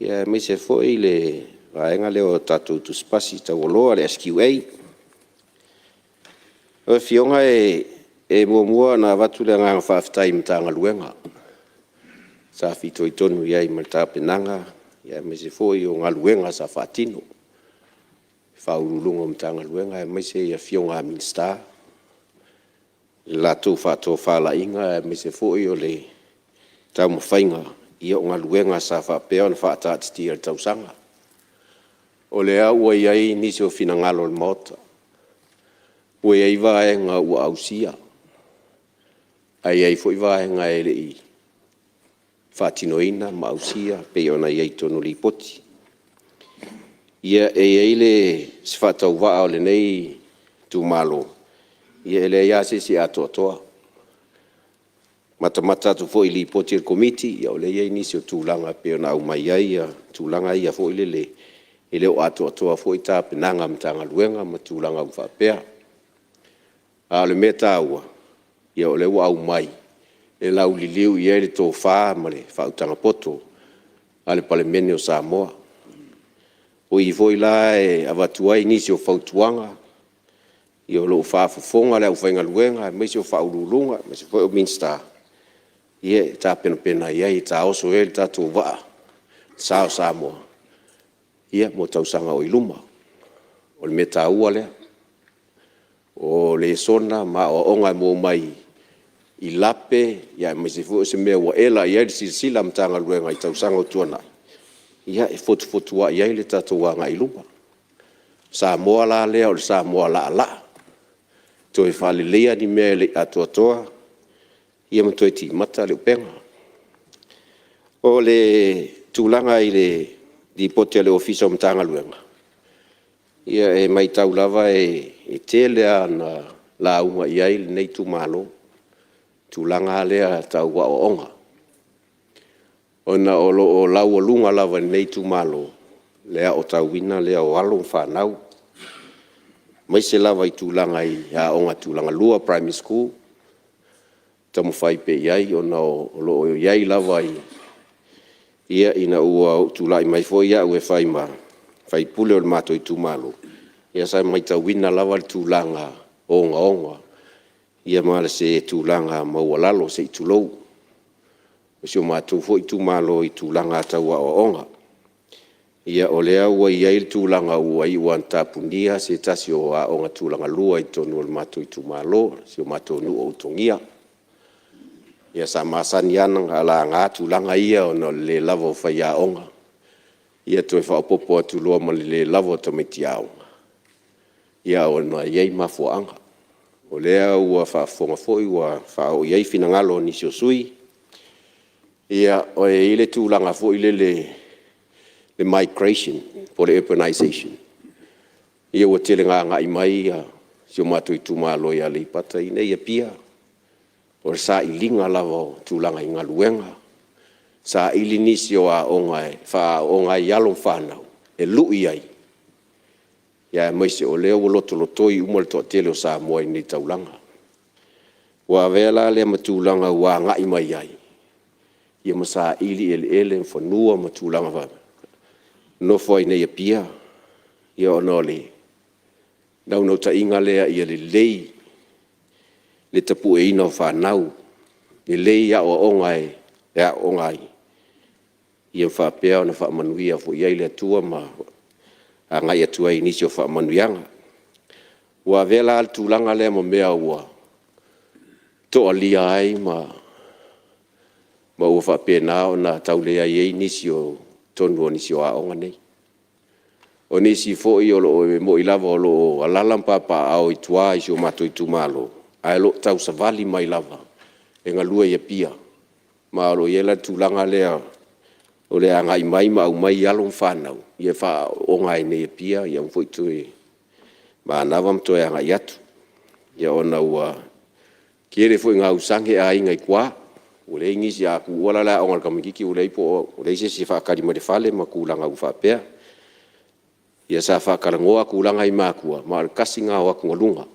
aemaise foi le vaega lea o tatou Tusipasi Taualoa le SQA. Lau Afioga e muamua ona avatu le agaga faafetai i Matagaluega sa fitoitonu i ai ma le tapenaga aemaise foi o galuega sa faatino, Ofisa Sili o Pulega o Matagaluega aemaise Afioga i Minisita i le latou faatofalaiga aemaise foi o le taumafaiga o galuega sa faapea ona faataatitia i le tausaga. O lea ua i ai nisi o finagalo o le Maota, ua i ai vaega ua ausia, ae i ai foi vaega e le i faatinoina ma ausia pei ona i ai i totonu o Lipoti. Ia, e i ai si faatauvaa o lenei itumalo, ia e leai lava se isi e atoatoa. E matamata atu foi i Lipoti a le Komiti, ia o lea e i ai nisi o tulaga e pei ona aumai ai tulaga ia foi lele e le o atoatoa foi tapenaga a Matagaluega ma tulaga uma faapea. A o le mea taua, o lea ua aumai e lauliliu i ai le tofa ma le faautaga poto a le Palemene o Samoa. O i foi la e avatu ai nisi o fautuaga, ia o lo o faafofoga le aufaigaluega aemaise o Ofisa Sili o Pulega aemaise foi o Minisita, ia e tapenapena i ai e taoso ai le tatou vaa, le sa o Samoa mo tausaga o i luma. O le mea taua lea. O lesona ma aoaoga e maua mai i lape aemaise foi o se mea ua ela i ai le silasila a Matagaluega i tausaga ua tuanai, ia e fotufotuai ai le tatou agai i luma. O Samoa la lea o le Samoa laalaa, toe faaleleia ni mea e le i atoatoa ia ma toe timata le upega. O le tulaga i le Lipoti a le Ofisa o Matagaluega, ia e matau lava e tele lava ina lauga i ai lenei itumalo i le tulaga lava lea tau aoaoga, ona o lo o laualuga lava e lenei itumalo le aotauina lea o alo ma fanau, aemaise lava i tulaga i aoga tulagalua primary school, taumafai pea i ai ona o lo o i ai lava ina ua ou tulai mai foi au e fai ma sui usufono o le matou itumalo, ia sa matauina lava le tulaga ogaoga ma se tulaga maualalo se i tulou o si o matou foi itumalo i tulaga tau aoaoga. Ia o lea ua i ai le tulaga ua iu lava ina tapunia se tasi o aoga tulagalua i totonu o le matou itumalo, si o matou nuu o Ulutogia. Ia sa masani lava ona laga tulaga ia ona o le le lava o faiaoga, ia toe faaopoopo atu loa ma le le lava o tamaiti aoga, ia ona e i ai mafuaaga. O lea ua faafofoga foi ua faaoo i ai finagalo o nisi o sui usufono, ia e i ai le tulaga foi lele le migration po o le urbanization, ia ua tele ina agai mai si o matou itumalo i Aleipata i inei i Apia, o le sailiga lava o tulaga i galuega, saili nisi o aoga e faaaooga ai alo ma fanau e lui ai, aemaise o lea ua lotolotoi uma le toatele o Samoa i inei i le taulaga. Ua avea la lea ma tulaga ua agai mai ai ma saili eleele ma fanua ma tulaga faapea, nonofo ai i inei i Apia, ona o le naunautaiga lea ia lelei le tapueina o fanau, lelei aoaoga e aooga ai, ia faapea ona faamanuia foi i ai le Atua ma agai atu ai i nisi o faamanuiaga. Ua avea la le tulaga lea ma mea ua toalia ai ma ua faapena ona tau leai ai nisi o totonu o nisi o aoga nei. O nisi foi e moni lava o lo o alaala ma papaaao i tua i si o matou itumalo, ae o lo o tausavali mai lava e galue i Apia. Ma o lo o i ai la le tulaga lea o le agai mai ma aumai alo ma fanau e faaaooga ai i Apia aua foi le toe manava ma toe agai atu, ona ua tele foi ina ausage aiga i tua, ua leai nisi, a tuua la le aoga a le tamaitiiti ua leai se isi e faatali mai i le fale ma tulaga uma faapea. Ia sa faatalanoa tulaga ia i matua, ma o le tasi lena o atugaluga,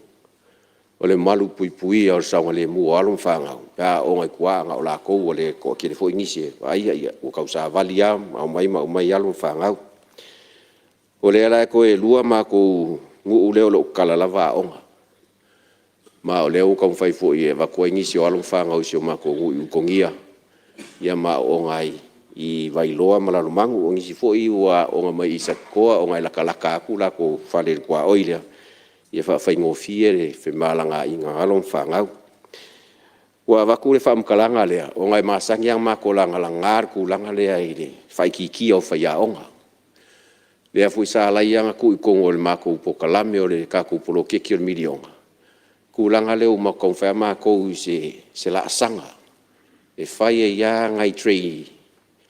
o le malupuipuia o le saogalemu o alo ma fanau pe a aooga i tua, a na o latou ua le toatele foi nisi e vaaia, ua tausavali lava ma omai ma aumai alo ma fanau. O lea la toe 2 matou nuu lea o lo o tatala lava aoga, ma o lea ua taumafai foi e avatu ai nisi o alo ma fanau a si o matou nuu i Ulutogia ma aooga ai i Vailoa ma Lalomanu. O nisi foi ua aooga mai i Satitoa ona e latalata atu o latou fale i le tuaoi lea, ia faafaigofie le femalagaaiga a alo ma fanau. Ua avatu le faamatalaga lea, ona e masani lava ona matou lagalaga le tulaga lea i le faaitiitia o faiaoga. O lea foi sa ala ai ona tuu i totonu o le matou polokalame o le tatou poloketi o le $1miliona le tulaga lea ua matou taumafai lava matou i se laasaga e fai ai lava nai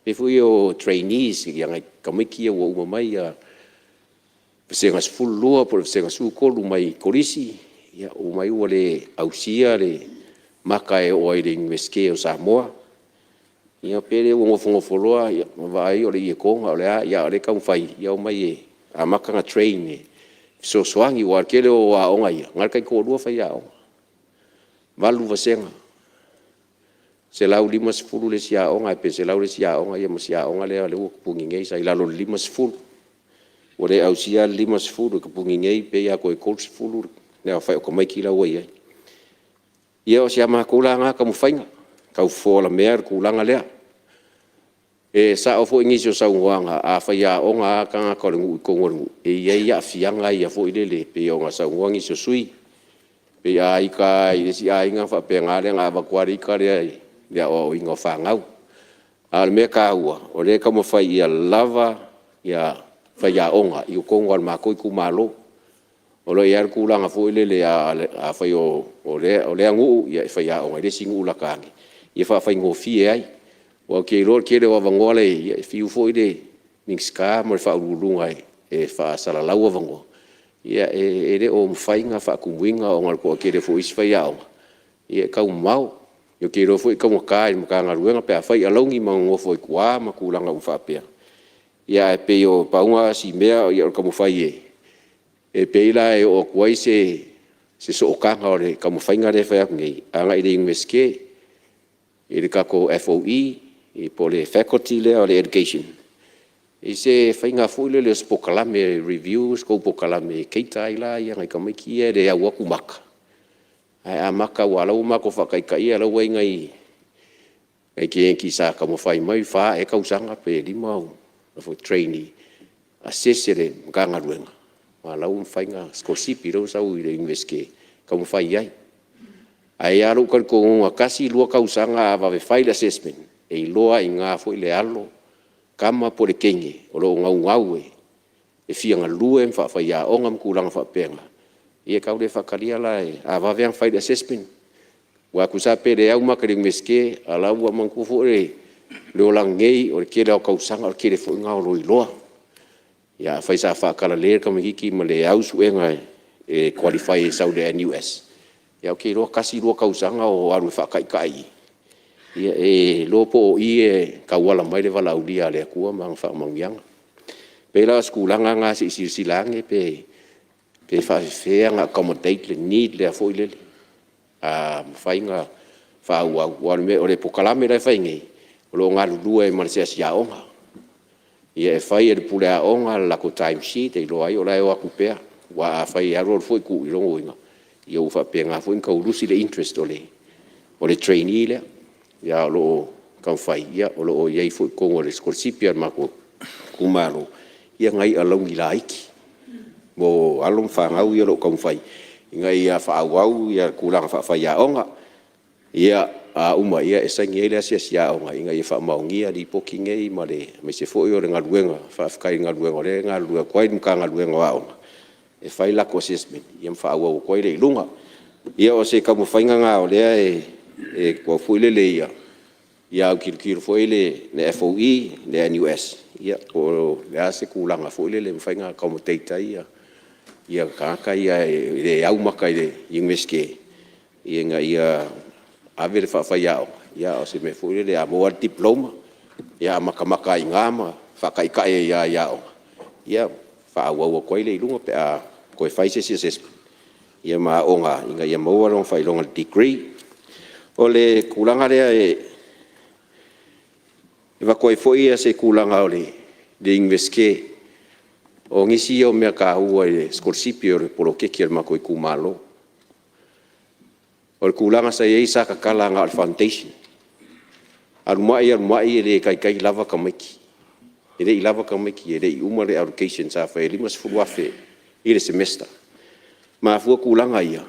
mea foi ia o trainees nai tamaiti ia ua uma mai Vasega 12 po o le Vasega 13 mai Kolisi, omai ua le ausia le maka e oo ai i le Iunivesite o Samoa. Ia pe le ua nofonofo loa ma vaai o le ietoga o le a, a o lea e taumafai ia omai e amata ona train e fesoasoani. Aua o le tele o aoga ia, na o le taitoalua faiaoga, 8 vasega, 150 le isi aoga ae pe 100 le isi aoga, ia ma si aoga lea ua tapuni nei sa i lalo o le 50. Ua le ausia la le 50, e tapuni nei pei lava toe 30 le aofai o tamaiti la ua i ai. Ia o si a matou la lena taumafaiga, tau fofo alamea le tulaga lea. E sao foi nisi o saunoaga, a faiaoga lava tagata o le nuu i totonu o le nuu, e i ai aafiaga ia foi lele pei ona saunoa nisi o sui usufono. Pei a ita lava i le isi aiga ona faapena lea ona avatu lava le ita lea i le aoaoina o fanau. A o le mea taua, o lea e taumafai ia lava faiaoga i totonu lava o le matou itumalo. O lo o i ai lava le tulaga foi lele, afai o lea nuu e faiaoga i le isi nuu lata ane, ia faafaigofie ai. Aua ou te iloa o le tele o avanoa la e i ai, ia e fiu foi le Minisita ma le Faauluuluga e faasalalau avanoa, ia e le o mafai ona faatumuina ona o le toatele foi o isi faiaoga, ia e taumamao. Ou te iloa foi e taugata i le Matagaluega pe a fai alauni ma nonofo ai i tua ma tulaga uma faapea. Ia ae pei na pau lena o si mea o le taumafai e pei la e oo atu ai se sootaga o le taumafaiga lea e fai atu nei agai i le Iunivesite i le tatou FOE po o le Faculty lea o le Education i se faiga foi lele o se polokalame e review se tou polokalame e cater ai la nai tamaiti ia e le au atu maka, ae amata aua o la e ua matou faataitaia o la e ua i ai nai teineiti sa taumafai mai, fa ea tausaga pe 5 o trainee, assess e le Matagaluega, a o la e ua mafai ona sikolasipi, o la e ua sau i le Iunivesite e taumafai i ai. Ae i ai lava lou talitonuga tasi, lua tausaga a vave fai le assessment, e iloa ai i ina foi le alo, tama po o le teine o lo o naunau e fia galue ma faafaiaoga ma tulaga faapena, ia e tau le faatalia la, a vave lava ona fai le assessment, aua tusa lava pe le au maka i le Iunivesite, a o la e ua… Manatua foi le olaga nei, o le tele lava o tausaga o le tele foi lena o loiloa. Ia afai sa faatalale le tamaitiiti ma le au suega e qualify e sau i le NUS, ia ou te iloa tasi, lua tausaga o alu e faataitai, ia e iloa po o i e tauala mai le valaaulia a le Atua ma ana faamanuiaga. E pei la o se tulaga lena se i silasila ane pe faapefea ona accommodate le need lea foi lele. A mafai ona faaauau, aua o le polokalame la e fai nei, o lo o galulue ai ma le asiasi aoga. Ia e fai e le pule aoga le latou time sheet e iloa ai o la e o atu pea. Aua afai e alu alu foi tuu, lona uiga ua faapena foi ona tau lusi le interest o le trainee lea. Ae o lo o taumafai, o lo o i ai foi i totonu o le sikolasipi a le matou itumalo nai alauni laiti mo alo ma fanau ia o lo o taumafai ina ia faaauau tulaga faafaiaoga. Ia, a uma, e saini ai le asiasi aoga ina ia faamaonia lipoti nei aemaise foi o le galuega. Faafetai i le galuega o lea e galulue atu ai le Matagaluega o Aoga e fai latou assessment ma faaauau atu ai lea i luga. Ia o se taumafaiga lena o lea e tuu atu foi lele ia autilotilo foi le FOE, le NUS, po o le a se tulaga foi lele e mafai ona accommodate ai tagata ia e le au maka i le Iunivesite, ina ia ave le faafaiaoga, a o se mea foi lele a maua lava le diploma, ia matamata lava i ina ma faataitai ai lava i aoga, ia faaauau atu ai lea i luga pe a toe fai se isi assessment ma aoga ina ia maua lona faailoga degree. O le tulaga lea e avatu ai foi se tulaga o le Iunivesite, o nisi ia o mea taua i le sikolasipi o le poloketi a le matou itumalo. O le tulaga sa i ai sa tatala na o le foundation, alu mai alu mai e le taitai lava tamaiti, e le i lava tamaiti e le i uma le allocation sa fai e $50,000 i le semester. E mafua tulaga ia,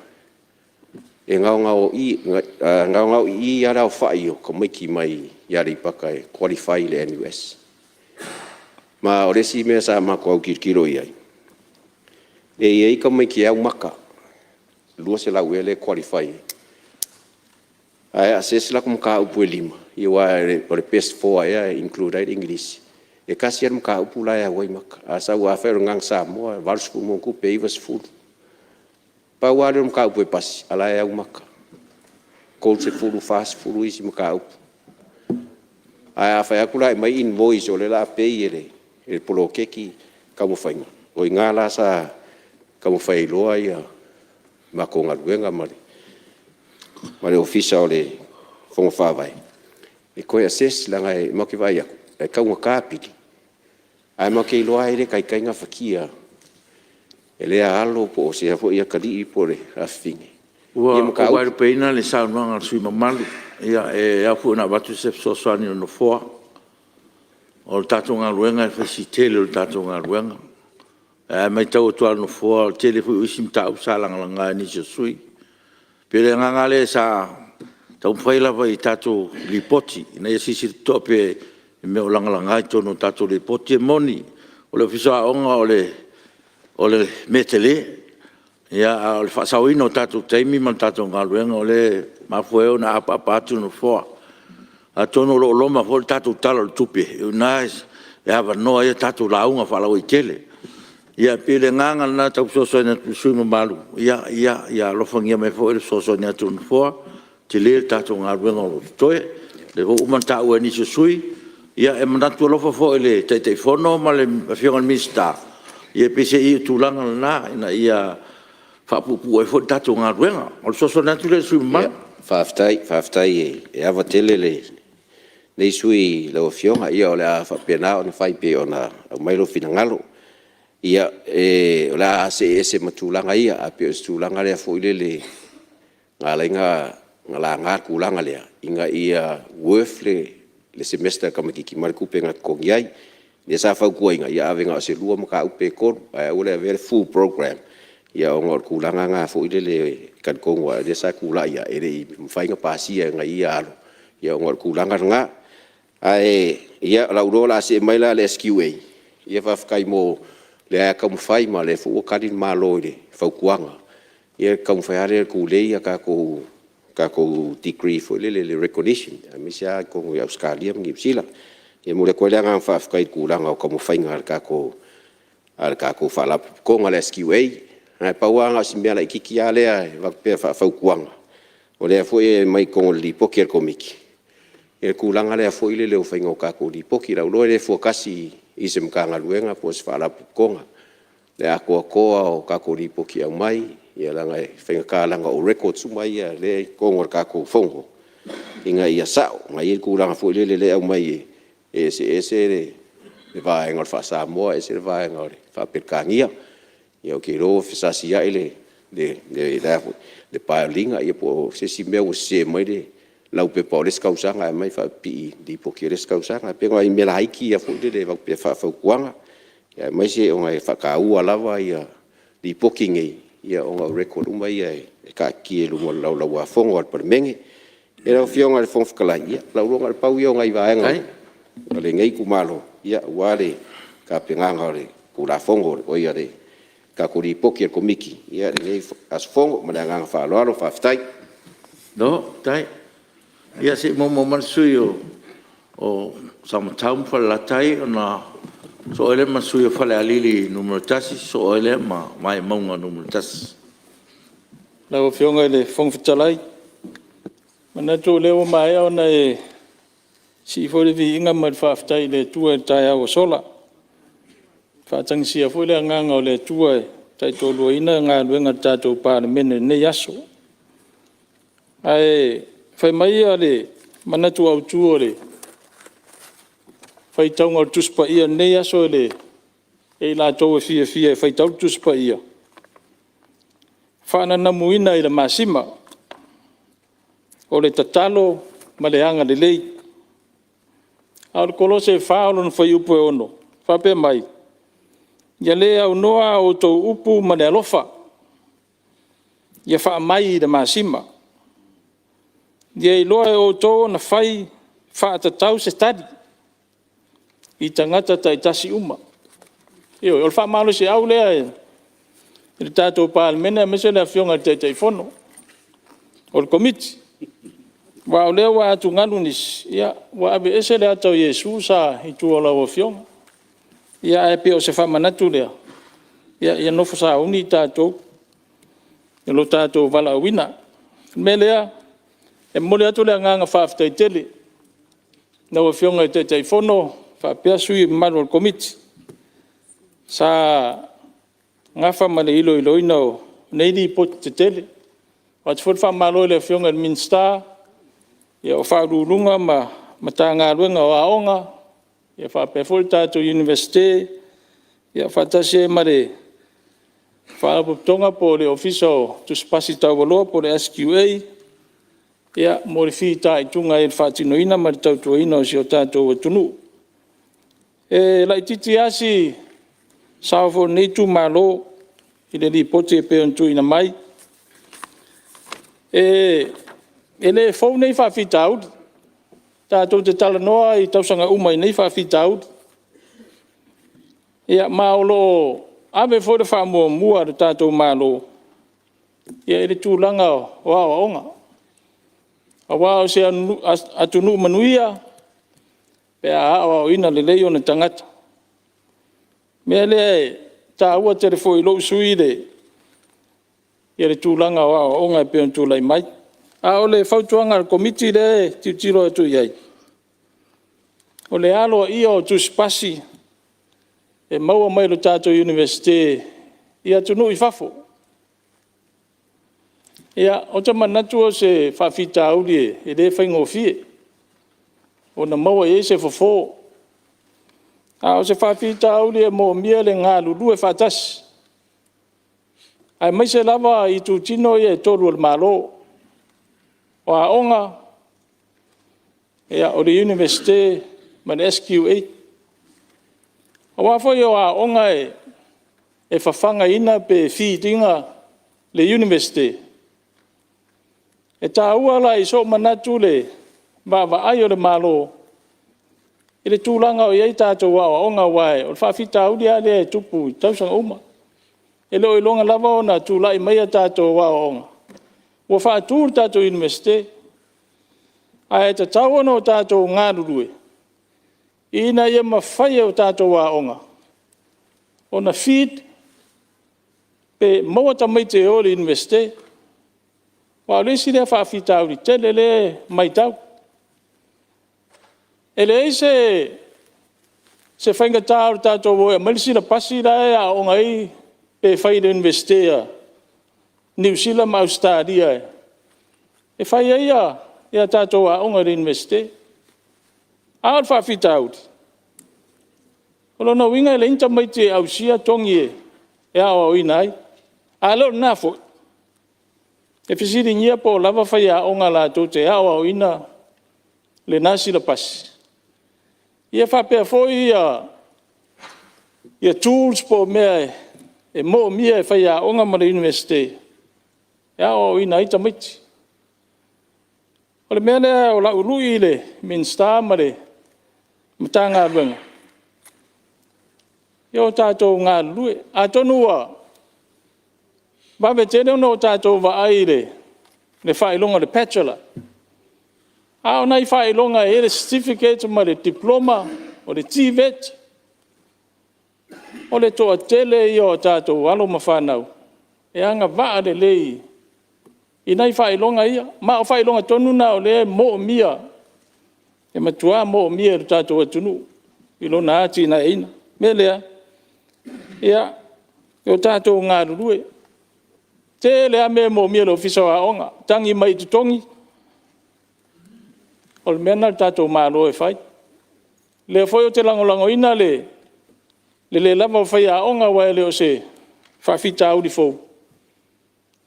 e gaogaoia lava le aofai o tamaiti mai Aleipata e qualify i le NUS. Ma o le isi mea sa matou autilotilo i ai, e i ai tamaiti e au maka, 200 ea lea e qualify ai, ae assess latou mataupu e 5, aua o le best four ea e include ai le Igilisi, e tasi lava le mataupu la e au ai maka. Afai o le Gagana Samoa e 80+, 90. Pau lava lea o le mataupu e pasi a o la e au maka, 30, 40 isi mataupu. Ae a fai atu la e aumai invoice o lea o le a pay e le poloketi taumafaiga, o i ina la sa taumafai ai loa le matou galuega ma le Ofisa o le Fono Faavae e toe assess leaga matou te vaai atu e taugata pili, ae matou te iloa lava e le taitai gafatia e lea alo po o si a foi atalii po o le afafine ia Ua mataupu. ou vaelupeina le saunoaga a le sui usufono mamalu. E ao foi ona avatu se fesoasoani a le Nofoa. O le tatou galuega e fai si tele o le tatou galuega. Ae matau atu lava e le Nofoa o le tele foi o isi mataupu sa lagalaga e nisi o sui usufono. E pei o le agaga lava lea sa taumafai lava i tatou Lipoti ina ia silasila totoa pea i mea o lagalaga i totonu o tatou Lipoti. E moni o le Ofisa o Aoga o le mea tele, a o le faasaoina o tatou taimi ma le tatou galuega o lea e mafua ai ona apaapa atu le Nofoa. Atonu o lo o loma foi le tatou Tala o le Tupe, o i ina e avanoa ai a tatou lauga faalauaitele. Ia pei o le agaga lena e tau fesoasoani atu i le sui usufono mamalu, ia alofagia mai foi le fesoasoani atu a le Nofoa, e tele le tatou galuega o lo o totoe. O lea foi ua uma ona taua e nisi o sui usufono. Ia e manatu alofa foi i le Taitaifono ma le Afioga i le Minisita, ia peiseai o le tulaga lena ina ia faapuupuu ai foi le tatou galuega. O le fesoasoani atu lea i le sui usufono mamalu. Faafetai. Faafetai e ava tele lenei sui usufono i lau Afioga. Ia o le a faapena ona fai pei ona aumai lou finagalo. Ia, o le a see ese ma tulaga ia, ae pei o se tulaga lea foi lele na ala ai ona laga le tulaga lea, ina ia worth le semester a le tamaitiiti mai le tupe na totogi ai. Lea sa fautuaina, ia ave na o se 2 mataupu pe 3, ae aua le avea le full program ona o le tulaga lena foi lele e talitonu lava o lea sa tulai ae le i mafai ona pasia e nai ia alo ona o le tulaga lena. Ae o lou iloa o le a see mai la i le SQA, ia faafetai mo lea lava taumafai ma o lea foi ua tali le Malo i le fautuaga, ia le taumafai lava lea e tulei a tatou degree foi lele i le recognition, aemaise lava i totonu o Ausetalia ma Niu Sila. E momoli atu ai le agaga faafetai i le tulaga o taumafaiga a le tatou Faalapotopotoga o le SQA. Ae pau lava na o si mea laitiiti lava lea e avatu pea faafautuaga, o lea foi e aumai i totonu o le Lipoti a le Komiti le tulaga lea foi lele o le faiga o tatou Lipoti. O lau iloa e le fua tasi i se Matagaluega po o se Faalapotopotoga le atoatoa o tatou Lipoti e aumai, ia leaga e faigata leaga o records uma ia o lea e i totonu o le tatou Fono ina ia sao. Aua e i ai le tulaga foi lele o lea e aumai e eseese le vaega o le faa-Samoa ese le vaega o le faa-Peretania. Ia ou te iloa ua fesaasiai le Paealiga po o se isi mea ua sese mai le laupepa o le isi tausaga ae aumai faapipii i le lipoti a le isi tausaga. E pei o nai mea laiti ia foi lele e avatu pea faafautuaga, aemaise ona e faataua lava Lipoti nei ona o record uma ia e taatitia i luga o le Laulau-a-Fono a le Palemene. Lau Afioga i le Fofoga Fetalai, o lou iloa na o le pau ia o nai vaega o lenei itumalo aua le tapenaga o le Tulafono, oi le tatou Lipoti a le Komiti i lenei aso Fono. Ma le agaga faaaloalo faafetai. Malo faafetai. Ia se i muamua mai le sui usufono mo Samatau ma Falelatai ona sosoo ai lea ma le sui usufono mo Falealili 1, sosoo ai lea ma Vaimauga 1. Lau Afioga i le Fofoga Fetalai, e manatu o lea ua maea ona e sii foi le viiga ma le faafetai i le Atua i le taeao ua sola, ua faatagisia foi le agaga o le Atua e taitoaluaina galuega a le tatou Palemene i lenei aso. Ae fai mai le manatu autu o le faitauga o le Tusi Paia i lenei aso ia i latou e fiafia e faitau le Tusi Paia, “Faananamuina i le masima, o le tatalo ma le agalelei.” A o le Kolose 4 fuaiupu 6, faapea mai, “Ia le aunoa a outou upu ma le alofa, ia faamai i le masima. Ia iloa e outou ona fai faatatau se tali i tagata taitasi uma.” Ioe, o le faamalosiau lea i le tatou Palemene aemaise le Afioga i le Taitaifono o le Komiti. Aua o lea ua atugalu nisi, ua aveese le ata o Iesu sa i tua o lau Afioga. Ia ae pei o se faamanatu lea, ia nofo sauni tatou i lo tatou valaauina. O le mea lea, e momoli atu le agaga faafetai tele i lau Afioga i le Taitaifono faapea sui usufono mamalu o le Komiti sa nafa ma le iloiloina o nei Lipoti tetele. E avatu foi le faamalo i le Afioga i le Minisita, o Ofisa Sili o Pulega ma Matagaluega o Aoga, faapea foi le tatou Iunivesite, faatasi ai ma le Faalapotopotoga po o le Ofisa o Tusi Pasi Taualoa po o le SQA mo le fitaituga ai i le faatinoina ma le tautuaina o si o tatou atunuu. E laitiiti lava si sao foi o lenei itumalo i le Lipoti e pei ona tuuina mai. E le fou nei faafitauli, tatou te talanoa lava i tausaga uma i nei faafitauli. Ma o lo o ave foi le faamuamua a le tatou Malo i le tulaga o aoaoga. Aua o se atunuu manuia pe a aoaoina lelei ona tagata. O le mea lea e taua tele foi i lou sui usufono le tulaga o aoaoga e pei ona tulai mai. A o le fautuaga a le Komiti lea e tilotilo atu i ai, o le aloaia o tusipasi e maua mai le tatou Iunivesite i atunuu i fafo. Ou te manatu o se faafitauli e le faigofie ona maua i ai se fofo. A o se faafitauli e manaomia le galulue faatasi, aemaise lava itutino ia e tolu o le Malo, o aoga, o le Iunivesite ma le SQA. Aua foi o aoga e fafagaina pe feed ina le Iunivesite. E taua la i sou manatu le vaavaai o le Malo i le tulaga o i ai tatou aoaoga, aua o le faafitauli lava lea e tupu i tausaga uma. E le o iloga lava ona tulai mai a tatou aoaoga ua faatu le tatou Iunivesite. Ae tatau ona tatou galulue ina ia mafai e tatou aoga ona feed pe maua tamaiti e o i le Iunivesite. Aua o le isi lea faafitauli tele lea e matau. E leai se faigata o le tatou o e aumai le silapasi la e aooga ai pe fai i le Iunivesite a Niu Sila ma Ausetalia e fai ai a tatou aoga i le Iunivesite. A o le faafitauli, o lona uiga e leai ni tamaiti e ausia togi e aoaoina ai. A le o lena foi, e fesiligia po o lava faiaoga latou te aoaoina lena silapasi, ia faapea foi tools po o mea e moomia e faiaoga ma le Iunivesite e aoaoina ai tamaiti. O le mea lea o lau lui i le Minisita ma le Matagaluega, ia o tatou galulue. Atonu ua vave tele ona tatou vaai i le faailoga o le Bachelor, a o nai faailoga e i ai le Certificate ma le Diploma o le TVET, o le toatele ia o tatou alo ma fanau e agavaa lelei i nai faailoga ia. Ma o faailoga tonu na o lea e moomia, e matua moomia e le tatou atunuu i lona atinaeina. O le mea lea, ia o tatou galulue. E tele lava mea e moomia e le Ofisa o Aoga, tagi mai i totogi, o le mea lena a le tatou Malo e fai. O lea foi ou te lagolagoina le le lava o faiaoga aua e le o se faafitauli fou.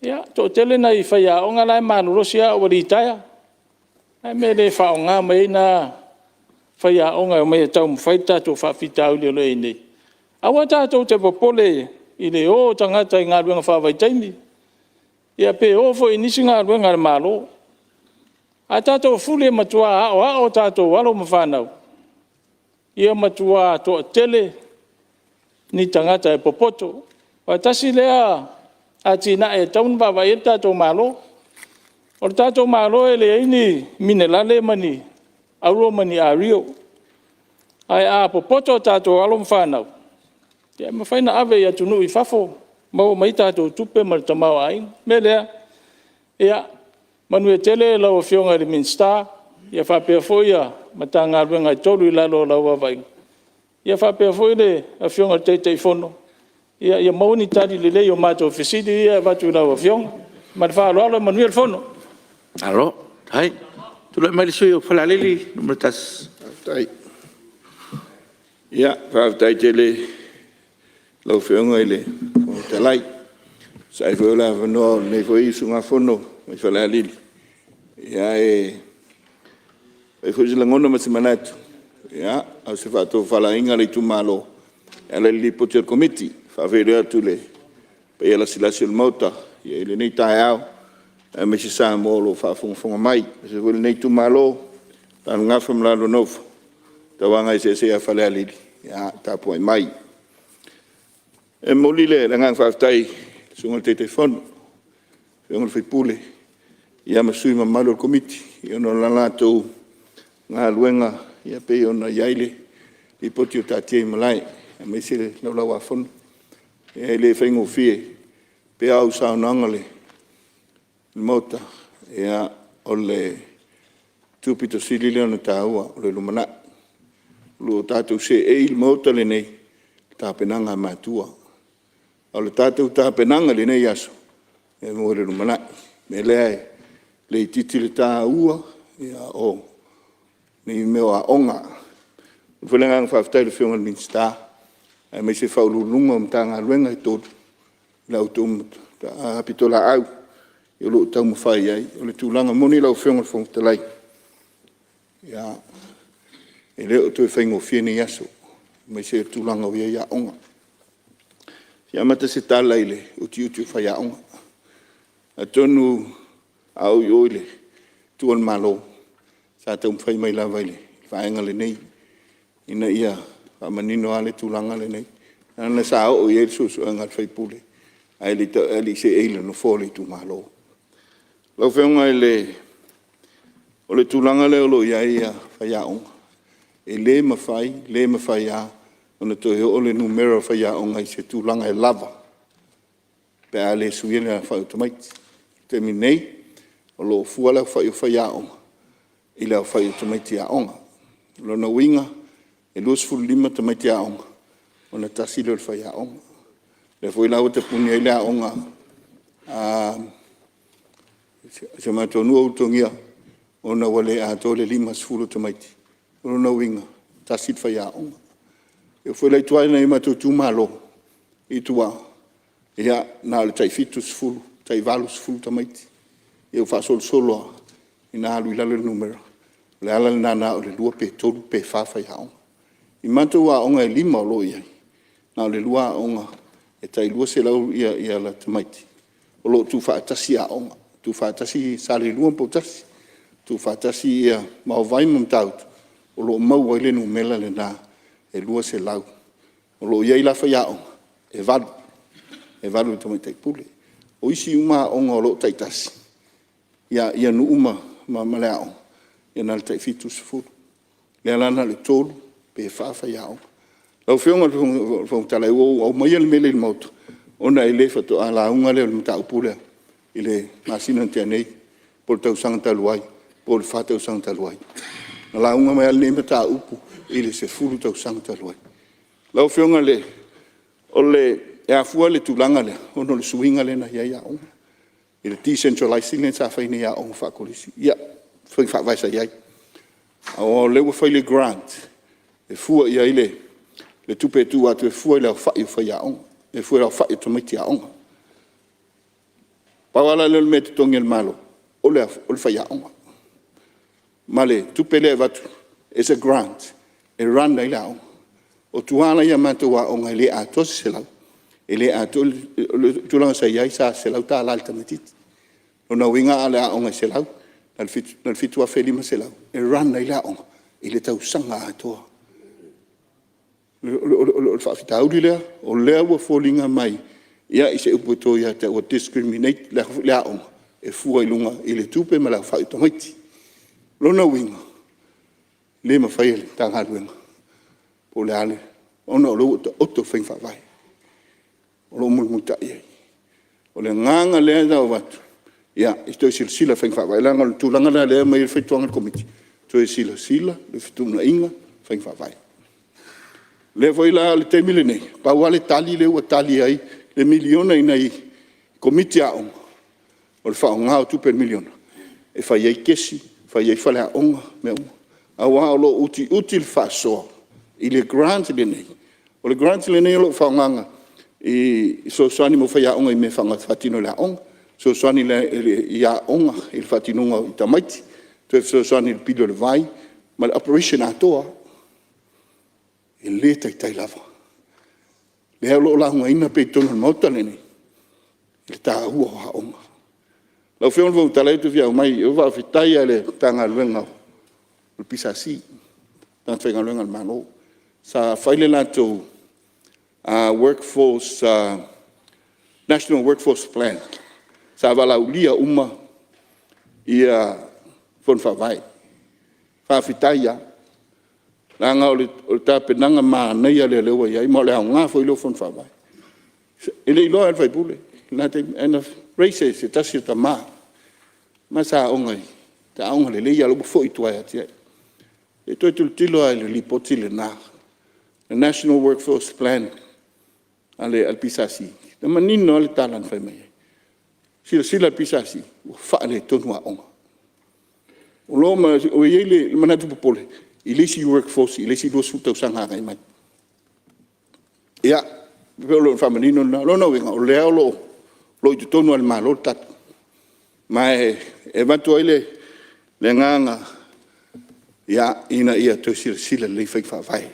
Ia, e toatele nai faiaoga la e malolosi a ua litaea. O le a le mea e le faaaoga mai ai na faiaoga e omai e taumafai le tatou faafitauli o lo o i ai nei? Aua tatou te popole i le o o tagata i galuega faavaitaimi, ia pe o foi i nisi galuega a le Malo. Ae tatou fuli e matua aoao a tatou alo ma fanau, ia matua toatele ni tagata e popoto. Aua tasi lea atinae e tatau ona vaavaai i ai le tatou Malo. O le tatou Malo e leai ni minerale ma ni auro ma ni ario, ae a popoto a tatou alo ma fanau, e mafai ona ave i atunuu i fafo maua mai ai tatou tupe ma le tamaoaiga. O le mea lea, ia manuia tele lau Afioga i le Minisita faapea foi Matagaluega e 3 i lalo o lau vaavaaiga, ia faapea foi le Afioga i le Taitaifono, ia maua ni tali lelei o matou fesili ia e avatu i lau Afioga. Ma le faaaloalo, manuia le fono. Malo faafetai. Tulai mai le sui usufono mo Falealili 1. Faafetai tele i lau Afioga i le Fofoga Fetalai e tusa ai foi o le avanoa o lenei foi usugafono mai Falealili, e fai foi se lagona ma se manatu a o se faatofalaiga a le Itumalo e ala i le Lipoti a le Komiti. E faafeiloai atu i le paia lasilasi o le Maota i lenei taeao aemaise Samoa o lo o faafogafoga mai. Aemaise foi lenei Itumalo o lo o nafa ma le lua nofo tauagaeseese ia Falealili, ia tapuai mai. E momoli le agaga faafetai i le Susuga i le Taitaifono, le Afioga i le sui usufono ia ma sui usufono mamalu o le Komiti ona o le latou galuega e pei ona i ai le Lipoti ua taatia i malae aemaise le Laulau-a-Fono. E le faigofie, e pei lava o au saunoaga i le Maota, o le itu pito sili lea ona taua o le lumanai. O lo o tatou seei i le Maota lenei i tapenaga a matua. A o le tatou tapenaga i lenei aso, mo le lumanai. O le mea lea e le itiiti le taua o nei mea o aoga. E momoli foi le agaga faafetai i le Afioga i le Minisita aemaise Ofisa Sili o Pulega o Matagaluega e 3 i la outou pitolaau o lo o taumafai ai. O le tulaga moni lau Afioga i le Fofoga Fetalai, e le o toe faigofie nei aso aemaise le tulaga ua i ai aoga. E fia amata se tala i le utiuti o faiaoga. Atonu a oo i o i tua o le Malo, sa taumafai mai lava i le vaega lenei ina ia faamanino lava le tulaga lenei, leaga sa oo i ai le suesuega a le sui usufono ae le i seei i le nofoa o le itumalo. Lau Afioga o le tulaga lea o lo o i ai faiaoga, e le mafai, le mafai lava ona toe oo le numera o faiaoga i se tulaga e lava pe a le suia le aofai o tamaiti. O le taimi nei, o lo o fua le aofai o faiaoga i le aofai o tamaiti aoga. O lona uiga e 25 tamaiti aoga ona tasi lea o faiaoga. O lea foi la ua tapuni ai le aoga a si o matou nuu o Ulutogia ona ua le atoa le 50 o tamaiti. O lona uiga e tasi le faiaoga. E oo foi la i tua i nai o matou itumalo i tua, ia na o le tai 70, tai 80 tamaiti. Ia ua faasolosolo lava ina alu i lalo le numera. O le ala lena na o le 2 pe 3 pe 4 faiaoga. I matou aoga e 5 o lo o i ai, na o le 2 aoga e tai 200 tamaiti o lo o tuufaatasi aoga, tuufaatasi Saleilua ma Poutasi. Tuufaatasi ia Vaovai ma Matautu o lo o maua ai le numera lena e 200. O lo o i ai la faiaoga e 8, e 8 i le Tamaitai Pule. O isi uma aoga o lo o taitasi ia nuu ma le aoga, e na o le tai 70. O lea la na o le 3 pe 4 faiaoga. Lau Afioga i le Fofoga Fetalai, ua ou aumaia le mea lea i le Maota ona e le faatoa lauga lea i le mataupu lea i le masina na tea nei po o le tausaga talu ai po o le 4 tausaga talu ai. Na lauga mai lava lenei mataupu i le 10 tausaga talu ai. Lau Afioga e afua le tulaga lea ona o le suiga lea na i ai aoga i le decentralizing lea sa fai nei i aoga faa-Kolisi. Ia, o faiga faavae sa i ai, aua o lea ua fai le grant e fua i ai le tupe e tuu atu e fua i le aofai o faiaoga, e fua i le aofai o tamaiti aoga. Pau lava la lea o le mea e totogi e le Malo o le faiaoga ma le tupe lea e avatu as a grant e run ai le aoga. O tua la i a matou aoga e le atoa se 100, e le atoa… O le tulaga sa i ai sa $100 i le tamaitiiti. O lona uiga a aoga e 100 na o le $7,500 e run ai le aoga i le tausaga atoa. O le faafitauli lea o lea ua foliga mai i se upu e to ia te au, ua discriminate le aoga e fua i luga i le tupe ma le aofai o tamaiti. O lona uiga, e le mafai e le Matagaluega po o le a le… ona o lea ua taoto faiga faavae o lo o mulimulitai i ai. O le agaga lea na avatu, ia toe silasila i faiga faavae leaga o le tulaga lena lea e aumai ai le fautuaga a le Komiti, toe silasila i fetuunaiga o faiga faavae. O lea foi la o le taimi lenei, pau lava le tali lea ua tali ai le $1 miliona i nai Komiti a Aoga, o le faaaoga o tupe i le $1 miliona e fai ai kesi, fai ai faleaoga, mea uma, aua o lo o utiuti le faasoa i le grant lenei. O le grant lenei o lo o faaaogaina e fesoasoani mo faiaoga i mea e faatino i le aoga, fesoasoani i aoga i le faatinoga o tamaiti, toe fesoasoani i le pili o le vai ma le operation atoa lava. E le taitai lava. O lea o lo o laugaina pea i totonu o le Maota lenei le taua o aoga. Lau Afioga i le Fofoga Fetalai ou te fia aumai, faafetai lava i le Matagaluega o le PSC, tagata faigaluega a le Malo, sa fai le latou National Workforce Plan sa valaaulia uma Fono Faavae. Faafetai lava, leaga o le tapenaga manaia lea o lea ua i ai, ma o le aoga foi lea o Fono Faavae. E le i iloa lava e le sui usufono i lena taimi, ae na raise e se tasi o tama, ma sa aoga lelei a o la e ua foi i tua ia te au. Se i toe tilotilo lava i le Lipoti lena, le National Workforce Plan a le PSC, e manino lava le tala na fai mai ai. Silasila le PSC ua faaletonu aoga. Ua i ai le manatu popole i le isi workforce i le isi 20 tausaga agai mai. Ia, pei o le faamanino lena. O lona uiga o lea o lo o i totonu lava o le Malo le tali. Ma e avatu ai le agaga ina ia toe silasila lelei i faiga faavae. O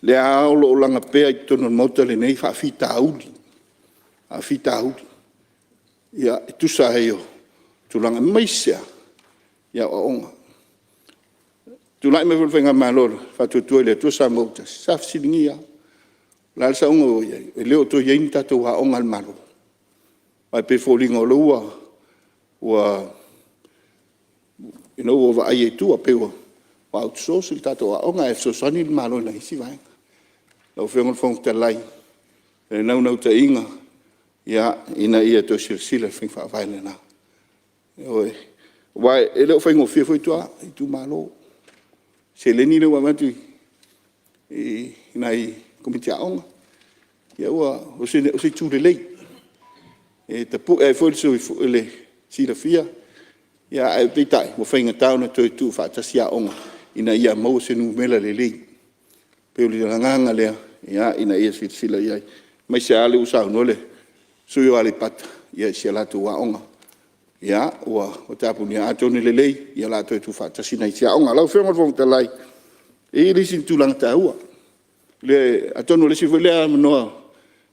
lea lava o lo o laga pea i totonu o le Maota lenei faafitauli, faafitauli e tusa ai o tulaga, aemaise lava i aoaoga. Na tulai mai foi le faigamalo a le Faatuatua i le Atua Samoa ua Tasi, sa fesiligia lava, o le a le saoga ua i ai? E le o toe i ai ni tatou aoga a le Malo? Aua e pei e foliga o lea ua you know, ua vaaia i tua, pei ua out-source le tatou aoga ae fesoasoani le Malo i nai isi vaega. Lau Afioga i le Fofoga Fetalai, o le naunautaiga ina ia toe silasila i faiga faavae lena. Ioe. Aua e le o faigofie foi tua i itumalo. O le seleni lea ua avatu i nai Komiti Aoga, ia o se itu lelei e tapue ai foi le silafia, ae peitai ua faigata ona toe tuufaatasi aoga ina ia maua se numera lelei. E pei o le agaga lea ina ia silasila i ai, aemaise lava o lea ua saunoa le sui usufono o Aleipata i si a latou aoga ua tapunia. Atonu e lelei o le a toe tuufaatasi nai isi aoga. Lau Afioga i le Fofoga Fetalai, e i ai le isi tulaga taua, atonu o le isi foi lea avanoa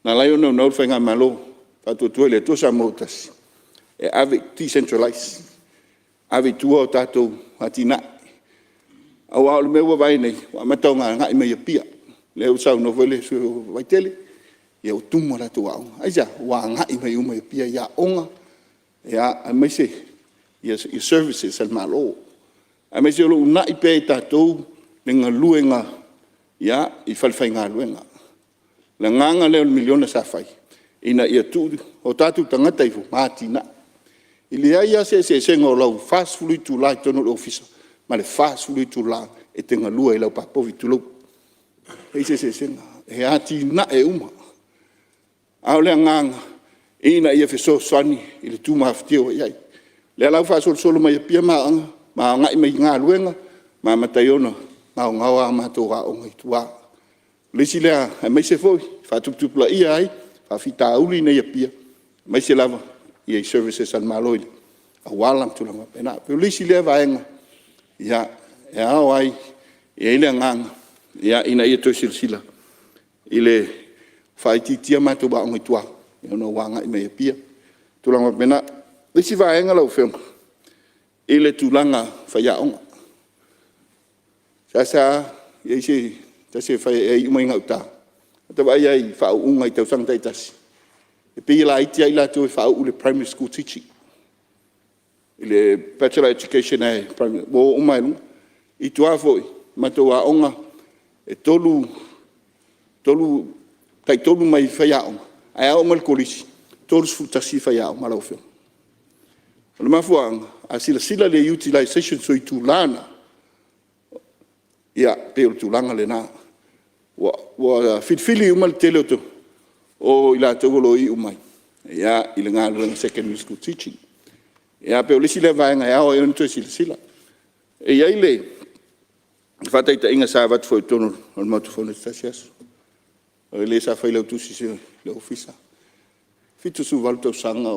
na ala ai ona naunau le faigamalo Faatuatua i le Atua Samoa ua Tasi e ave, decentralize. ave i tua a tatou atinae. Aua o le mea ua vaai nei, ua amata ona agai mai i Apia. Lea ua saunoa foi le sui usufono o Vaitele, ia ua tumu a latou aoga. Aisea? Ua agai mai uma i Apia i aoga, aemaise services a le Malo, aemaise o lo o uunai pea e tatou le galuega i falefaigaluega. O le agaga lea o le miliona sa fai, ina ia tuu o tatou tagata ifo ma atinae. E leai lava se eseesega o lau 40 itula i totonu o le ofisa ma le 40 itula e te galue ai i lau pa povi, tulou. E leai se eseesega, e atinae uma. A o le agaga ina ia fesoasoani i le tufatutia ua i ai. O lea la ua faasolosolo mai Apia ma aoga ma agai mai i galuega ma amata ai ona gaogao a matou aoga i tua. O le isi lea, aemaise foi le faatuputupulaia ai faafitauli nei i Apia, aemaise lava i services a le Malo i auala ma tulaga faapena. E pei o le isi lea vaega e ao ai, e i ai le agaga ina ia toe silasila i le faaitiitia matou aoga i tua ona ua agai mai i Apia, tulaga faapena. O le isi vaega lau Afioga i le tulaga o faiaoga. E seasea i ai se tasi e fai e iu mai gauta, ua ta vaai lava i faauuga i tausaga taitasi, e pei e laiti lava i latou e faauu i le Primary School Teaching, i le Bachelor Education lava ua o uma lava i luga. I tua foi i matou aoga, e tai-tolu mai faiaoga, ae a oo mai i le Kolisi, e 31 faiaoga lau Afioga. O le mafuaaga, a silasila i le utilization o itula na, ia, e pei o le tulaga lena. Ua filifili uma le tele o i latou o lo o iu mai i le galuega Secondary School Teaching. Ia pei o le isi lea vaega e ao ai ona toe silasila. E i ai le faataitaiga sa avatu foi i totonu o le Maota Fono i se tasi aso, o le sa failautusi o le Ofisa, 78 tausaga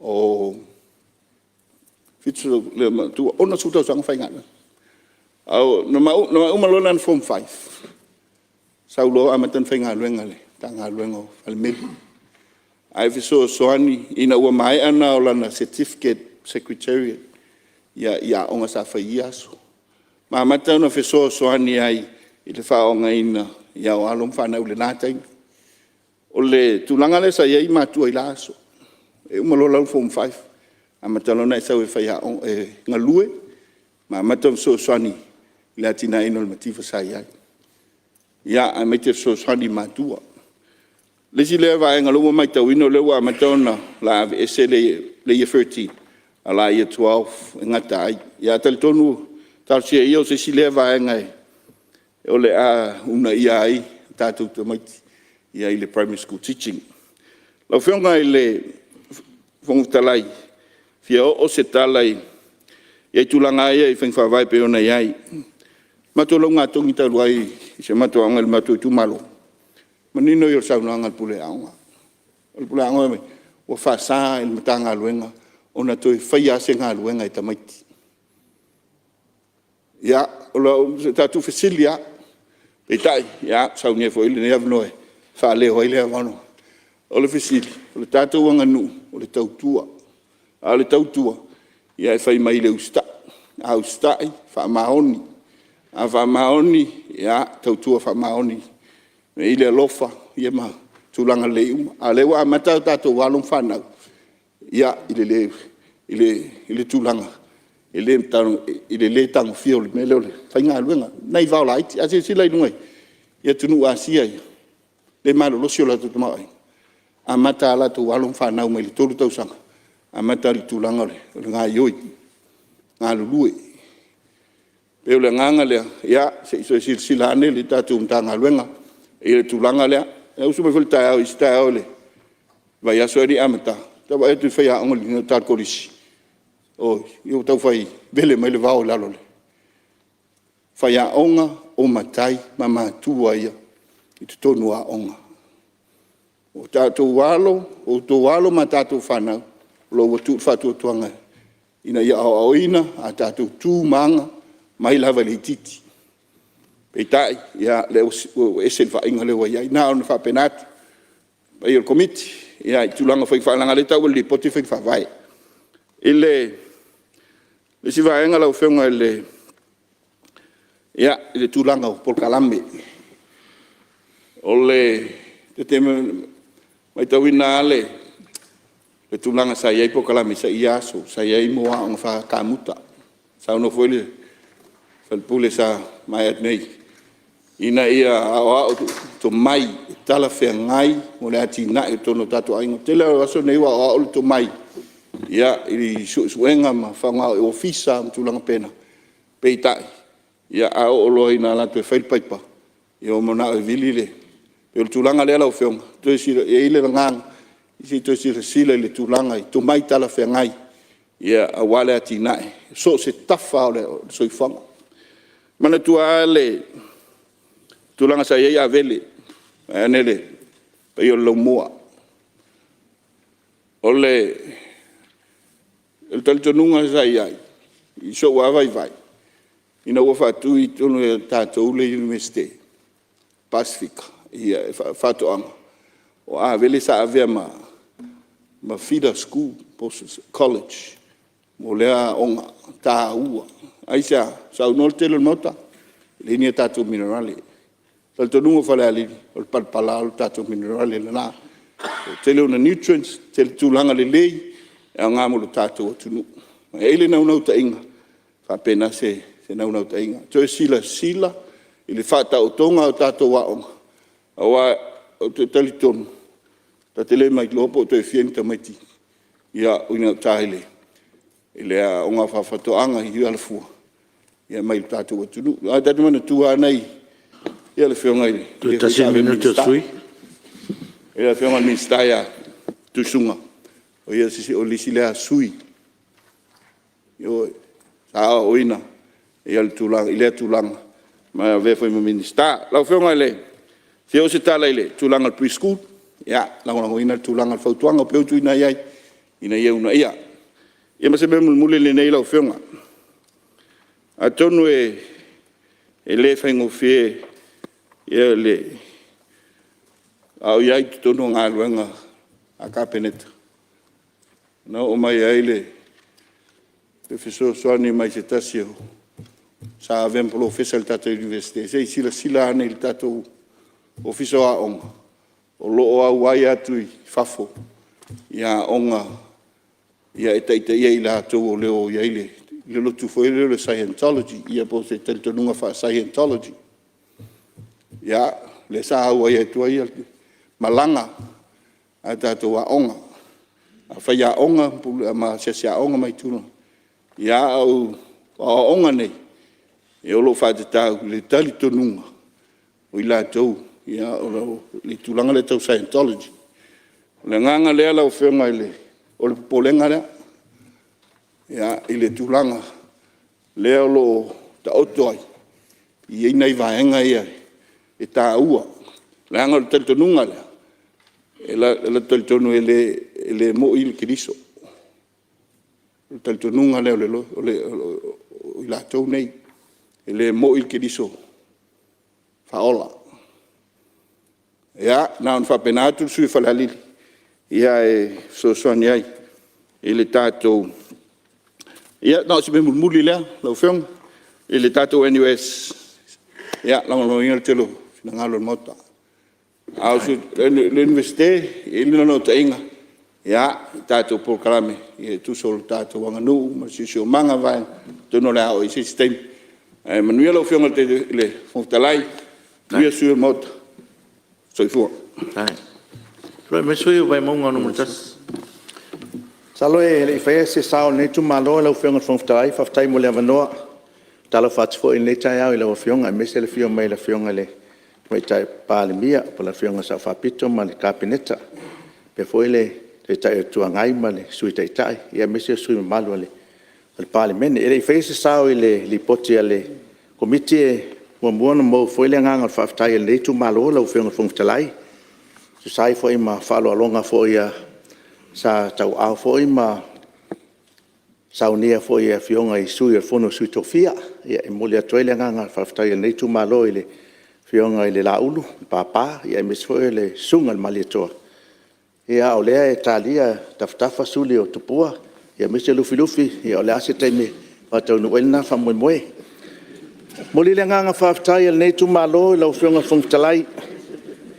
o le matua, 60 tausaga o faigaluega. Na uma loa lana Form Five, sau loa amata ona faigaluega i le Matagaluega o Falemeli, ae fesoasoani ina ua maea lana Certificate Secretariat i aoga sa fai i ia aso, ma amata ona fesoasoani ai i le faaaoogaina o alo ma fanau i lena taimi. O le tulaga lea sa i ai matua i la aso, e uma loa lau Form Five amata loa ona e sau e galue ma amata ona fesoasoani i le atinaeina o le mativa sa i ai, aemaise o le fesoasoani i matua. O le isi lea vaega o lea ua matauina o lea ua amata ona aveese le Year 13 ae o le a Year 12 e gata ai. Ae talitonu, talosia ia o se isi lea vaega o le a uunaia ai tatou tamaiti i le Primary School Teaching. Lau Afioga i le Fofoga Fetalai, e fia oo se tala i tulaga lava ia i faiga faavae pei ona i ai. O le matou laugatogi talu ai i si a matou aoga i le matou itumalo, o le manino ia o le saunoaga a le Pule Aoga. O le Pule Aoga fai mai, ua faasa e le Matagaluega ona toe faia lava se galuega e tamaiti. Ia, o le tatou fesili lava, peitai, ua saunia foi lenei avanoa e faaleo ai lea. O le fesili, o le tatou aganuu, o le tautua, a o le tautua, e fai mai i le usitai, a usitai, faamaoni, a faamaoni, ia tautua faamaoni, e i ai le alofa ma tulaga lelei uma. A o lea ua amata a tatou alo ma fanau i le tulaga i le le tagofia o le mea lea o le faigaluega, nai vao laiti. A silasila i luga i atunuu o Asia ia i le malolosi o le latou tamaoaiga, e amata lava latou alo ma fanau mai le 3 tausaga, amata i le tulaga o le gaoioi, galulue. E pei o le agaga lea, ia se i toe silasila ane le tatou Matagaluega i le tulaga lea. Na ou usu mai foi i le taeao i le isi taeao i le vaiaso ae le i amata, ou te vaai atu i faiaoga i gauta i le kolisi, oi, ua taufai vele mai le vao i lalo. O faiaoga, o matai ma matua ia i totonu o aoga. O tatou alo, o outou alo ma tatou fanau o lo o ua tuu le faatuatuaga ina ia aoaoina a tatou tu ma aga mai lava i le itiiti. Peitai, ia o lea ua ese le vaaiga lea ua i ai. Na ona faapena atu. Le paia o le Komiti i tulaga foi, leaga o lea e tau e le Lipoti faiga faavae. I le Le isi vaega lau Afioga i le tulaga o polokalame. E maitauina lava le tulaga sa i ai polokalame i ia aso, sa i ai aoga faa-kamuta. Saunoa foi le sui usufono sa mavae atu nei ina ia aoao tomai e talafeagai mo le atinae i totonu o tatou aiga. O le tele lava o aso nei ua aoao le tomai i suesuega ma faaaoga ofisa ma tulaga faapena, peitai, a oo loa ina alu atu e fai le paipa, ua manao e vili le… E pei o le tulaga lea lau Afioga, e i ai le agaga se i toe silasila i le tulaga i tomai talafeagai aua le atinae i so o se tafa lava o le soifuaga. Manatua lava le tulaga sa i ai Avele vaeane le paia o le Laumua. O le talitonuga sa i ai i sou lava vaivai, ina ua faatu i totonu e tatou le Iunivesite o le Pasefika i Faatoaga, o Avele sa avea ma feeder School po o se College mo lea aoga taua. Aisea? Saunoa le tele o le Maota, e leai ni a tatou minerale. O le talitonuga o Falealili, o le palapala lava o le tatou minerale lena. E tele ona nutrients, tele tulaga lelei e aoga mo le tatou atunuu. E i ai le naunautaiga, e faapena se naunautaiga, toe silasila i le faataotoga o tatou aoga, aua ou te talitonu, ta te le mailoa pe toe fia ni tamaiti e o i gauta i le aoga faa-faatoaga i Alafua mai le tatou atunuu. Aua ta te manatua lava nai le Afioga i le Toe tasi le minute o le sui usufono. Le Afioga i le Minisita ia Tuisuga, o ia o le isi lea sui sa aoaoina i lea tulaga ma avea foi ma Minisita. Lau Afioga e fia oo se tala i le tulaga o le Pre-School, ia, e lagolagoina le tulaga o le fautuaga pei ona tuuina i ai ina ia uunaia. Ia ma se mea mulimuli lenei lau Afioga, atonu e le faigofie a o i ai i totonu o galuega a le Kapeneta, na oo mai ai le fesoasoani mai se tasi sa avea ma Polofesa i le tatou Iunivesite, se i silasila ane i le tatou Ofisa o Aoga, o lo o auai atu i fafo i aoga e taitaia i latou o lo o i ai le lotu foi lea o le Scientology po o se talitonuga faa-Scientology. Ia, lea sa auai atu ai malaga a tatou aoga, a faiaoga ma asiasi aoga mai tua, a o aoaoga nei, o lo o faatatau i le talitonuga o i latou i le tulaga lea tau Scientology. O le agaga lea lau Afioga, o le popolega lea i le tulaga lea o lo o taoto ai, e i ai nai vaega ia e taua, leaga o le talitonuga lea, o le talitonuga e le moi le Keriso. O le talitonuga lea o i latou nei, e le moi le Keriso faaola. Ia, na ona faapena atu le sui usufono o Falealili e fesoasoani ai i le tatou… Ia na o si mea mulimuli lea lau Afioga, i le tatou NUS, ia e lagolagoina le tele o finagalo o le Maota. A o le Iunivesite, e i ai le naunautaiga i tatou polokalame e tusa o le tatou aganuu ma le siosiomaga, atonu o le a oo i ai se isi taimi. Ae manuia lau Afioga i le Fofoga Fetalai, manuia sui usufono o le Maota. Soifua. Tulai mai le sui usufono mo Vaimauga 1. Masalo a o le i faia se sao o lenei itumalo lau Afioga i le Fofoga Fetalai, faafetai mo le avanoa. E faatalofa atu foi i lenei taeao i lau Afioga aemaise le afio mai o le Afioga i le Tamaitai Palemia po o le Afioga i le Sao Faapito ma le Kapeneta, faapea foi le Taitai o le Itu Agai ma le Sui Taitai, aemaise o sui usufono mamalu o le Palemene. Ae le i faia se sao i le Lipoti a le Komiti, e muamua ona momoli foi le agaga faafetai o lenei itumalo lau Afioga i le Fofoga Fetalai, e tusa ai foi ma faaaloaloga foi sa tauaao foi ma saunia foi e Afioga i Sui o le Fono a Sui Tofia. E momoli atu ai le agaga faafetai o lenei itumalo i le Afioga ia Laulu Papa aemaise foi o le Susuga i le Malietoa, a o lea e talia i tafatafa suli o tupua aemaise Lufilufi. O le a se taimi e faataunuu ai lena faamoemoe. E momoli le agaga faafetai o lenei itumalo i lau Afioga i le Fofoga Fetalai e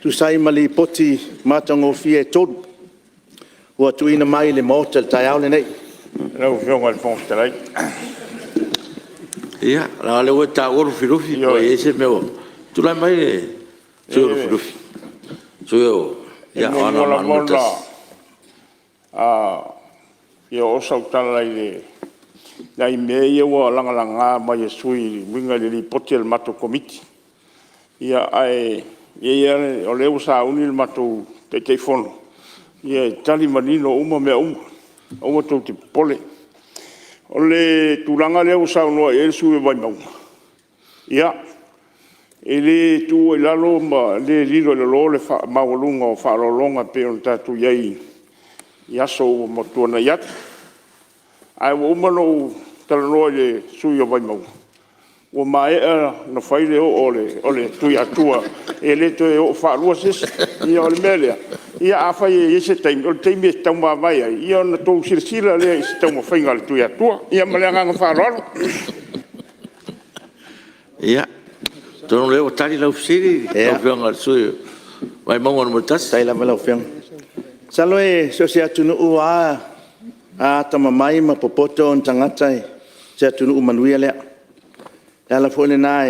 tusa ai ma Lipoti matagofie e 3 ua tuuina mai i le Maota i le taeao lenei. Lau Afioga i le Fofoga Fetalai… Ia, leaga o lea ua e taua Lufilufi pe ua i ai se mea ua… Tulai mai le sui usufono mo Lufilufi. E muamua lava ona fia oo sau tala i nai mea ia ua lagalaga mai e sui usufono e uiga i le Lipoti a le matou Komiti. Ae i ai lava… o lea ua sauni le matou Taitaifono e tali manino uma mea uma, aua tou te popole. O le tulaga lea ua saunoa i ai le sui usufono o Vaimauga, ia, e le tuua i lalo ma le lilo i lalo le maualuga o faaaloaloga pei ona tatou i ai i aso ua tuanai atu. Ae ua uma ona ou talanoa i le sui usufono o Vaimauga, ua maea ona fai le oo a le Tuiatua, e le toe oo faalua se isi. Ia o le mea lea, afai e i ai se taimi, o le taimi e taumavae ai, ia ona outou silasila lea i se taumafaiga a le Tuiatua. Ia ma le agaga faaaloalo. Ia, atonu o lea ua tali lau fesili lau Afioga i le sui usufono mo Vaimauga 1. Faafetai lava i lau Afioga. Masalo so o se atunuu lava a atamamai ma popoto ona tagata, o se atunuu manuia lea. O le ala foi lena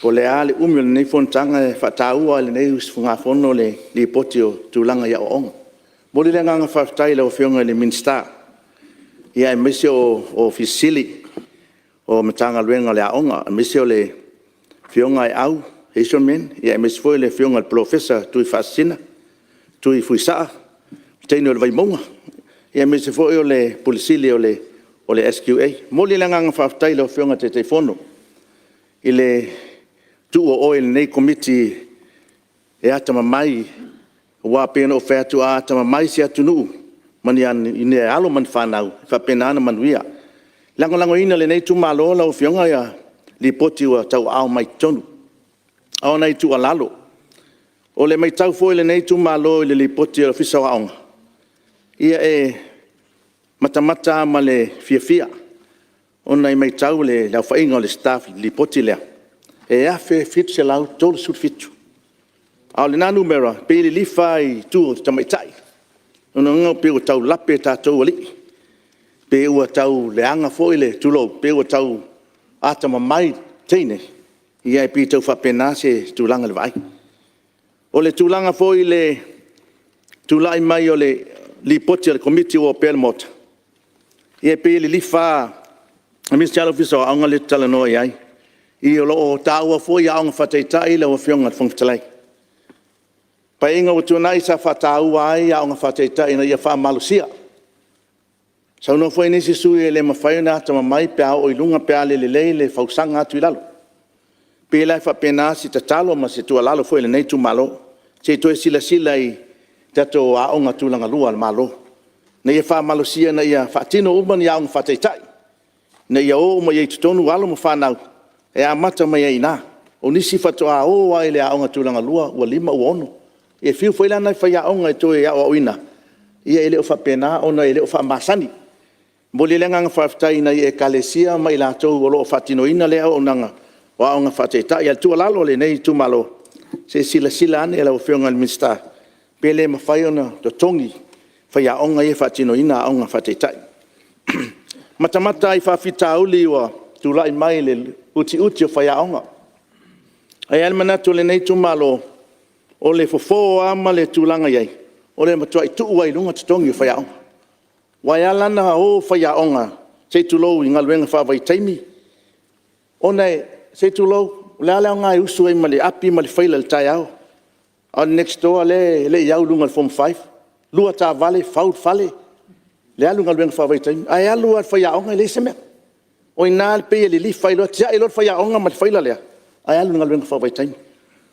po o le a le umi o lenei fonotaga, e faataua lava e lenei usugafono le Lipoti o le tulaga i aoaoga. E momoli le agaga faafetai i lau Afioga i le Minisita aemaise o Ofisa Sili o le Matagaluega o Aoga, aemaise o le Afioga Aeau Hazelman aemaise foi o le Afioga i le Polofesa Tuifaasisina Tui Fuisaa, le teine o le Vaimauga, aemaise foi o le Ofisa Sili o le SQA. E momoli le agaga faafetai i lau Afioga i le Taitaifono i le tuu o oe i lenei Komiti e atamamai, aua e pei ona ou fai atu, a atamamai se atunuu i ni alo ma ni fanau, e faapena ona manuia. E lagolagoina e lenei itumalo lau Afioga Lipoti ua tauaao mai i totonu. A o nai tuualalo, o le matau foi a lenei itumalo i le Lipoti a le Ofisa o Aoga, ia e matamata lava ma le fiafia ona e matau i le aofaiga o le staff i le Lipoti lea, e 1,737. A o lena numera, e pei e lilifa lava i itu o tamaitai. O lona uiga pei ua tau lape i tatou alii, pei ua tau leaga foi le… tulou, pei ua tau atamamai teine, ia e pei e tau faapena se tulaga i le vaai. O le tulaga foi i le tulai mai o le Lipoti a le Komiti ua opea i le Maota, ia e pei e lilifa lava, aemaise lava le Ofisa o Aoga lea ou te talanoa i ai. O lo o taua foi aoga faataitai lau Afioga i le Fofoga Fetalai. O le Paeaiga ua tuanai sa faataua ai aoga faataitai ina ia faamalosia. Saunoa foi nisi sui usufono e le mafai ona atamamai pe a oo i luga pe a le lelei le fausaga atu i lalo. E pei la e faapena se tatalo ma se tuualalo foi a lenei itumalo, se i toe silasila i tatou aoga tulagalua a le Malo ina ia faamalosia ina ia faatino uma ni aoga faataitai, ina ia o uma i ai i totonu alo ma fanau e amata mai ai i ina. O nisi faatoa o lava i le aoga tulagalua ua 5 ua 6. E fiu foi la nai faiaoga e toe aoaoina, ia e le o faapena ona e le o faamasani. E momoli ai le agaga faafetai i nai Ekalesia ma i latou o lo o faatinoina lea auaunaga o aoga faataitai. A o le tuualalo a lenei itumalo, se i silasila ane lau Afioga i le Minisita pe le mafai ona totogi faiaoga ia e faatinoina aoga faataitai. E matamata lava i faafitauli ua tulai mai i le utiuti o faiaoga. Ae i ai lava le manatu o lenei itumalo, o le fofo lava ma le tulaga e i ai, o le matuai tuu lava i luga totogi o faiaoga. Aua e ala ona o faiaoga se i tulou i galuega faavaitaimi, ona se i tulou, o le a le aoga e usu ai ma le api ma le faila i le taeao, a o le next door lea e le i au i luga i le Form 5, lua taavale fau le fale, le alu i galuega faavaitaimi, ae alu lava i le faiaoga e leai se mea. O i ina e pei e lilifa ai loa, tiai loa le faiaoga ma le faila lea ae alu i le galuega faavaitaimi.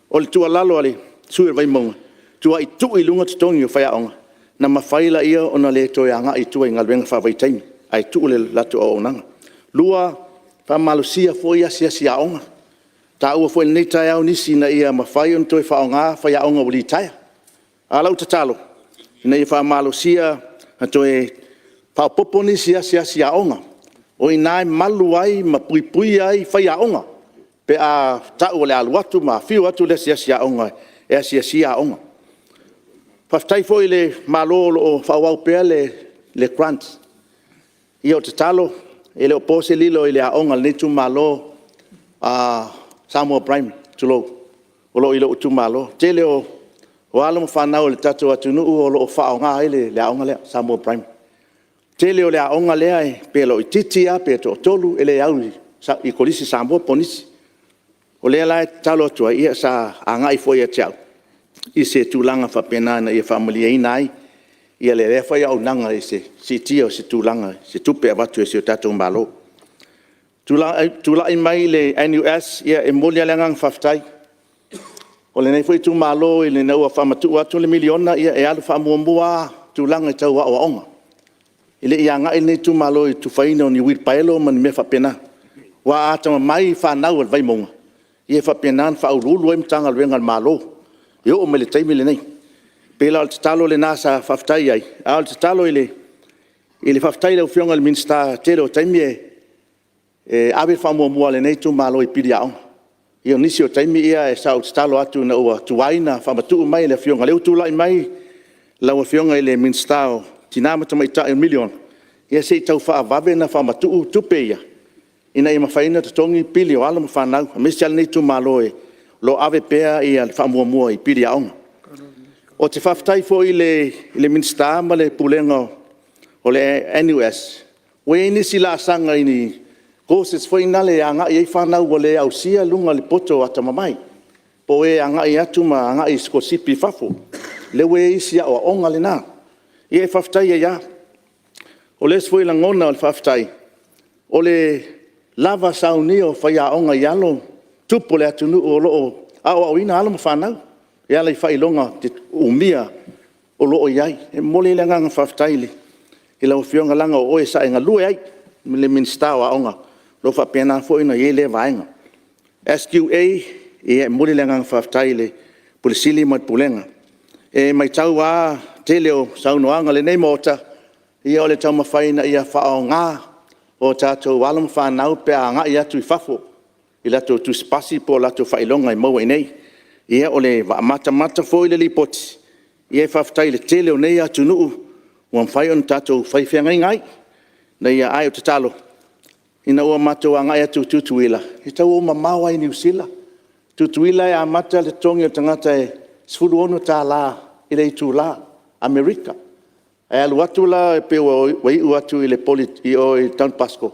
O le tuualalo a le sui usufono o Vaimauga, matuai tuu i luga totogi o faiaoga ona mafai lea ona le toe agai i tua i galuega faavaitaimi, ae tuu le latou auaunaga. Lua, faamalosia foi asiasi aoga. Ua taua foi i lenei taeao nisi ina ia mafai ona toe faaaoga faiaoga ua litaea. A o lau tatalo, ina ia faamalosia ma toe faaopoopo nisi asiasi aoga O i ina e malu ai ma puipuia ai faiaoga pe a tau o le a alu atu ma afio atu le asiasi aoga e asiasia aoga. Faafetai foi i le Malo o lo o faaauau pea le grant. Ia o le tatalo, e le o po se lilo i le aoga a lenei itumalo Samoa Primary, tulou, o lo o i lou itumalo. O le tele o alo ma fanau a le tatou atunuu o lo o faaaoga ai le aoga lea o le Samoa Primary. O le tele o le aoga lea pe laitiiti lava pe toatolu, e le au i le Kolisi Samoa po o nisi. O lea la e tatalo atu ai, ia sa agai foi ia te au i se tulaga faapena ina ia faamalieina ai lea foi auaunaga i le siitia o se tulaga o se tupe e avatu e si o tatou Malo. Tulai mai le NUS, ia e momoli lava le agaga faafetai. O lenei foi itumalo ina ua faamatuu atu le $1 miliona, e alu faamuamua lava tulaga tau aoaoga. E le i agai lenei itumalo i le tufaina o ni uilipaelo ma ni mea faapena. Aua a atamamai fanau a le Vaimauga, ia e faapena ona faauluulu ai Matagaluega a le Malo e oo mai i le taimi lenei. E pei la o le tatalo lena sa faafetai ai, a o le tatalo i le faafetai i lau Afioga i le Minisita i le tele o taimi e ave le faamuamua a lenei itumalo i pili aoga. Ia o nisi o taimi sa ou tatalo atu ina ua tuai ona faamatuu mai e le Afioga, o lea ua tulai mai lau Afioga i le Minisita o Tina ma Tamaitai i le $1 miliona, ia se i tau faavave ona faamatuu tupe ia, ina ia mafai ona totogi pili o alo ma fanau, aemaise lava lenei itumalo o lo o ave pea le faamuamua i pili aoga. Ou te faafetai foi i le Minisita ma le Pulega o le NUS, ua i ai nisi laasaga i ni courses foi na e agai i ai fanau ua le ausia luga o le poto atamamai, po o e agai atu ma agai i sikolasipi i fafo. O lea ua i ai isi aoaoga na, ia e faafetai ai lava. O le isi foi lagona o le faafetai, o le lava saunia o faiaoga i alo ma tupu o le atunuu o lo o aoaoina alo ma fanau e ala i faailoga umia o lo o i ai. E momoli ai le agaga faafetai i lau Afioga, leaga o oe sa e galue ai ma le Minisita o Aoga, o lo o faapena foi ona i ai lea vaega. SQA, ia e momoli le agaga faafetai i le Ofisa Sili ma le Pulega. E matau lava i le tele o saunoaga a lenei Maota, ia o le taumafai ina ia faaaoga o tatou alo ma fanau pe a agai atu i fafo i latou tusipasi po o latou faailoga e maua i inei. Ia o le matamata foi i le Lipoti, ia e faafetai i le tele o nei atunuu ua mafai ona tatou fai feagaiga ai. Ae o le tatalo, ina ua matou agai atu i Tutuila, e tau o mamao lava i Niu Sila. Tutuila e amata le totogi o le tagata e $16 i le itula Amerika. Ae alu atu la pei ua iu atu i o i le Don Bosco,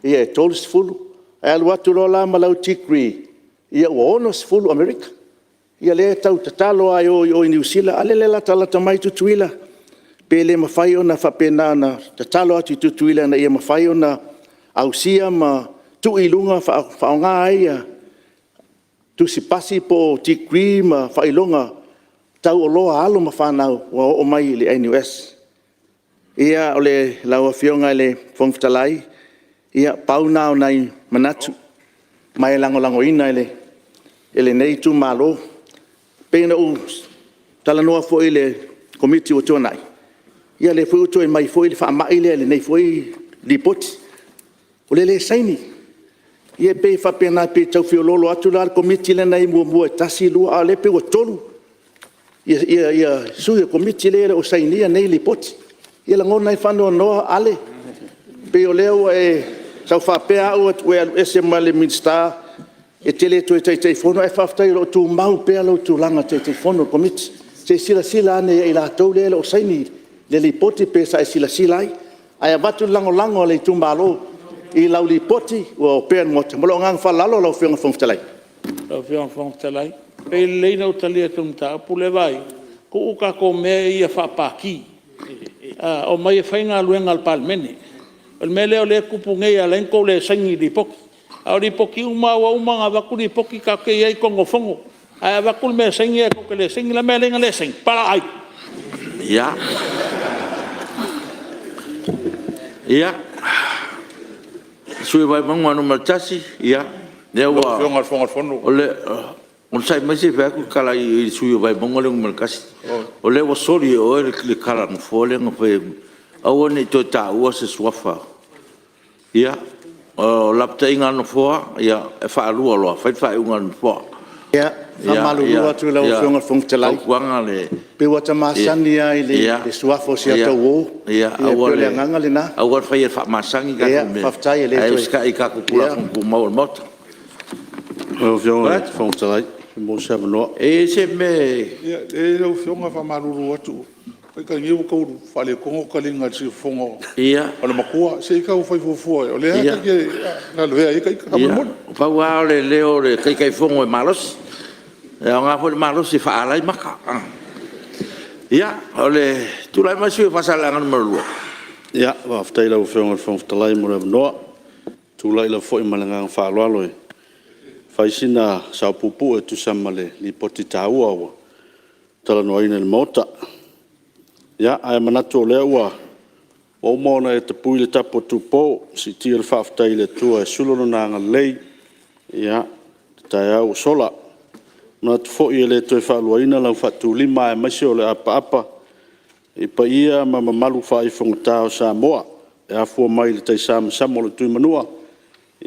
ia e 30. Ae alu atu loa la ma lau degree, ia ua $60 Amerika. Ia lea e tau tatalo lava e o i o i Niu Sila, a o lea e latalata mai Tutuila, pe le mafai ona faapena ona tatalo atu i Tutuila ina ia mafai ona ausia ma tuu i luga faaaoga ai tusipasi po o degree ma faailoga taualoa a alo ma fanau ua oo mai i le NUS. Ia, lau Afioga i le Fofoga Fetalai, ia pau na o nai manatu ma e lagolagoina e lenei itumalo. E pei ona ou talanoa foi i le Komiti ua tuanai, ia o lea foi ua toe aumai foi le faamai lea i lenei foi Lipoti, o le le saini. Ia e pei e faapena, e pei e tau feoloolo atu la le Komiti lea na i ai muamua e 1, 2, a o lea e pei ua 3 sui o le Komiti lea e le o sainia nei Lipoti. Ia e lagona ai le faanoanoa Ale, e pei o lea ua e tau faapea au ua e alu ese ma le Minisita e te le toe Taitaifono, ae faafetai o lo o tumau pea lou tulaga Taitaifono o le Komiti. Se i silasila ane ia i latou ia e le o saini i le Lipoti pe sa e silasila ai. Ae avatu le lagolago a le itumalo i lau Lipoti ua opea i le Maota. Ma lou agaga faaaloalo lau Afioga i le Fofoga Fetalai. Lau Afioga i le Fofoga Fetalai, pei e lelei ona ou tali atu i le mataupu lea Vaai. Tuu tatou mea ia faa-Pati, omai e fai galuega a le Palemene. O le mea lea e tupu nei e ala ai ona tou le saini i Lipoti. A o Lipoti uma lava ua uma ona avatu Lipoti tatou te i ai i totonu o fono. Ae avatu le mea e saini ae tou te le saini. O le a le mea e ala ai ona le saini? Palaa ai. Ia. Ia, le sui usufono mo Vaimauga 1, ia, lea ua… Lau Afioga i le Fofoga o le Fono… Onosai mai se i fai atu le tala i le sui usufono mo Vaimauga 1. O lea ua soli e oe le tala a le Nofoa lea na fai, aua ne i toe taua se suafa Ia, o lapataiga a le Nofoa, e faalua loa fai le faaiuga a le Nofoa. E faamalulu atu i lau Afioga i le Fofoga Fetalai, pei ua ta masani lava i le suafa o si ata uo. Ia pei o le agaga lena. Aua le faia faamasani tatou mea, ae usitai i tatou Tulafono Tumau a le Maota. Lau Afioga i le Fofoga Fetalai pe maua se avanoa. E i ai se mea e… Leai lau Afioga e faamalulu atu, ita nei ua tau faaletonu le taliga i le siufofoga o le matua. Se i tau fai fuafua o lea ta te lavea ai ita faamolemole. Ia, pau lava o le leo o le Taitaifono e malosi. E aoga foi le malosi e faaala ai mata. Ia, tulai mai le sui usufono mo Faasaleleaga 2. Ia, faafetai i lau Afioga i le Fofoga Fetalai mo le avanoa. E tulai lava foi ma le agaga faaaloalo e fai sina sao puupuu e tusa ma le Lipoti taua ua talanoaina i le Maota. Ia, ae manatu o lea ua uma ona e tapui le tapu a Tupo, siitia le faafetai i le Atua e sula Lona agalelei i le taeao ua sola. E manatu foi e le toe faaluaina lau faatulima aemaise o le apaapa i paia ma mamalu faaifogata o Samoa e afua mai i le taisamasama o le Tuimanua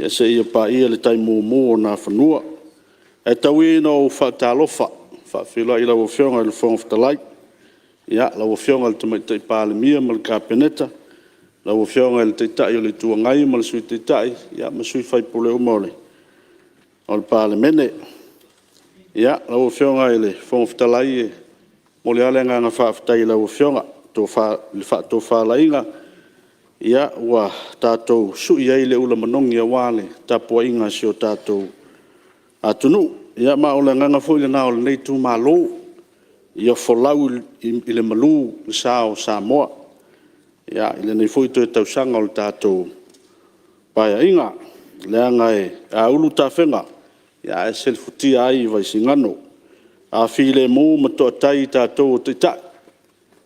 seia paia le tai mumu o Nafanua. Ae tau ia ina ou faatalofa ma faafeiloai i lau Afioga i le Fofoga Fetalai, lau Afioga i le Tamaitai Palemia ma le Kapeneta, lau Afioga i le Taitai o le Itu Agai ma le Sui Taitai ma sui usufono uma o le Palemene. Lau Afioga i le Fofoga Fetalai, e momoli lava le agaga faafetai i lau Afioga i le faatofalaiga ua tatou sui ai le ula manogi aua le tapuaiga a si o tatou atunuu. Ia ma o le agaga foi lena o lenei itumalo, ia folau i le malu le sa o Samoa i lenei foi toe tausaga o le tatou Paeaiga, leaga a ulu tafega, ae selefutia ai Vaisigano. A filemu ma toatai i tatou o Taitai,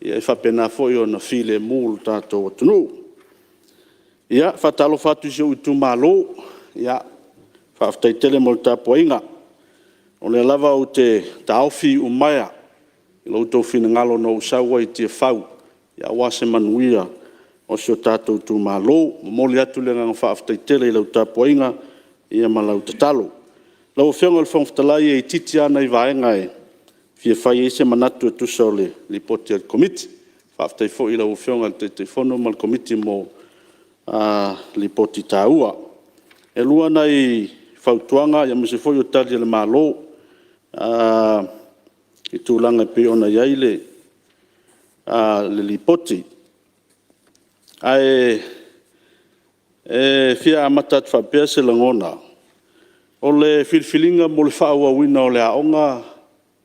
e faapena foi ona filemu lo tatou atunuu. E faatalofa atu i si ou itumalo, faafetai tele mo le tapuaiga. O lea lava ou te taofi iumaea i lo outou finagalo na ou sau ai i Tiafau aua se manuia o si o tatou itumalo. E momoli atu le agaga faafetai tele i lau tapuaiga ma lau tatalo. Lau Afioga i le Fofoga Fetalai, e itiiti lava nai vaega e fia fai i ai se manatu e tusa o le Lipoti a le Komiti. Faafetai foi i lau Afioga i le Taitaifono ma le Komiti mo Lipoti taua. E 2 nai fautuaga aemaise foi o Tali a le Malo i tulaga e pei ona i ai le Lipoti. Ae fia amata atu faapea se lagona, o le filifiliga mo le faaauauina o le aoga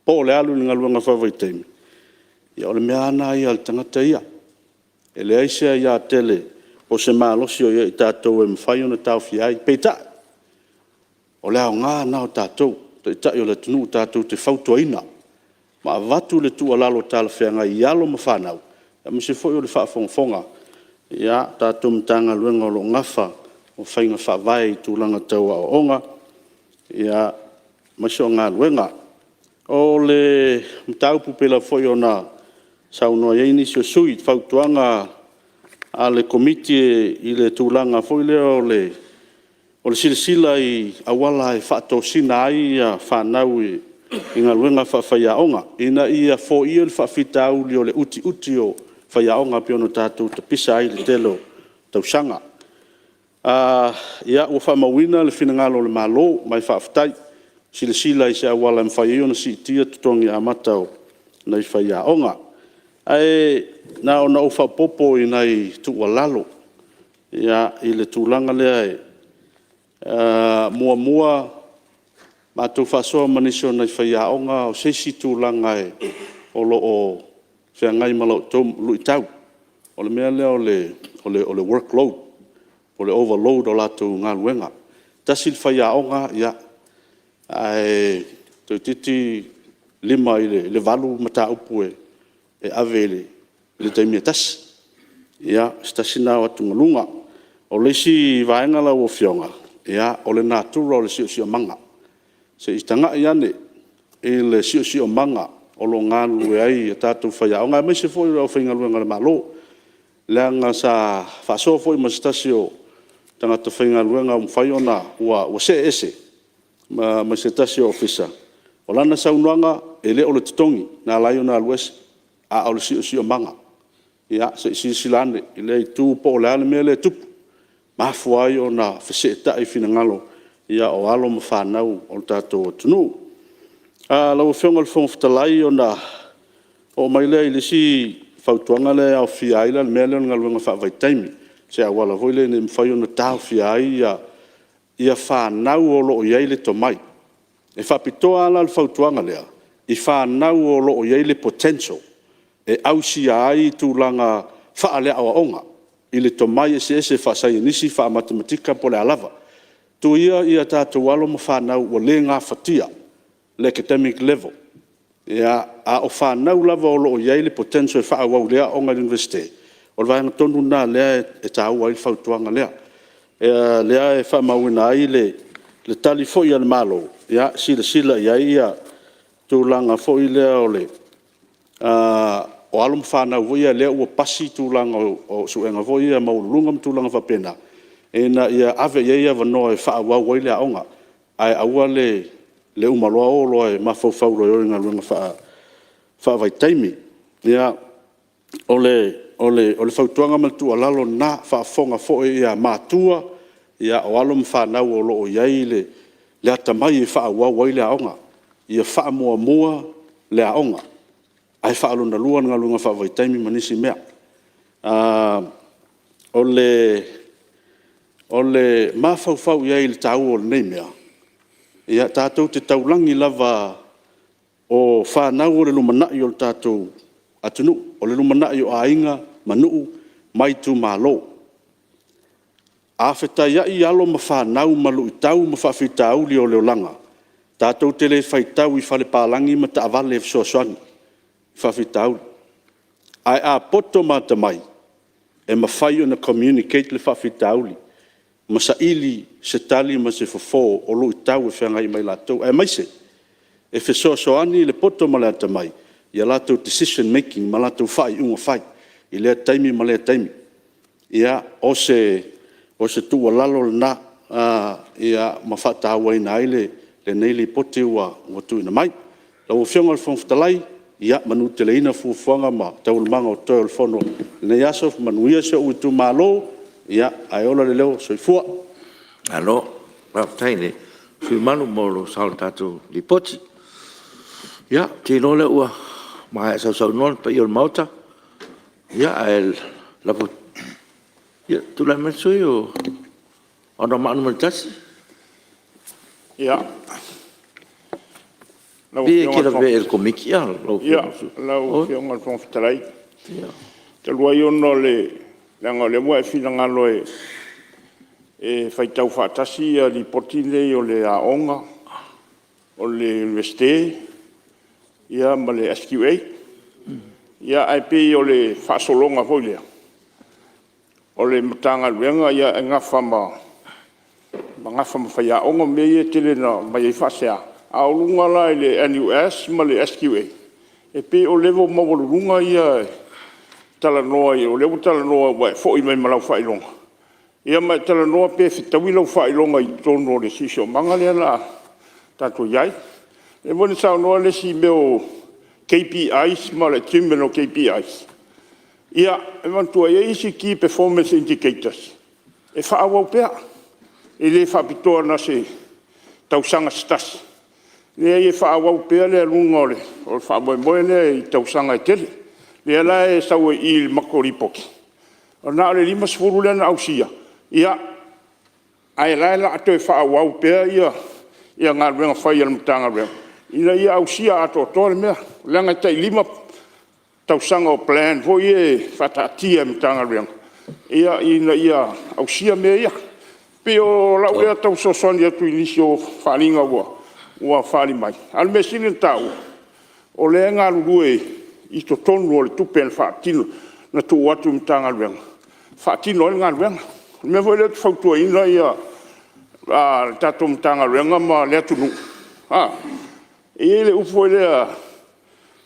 po o le alu i le galuega faavaitaimi, ia o le mea lava lena a le tagata ia. E leai se aia tele po o se malosi o i ai ia tatou e mafai ona taofia ai. Peitai, o le aoga lena o tatou o Taitai o le atunuu tatou te fautuaina ma avatu le tuualalo talafeagai i alo ma fanau, aemaise foi o le faafogafoga a tatou Matagaluega o lo o nafa ma faiga faavae i tulaga tau aoaoga, aemaise o galuega. O le mataupu pei lava foi ona saunoa i ai nisi o sui usufono i fautuaga a le Komiti i le tulaga foi lea o le silasila i auala e faatosina ai fanau i galuega faafaiaoga, ina ia foia le faafitauli o le utiuti o faiaoga pei ona tatou tapisa ai i le tele o tausaga. Ua faamauina le finagalo o le Malo, ma e faafetai. Silasila i se auala e mafai ai ona siitia totogi amata o nai faiaoga. Ae na ona ou faaopoopo i nai tuualalo i le tulaga lea. Muamua, matou faasoa ma nisi o nai faiaoga, o se isi tulaga o lo o feagai ma la outou luitau, o le mea lea o le workload, o le overload o latou galuega. E tasi le faiaoga ae toeitiiti 5 i le 8 mataupu e ave i le taimi e tasi. Ia, o se tasi lena o atugaluga. O le isi vaega lau Afioga, o le natura o le siosiomaga. Se i tagai ane i le siosiomaga o lo o galulue ai tatou faiaoga, aemaise foi o le aufaigaluega a le Malo, leaga sa faasoa foi ma se tasi o tagata faigaluega ua mafai ona see ese mai se tasi o Ofisa, o lana saunoaga, e le o le totogi na ala ai ona alu ese, a o le siosiomaga. Ia se i silasila ane i lea itu po o le a le mea lea e tupu, ua mafua ai ona feseetai finagalo o alo ma fanau o le tatou atunuu. Lau Afioga i le Fofoga Fetalai, ona oo mai lea i le isi fautuaga lea e aofia ai le mea lea o le galuega faavaitaimi, i se auala foi lea ina ia mafai ona taofia ai fanau o lo o i ai le tomai. E faapitoa lava la le fautuaga lea i fanau o lo o i ai le potential e ausia ai tulaga faaleaoaoga i le tomai eseese faasaienisi, faamatematika po o le a lava. Tuu ia tatou alo ma fanau ua le gafatia le academic level, a o fanau lava o lo o i ai le potential e faaauau lelei aoaoga i le Iunivesite, o le vaega tonu lena o lea e taua ai le fautuaga lea. O lea e faamauina ai le tali foi a le Malo, ia silasila i ai tulaga foi lea o alo ma fanau foi ia lea ua pasi tulaga o suega foi ia maualuluga ma tulaga faapena, ina ia ave i ai avanoa e faaauau ai le aoga, ae aua le uma loa o loa e mafaufau loa i galuega faavaitaimi. Ia, o le fautuaga ma le tuualalo lena, faafofoga foi matua, o alo ma fanau o lo o i ai le atamai e faaauau ai le aoga, ia faamuamua le aoga, ae faalonalua le galuega faavaitaimi ma nisi mea. O le mafaufau i ai i le taua o lenei mea, ia tatou te taulagi lava o fanau o le lumanai o le tatou atunuu, o le lumanai o aiga ma nuu ma itumalo. A fetaiai alo ma fanau ma luitau ma faafitauli o le olaga, tatou te le faitau i fale palagi ma taavale e fesoasoani i faafitauli. Ae a poto ma atamai, e mafai ona communicate le faafitauli ma saili se tali ma se fofo o luitau e feagai ma i latou, aemaise e fesoasoani le poto ma le atamai i a latou decision making ma latou faaiuga fai i lea taimi ma lea taimi. Ia, o se tuualalo lena ma faatauaina ai lenei Lipoti ua tuuina mai. Lau Afioga i le Fofoga Fetalai, ia manuteleina fuafuaga ma taualumaga o totoe o le Fono i lenei aso, manuia si ou itumalo, ae ola le leo. Soifua. Malo faafetai i le sui usufono mamalu mo lou sao i le tatou Lipoti. Ia, ou te iloa o lea ua maea sausaunoa le paia o le Maota, ae lafo atu… Ia, tulai mai le sui usufono mo Anoamaa 1. E pei e te lavea i le Komiti lau Afioga i le sui usufono? Lau Afioga i le Fofoga Fetalai, talu ai ona o leaga o lea ua e finagalo e faitau faatasi Lipoti nei o le aoga, o le Iunivesite ma le SQA. Ia, ae pei o le faasologa foi lea, o le Matagaluega e nafa ma faiaoga ma mea ia e tele ina aumai ai faasea, a o luga la i le NUS ma le SQA, e pei o level maualuluga ia e talanoa ai, o lea ua talanoa ua e foi mai ma lau faailoga, ia ma e talanoa pe fetaui lau faailoga i totonu o le siosiomaga lea o le a tatou i ai. O lea foi na saunoa le isi i mea o KPIs ma le achievement o KPIs, ia, e manatua e i ai isi key performance indicators e faaauau pea, e le faapitoa na o se tausaga se tasi. E leai e faaauau pea le aluga o le faamoemoe lea i tausaga e tele. O lea la e sau ai i i i le matou Lipoti, na o le 50 lea na ausia, ae o la e o le a toe faaauau pea galuega fai a le Matagaluega ina ia ausia atoatoa le mea, leaga e tai 5 tausaga o plan foi ia e faataatia e le Matagaluega ina ia ausia mea ia. E pei o lau lea tau fesoasoani atu i nisi o faaaliga ua faaali mai, a o le mea e sili ona taua, o lea e galulue i totonu o le tupe na tuu atu i le Matagaluega e faatino ai le galuega. O le mea foi lea ou te fautuaina le tatou Matagaluega ma le atunuu, e i ai le upu foi lea,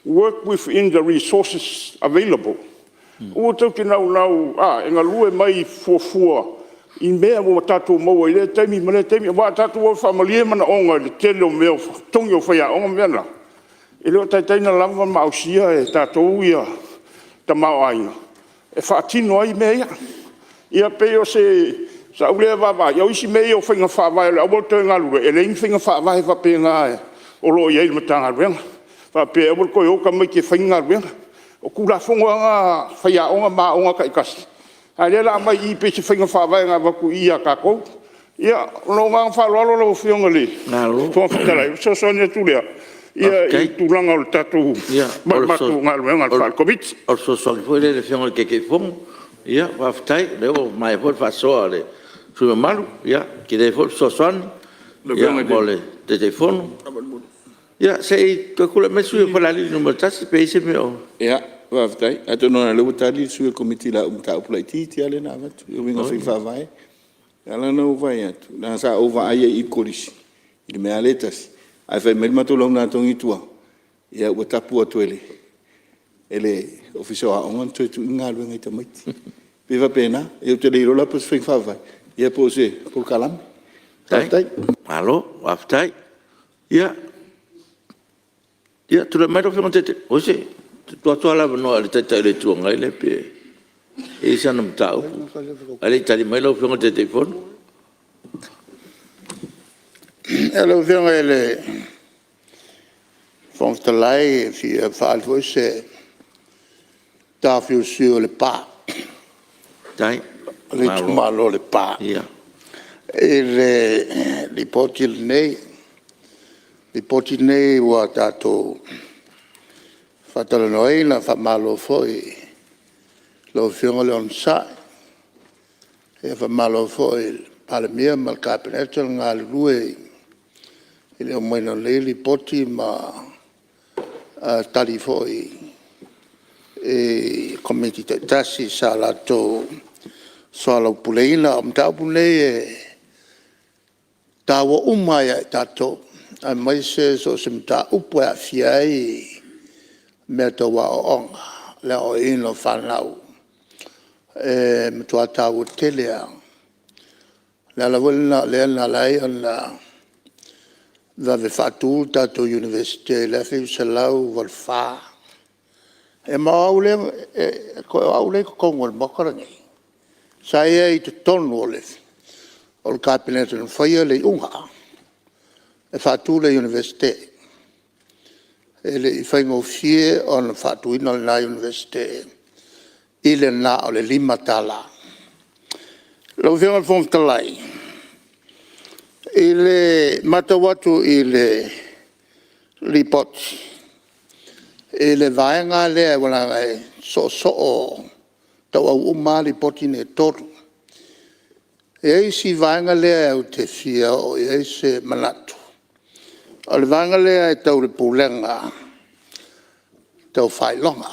work within the resources available. Aua tou te naunau e galue mai fuafua i mea ua tatou maua i lea taimi ma lea taimi. Aua a tatou o e faamalie manaoga i le tele o mea o totogi o faiaoga ma mea na, e le o taitai ona lava ma ausia e tatou le tamaoaiga e faatino ai mea ia. Ia pei o sau lea vaavaai, o isi mea ia o faiga faavae o le a aua le toe galulue, e leai ni faiga faavae faapena o lo o i ai i le Matagaluega faapea e aua le toe o tamaiti e fai ni galuega. O Tulafono lava na a faiaoga ma aoga taitasi, a o lea o le a aumai i i pei se faiga faavae na avatu i i ia tatou. Ia, ma lou agaga faaaloalo lau Afioga i le Fofoga Fetalai, o le fesoasoani atu lea i le tulaga o le tatou galuega faale-Komiti. Malo faafetai. Ia, o le fesoasoani foi lea i le Afioga i le Taitaifono. Faafetai o lea ua maea foi le faasoa a le sui usufono mamalu, ia tele foi le fesoasoani mo le Taitaifono. Ia se i toe tulai mai le sui usufono mo Falealili 1 pe i ai se mea o… Ia, faafetai. Atonu o lea ua tali le sui o le Komiti i lau mataupu laitiiti lava lea na avatu e uiga i faiga faavae. E ala ona ou fai atu, leaga sa ou vaai i ai i le Kolisi i le mea lava lea e tasi, ae fai mai le matou laugatogi i tua, ia ua tapu atu e le Ofisa o Aoga ona toe tuu ni galuega i tamaiti. E pei e faapena. Ia ou te le iloa la po o se faiga faavae ia po o se polokalame. Faafetai. Malo faafetai. Ia tulai mai lau Afioga i le Taitai… Oi se i tuu atu lava le avanoa i le Taitai o le Itu Agai lea pe i ai sana mataupu ae le i tali mai lau Afioga i le Taitaifono. Lau Afioga i le Fofoga Fetalai e fia faaali foi se taofi o le sui usufono o Lepa, o le itumalo o Lepa i le Lipoti lenei. O le Lipoti lenei ua tatou faatalanoaina. Faamalo foi i lau Afioga le onosai, faamalo foi i le Palemia ma le Kapeneta le galulue i le aumaiga o nei Lipoti ma Tali foi i Komiti taitasi sa latou soalaupuleina. O mataupu nei e taua uma lava ia i tatou aemaise so o se mataupu e aafia ai mea tau aoaoga, le aoaoina o fanau, e matua taua tele lava. O le ala foi lena o lea na ala ai ona vave faatu le tatou Iunivesite i le 1984. Ma o au lea, toe o au lea e i totonu o le Maota lenei sa i ai i totonu o le Kapeneta na faia le iuga e faatu le Iunivesite. E le i faigofie ona faatuina lena Iunivesite i le na o le $5. Lau Afioga i le Fofoga Fetalai, i le matau atu i le Lipoti i le vaega lava lea aua leaga e soosoo tauau uma lava Lipoti nei e 3. E i ai si vaega lea ou te fia oo i ai se manatu, o le vaega lea e tau i le Pulega Tau Faailoga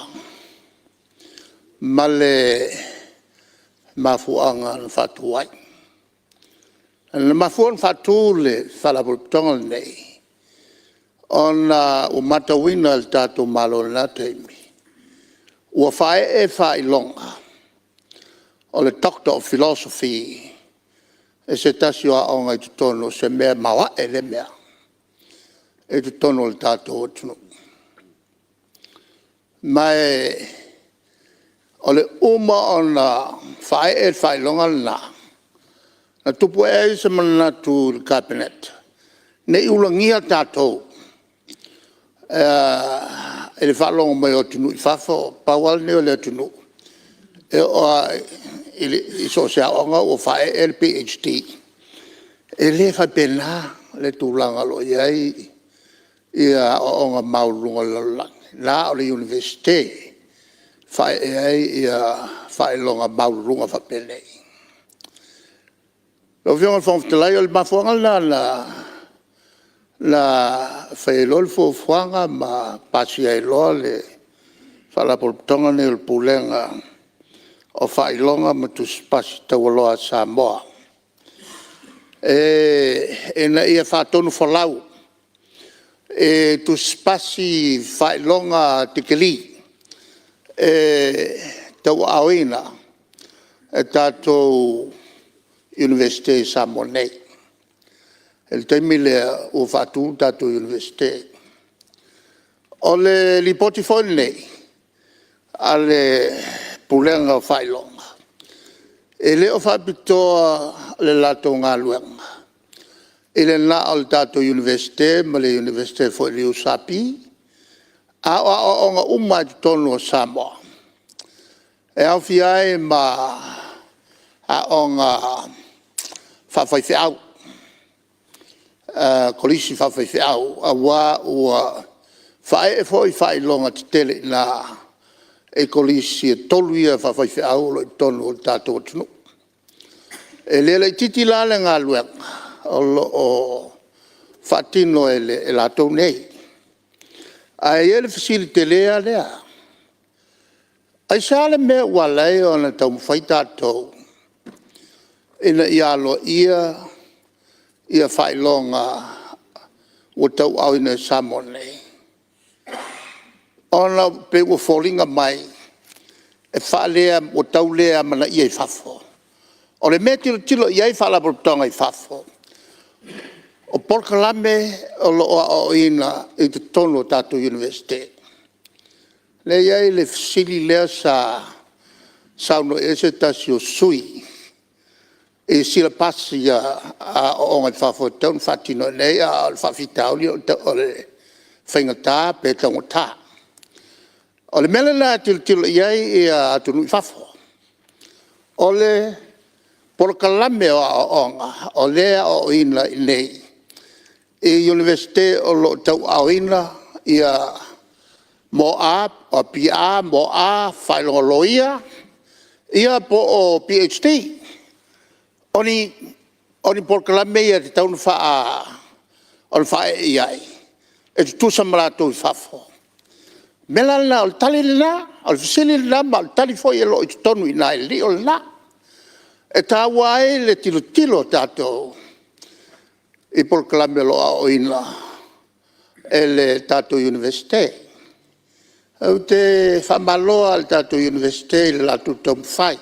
ma le mafuaaga na faatu ai. Na mafua ona faatu le Faalapotopotoga lenei ona ua matauina e le tatou Malo i lena taimi ua faaee faailoga o le Doctor of Philosophy e se tasi o aoga i totonu o se mea maoae lea mea i totonu o le tatou atunuu. Ma o le uma ona faaee le faailoga lena, na tupu ae ai se manatu i le Kapeneta, ne i ulagia tatou i le faalogo mai o atunuu i fafo, pau lava lenei o le atunuu e oo lava i so o se aoga ua faaee le PhD. E le faapena le tulaga o lo o i ai aoaoga maualuluga o le lalolagi, na o le Iunivesite e faaee ai faailoga maualuluga faapenei. Lau Afioga i le Fofoga Fetalai, o le mafuaaga lena na fai ai loa le fuafuaga ma pasia ai loa le Faalapotopotoga lenei o le Pulega o Faailoga ma Tusi Pasi Taualoa a Samoa, ina ia faatonufolau i Tusi Pasi Faailoga Tikeri e tauaaoina e tatou Iunivesite i Samoa nei. I le taimi lea ua faatu le tatou Iunivesite. O le Lipoti foi lenei a le Pulega o Faailoga, e le o faapitoa le latou galuega i le na o le tatou Iunivesite ma le Iunivesite foi o le USP, a o aoaoga uma lava i totonu o Samoa, e aofia ai ma aoga faafaifeau, kolisi faafaifeau, aua ua faaee foi faailoga tetele i ina i Kolisi e 3 ia faafaifeau o lo o i totonu o le tatou atunuu. E le laitiiti la le galuega o lo o faatino e latou nei. Ae i ai le fesili tele lava lea; aisea le mea ua ala ai ona taumafai tatou ina ia aloaia faailoga ua tauaaoina i Samoa nei? Ona e pei ua foliga mai ua tau le amanaia i fafo. O le mea e tilotilo i ai Faalapotopotoga i fafo, o polokalame o lo o aoaoina i totonu o tatou Iunivesite. Lea e i ai le fesili lea sa saunoa i ai se tasi o sui usufono i silapasi a aooga i fafo e tatau ona faatino i inei, a o le faafitauli o le faigata pe taugata. O le mea lena e tilotilo i ai atunuu i fafo, o le polokalame o aoaoga o lea e aoaoina i inei i Iunivesite o lo o tauaaoina BA, MA, faailoga loia, ia po o PhD. O ni polokalame ia e tatau ona faaee i ai e tutusa ma latou i fafo. O le mea la lena, o le tali lena, o le fesili lena ma o le tali foi o lo o i totonu i ina i le lio lena. E taua ai le tilotilo a tatou i polokalame o lo o aoaoina e le tatou Iunivesite. Ou te faamalo lava i le tatou Iunivesite i le latou taumafai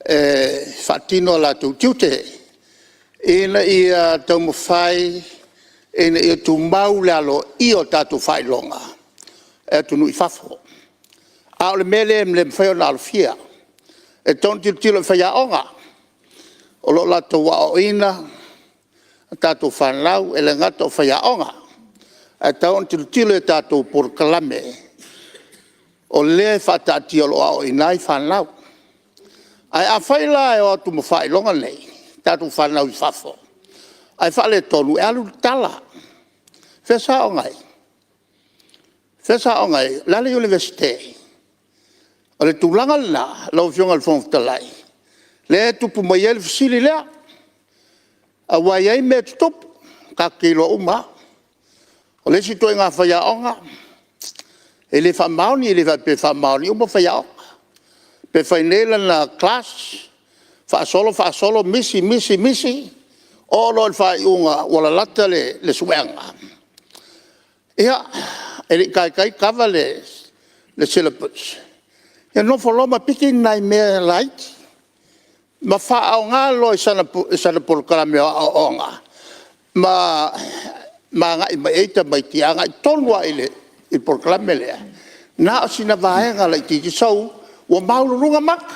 e faatino o latou tiute ina ia taumafai ina ia tumau le aloaia o tatou faailoga e atunuu i fafo. A o le mea lea e le mafai ona alofia, e tatau ona tilotilo i faiaoga o lo o latou aoaoina a tatou fanau. E le gata o faiaoga, ae tatau ona tilotilo i a tatou polokalame o lea e faataatia o lo o aoaoina ai fanau. Ae afai la e o atu ma faailoga nei tatou fanau i fafo ae faaletonu, e alu le tala, o fea sa aoga ai? O fea sa aoga ai? O le a le Iunivesite? O le tulaga lena lau Afioga i le Fofoga Fetalai, lea e tupu mai ai le fesili lea, aua e i ai mea e tutupu, tatou te iloa uma lava. O le isi ituaiga faiaoga, e le faamaoni, e le faapea e faamaoni uma faiaoga. Pe fai nei lana class, faasolo faasolo, misi, misi, misi, oo loa i le faaiuga ua lalata le suega, ia, e le i taitai kava le syllabus, ia nofo loa ma piki ni nai mea laiti ma faaaoga loa i sana polokalame o aoaoga ma agai mai ai tamaiti e agai tonu lava i le polokalame lea, na o sina vaega laitiiti, sau ua maualuluga maka,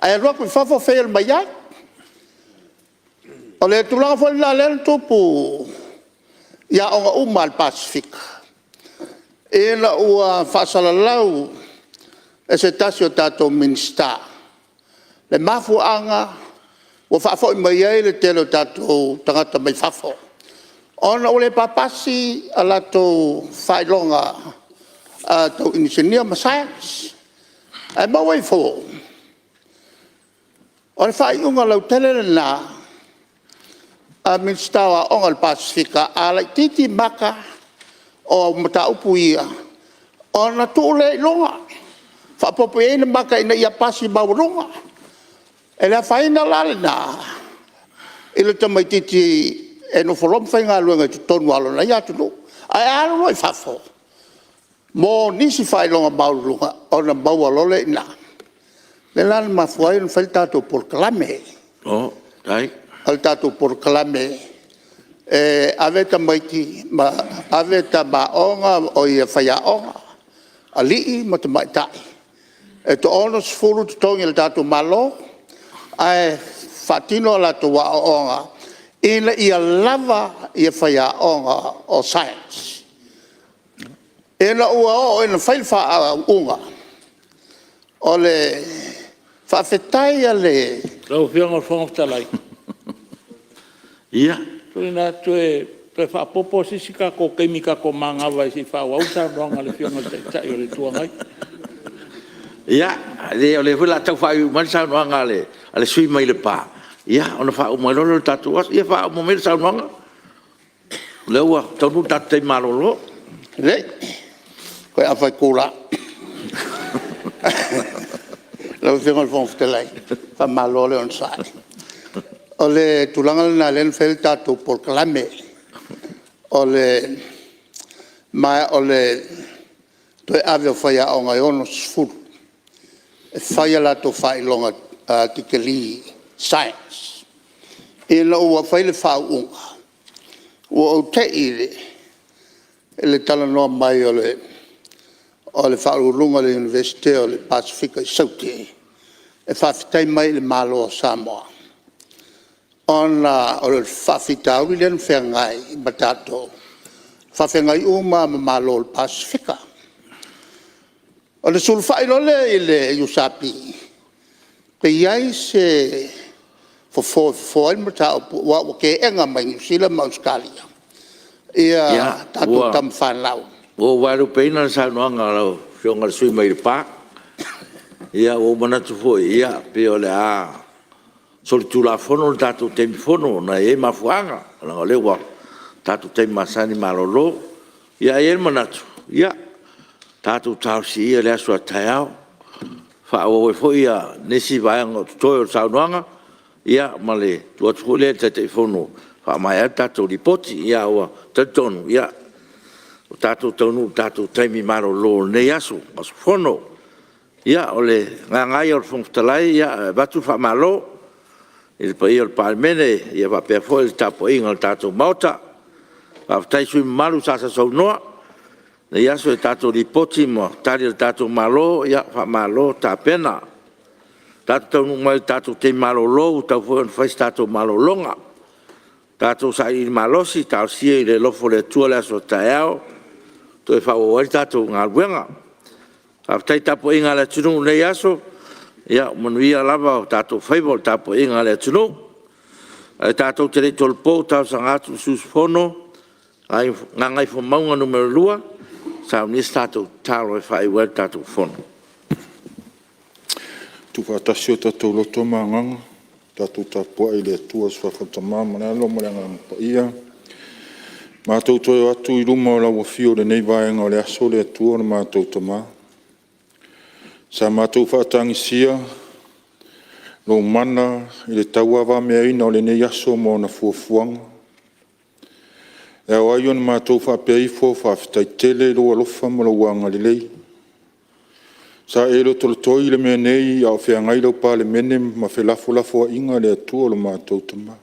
ae alu atu i fafo fail mai ai. O le tulaga foi lena lea na tupu i aoga uma lava a le Pasefika ina ua faasalalau e se tasi o tatou Minisita le mafuaaga ua faafoi mai ai le tele o tatou tagata mai fafo, ona ua le papasi a latou faailoga tau inisinia ma science. Ae maua ifo, o le faaiuga lautele lena a Minisita o Aoga o le Pasefika, a laitiiti maka o mataupu ia, ona tuu lea i luga, faaopoopo i ai ni maka ina ia pasi maualuga. E le afaina la lena i le tamaitiiti e nofo loa ma faigaluega i totonu lava o lona ia atunuu. Ae a alu loa i fafo mo nisi faailoga maualuluga ona maua loa lea i ina. O lea la na mafua ai ona fai le tatou polokalame. O le tatou polokalame e ave tamaiti ma ave tama aoga, faiaoga, alii ma tamaitai e toa-60 totogi o le tatou Malo ae faatino a latou aoaoga ina ia lava faiaoga o Science. Ina ua oo ina fai le faaiuga, o le faafetai a le... Lau Afioga i le Fofoga Fetalai, Ia. Tuuina atu e toe faaopoopo se isi tatou taimi i tatou manava ai se i faaauau le saunoaga a le Afioga i le Taitai o le Itu Agai. Ia, leai o lea foi o le a tau faaiuiu mai le saunoaga a le sui usufono mai Lepa ona faauma ai loa lea o le tatou aso. Ia faauma maia le saunoaga o lea ua taunuu le tatou taimi malolo. Lelei, toe afa itula. Lau Afioga i le Fofoga Fetalai, faamalo le onosai. O le tulaga lena lea na fai ai le tatou polokalame. Ma o le toe ave o faiaoga e 60 e fai a latou faailoga tikeri Science. Ina ua fai le faaiuga, ua ou te i i le talanoa mai o le Faauluuluga o le Iunivesite o le Pasefika i Saute e faafetai mai i le Malo o Samoa ona o le faafitauli lea na feagai ma tatou, faafeagai uma lava ma Malo o le Pasefika. Ona sulufai loa lea i le USP pe i ai se fofo e fofo ai le mataupu aua ua teena mai e Niu Sila ma Ausetalia ia tatou tama fanau. Ia, ua ou vaelupeina le saunoaga a lau Afioga i le sui usufono mai Lepa. Ua ou manatu foi pei o le a solitulafono le tatou taimi fono ona e i ai mafuaaga, leaga o lea ua tatou taimi masani malolo. Ae i ai le manatu, ia tatou talosia ia le aso a taeao e faaauau ai foi nisi vaega o totoe o le saunoaga ma le tuu atu foi lea i le Taitaifono e faamaea ai le tatou Lipoti. Ae ua talitonu ua tatou taunuu i le tatou taimi malolo o lenei aso, aso Fono. Ia, o le agaga lava ia o le Fofoga Fetalai e avatu le faamalo i le paia o le Palemene faapea foi le tapuaiga a le tatou Maota. Faafetai i sui usufono mamalu sa sausaunoa i lenei aso i tatou Lipoti ma Tali a le tatou Malo, faamalo tapena. Ua tatou taunuu mai i le tatou taimi malolo ua tatau foi ona fai se tatou malologa. Tatou sailiili malosi, talosia i le alofa o le Atua le aso a taeao e toe faaauau ai le tatou galuega. Faafetai i le tapuaiga a le atunuu i lenei aso, ua manuia lava o tatou faiva o le tapuaiga a le atunuu. Ae tatou te le i tolopo, e talosaga atu i le sui usufono mo Gagaifomauga 2 e saunia se tatou tatalo e faaiu ai le tatou Fono. Tuufaatasi o tatou loto ma agaga, tatou tapuai i le Atua i le suafa o le Tama ma le Alo ma le Agaga Paia. Matou te o atu i luma o lau afio i lenei vaega o le aso le Atua lo matou Tama, sa matou faatagisia lou mana i le tauavameaina o lenei aso ma ona fuafuaga. E ao ai ona matou faapea ifo, faafetai tele i lou alofa ma lou agalelei. Sa e lotolotoi le mea nei a o feagai lau Palemene ma felafolafoaiga le Atua lo matou Tama.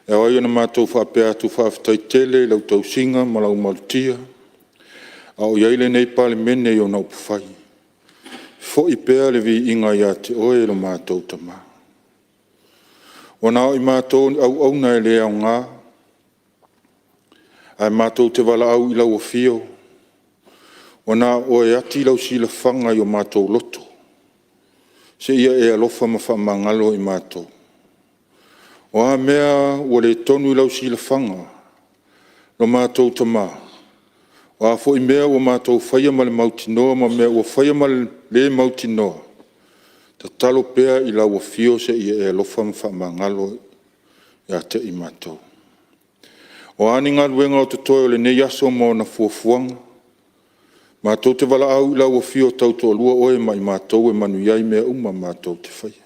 E ao ai ona matou faapea atu, faafetai tele i lau tausiga ma lau malutia a o i ai lenei Palemene i ona upufai. Foi pea le viiga ia te Oe lo matou Tama. Ua na o i matou o ni auauna e le aoga, ae matou te valaau i lau afio, ua na o Oe e ati lau silafaga i o matou loto, seia e alofa ma faamagalo i matou. O a mea ua le tonu i lau silafaga lo matou Tama, o a foi mea ua matou faia ma le mautinoa ma mea ua faia ma le le mautinoa, tatalo pea i lau afio seia e alofa ma faamagalo ia te i matou. O a ni galuega o totoe o lenei aso ma ona fuafuaga, matou te valaau i lau afio tautoalua Oe ma i matou e manuia ai mea uma matou te faia.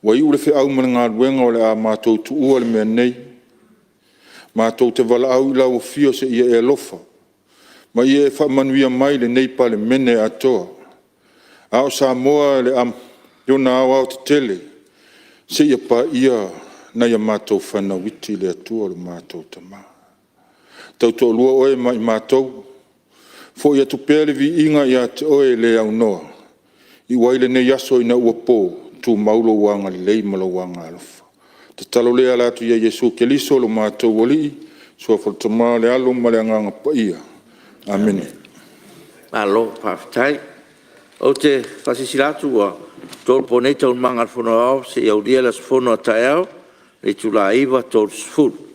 Ua iu le feau ma le galuega o le a matou tuua le mea nei, matou te valaau i lau afio seia e alofa ma ia e faamanuia mai lenei Palemene atoa, a o Samoa i ona aoaotetele. seia paia nai a matou fanau iti le Atua lo matou Tama. E tautoalua Oe ma i matou, foi atu pea le viiga ia te Oe e le aunoa, iu ai lenei aso ina ua po, tumau Lou agalelei ma Lou agaalofa. O le tatalo lea e ala atu ia Iesu Keriso lo matou Alii, Suafa le Tama le Alo ma le Agaga Paia. Amene. Malo faafetai. Ou te faasilasila atu ua tolopo nei Taualumaga a le Fono Aoao seia aulia le aso Fono a taeao i le itula e 9:30.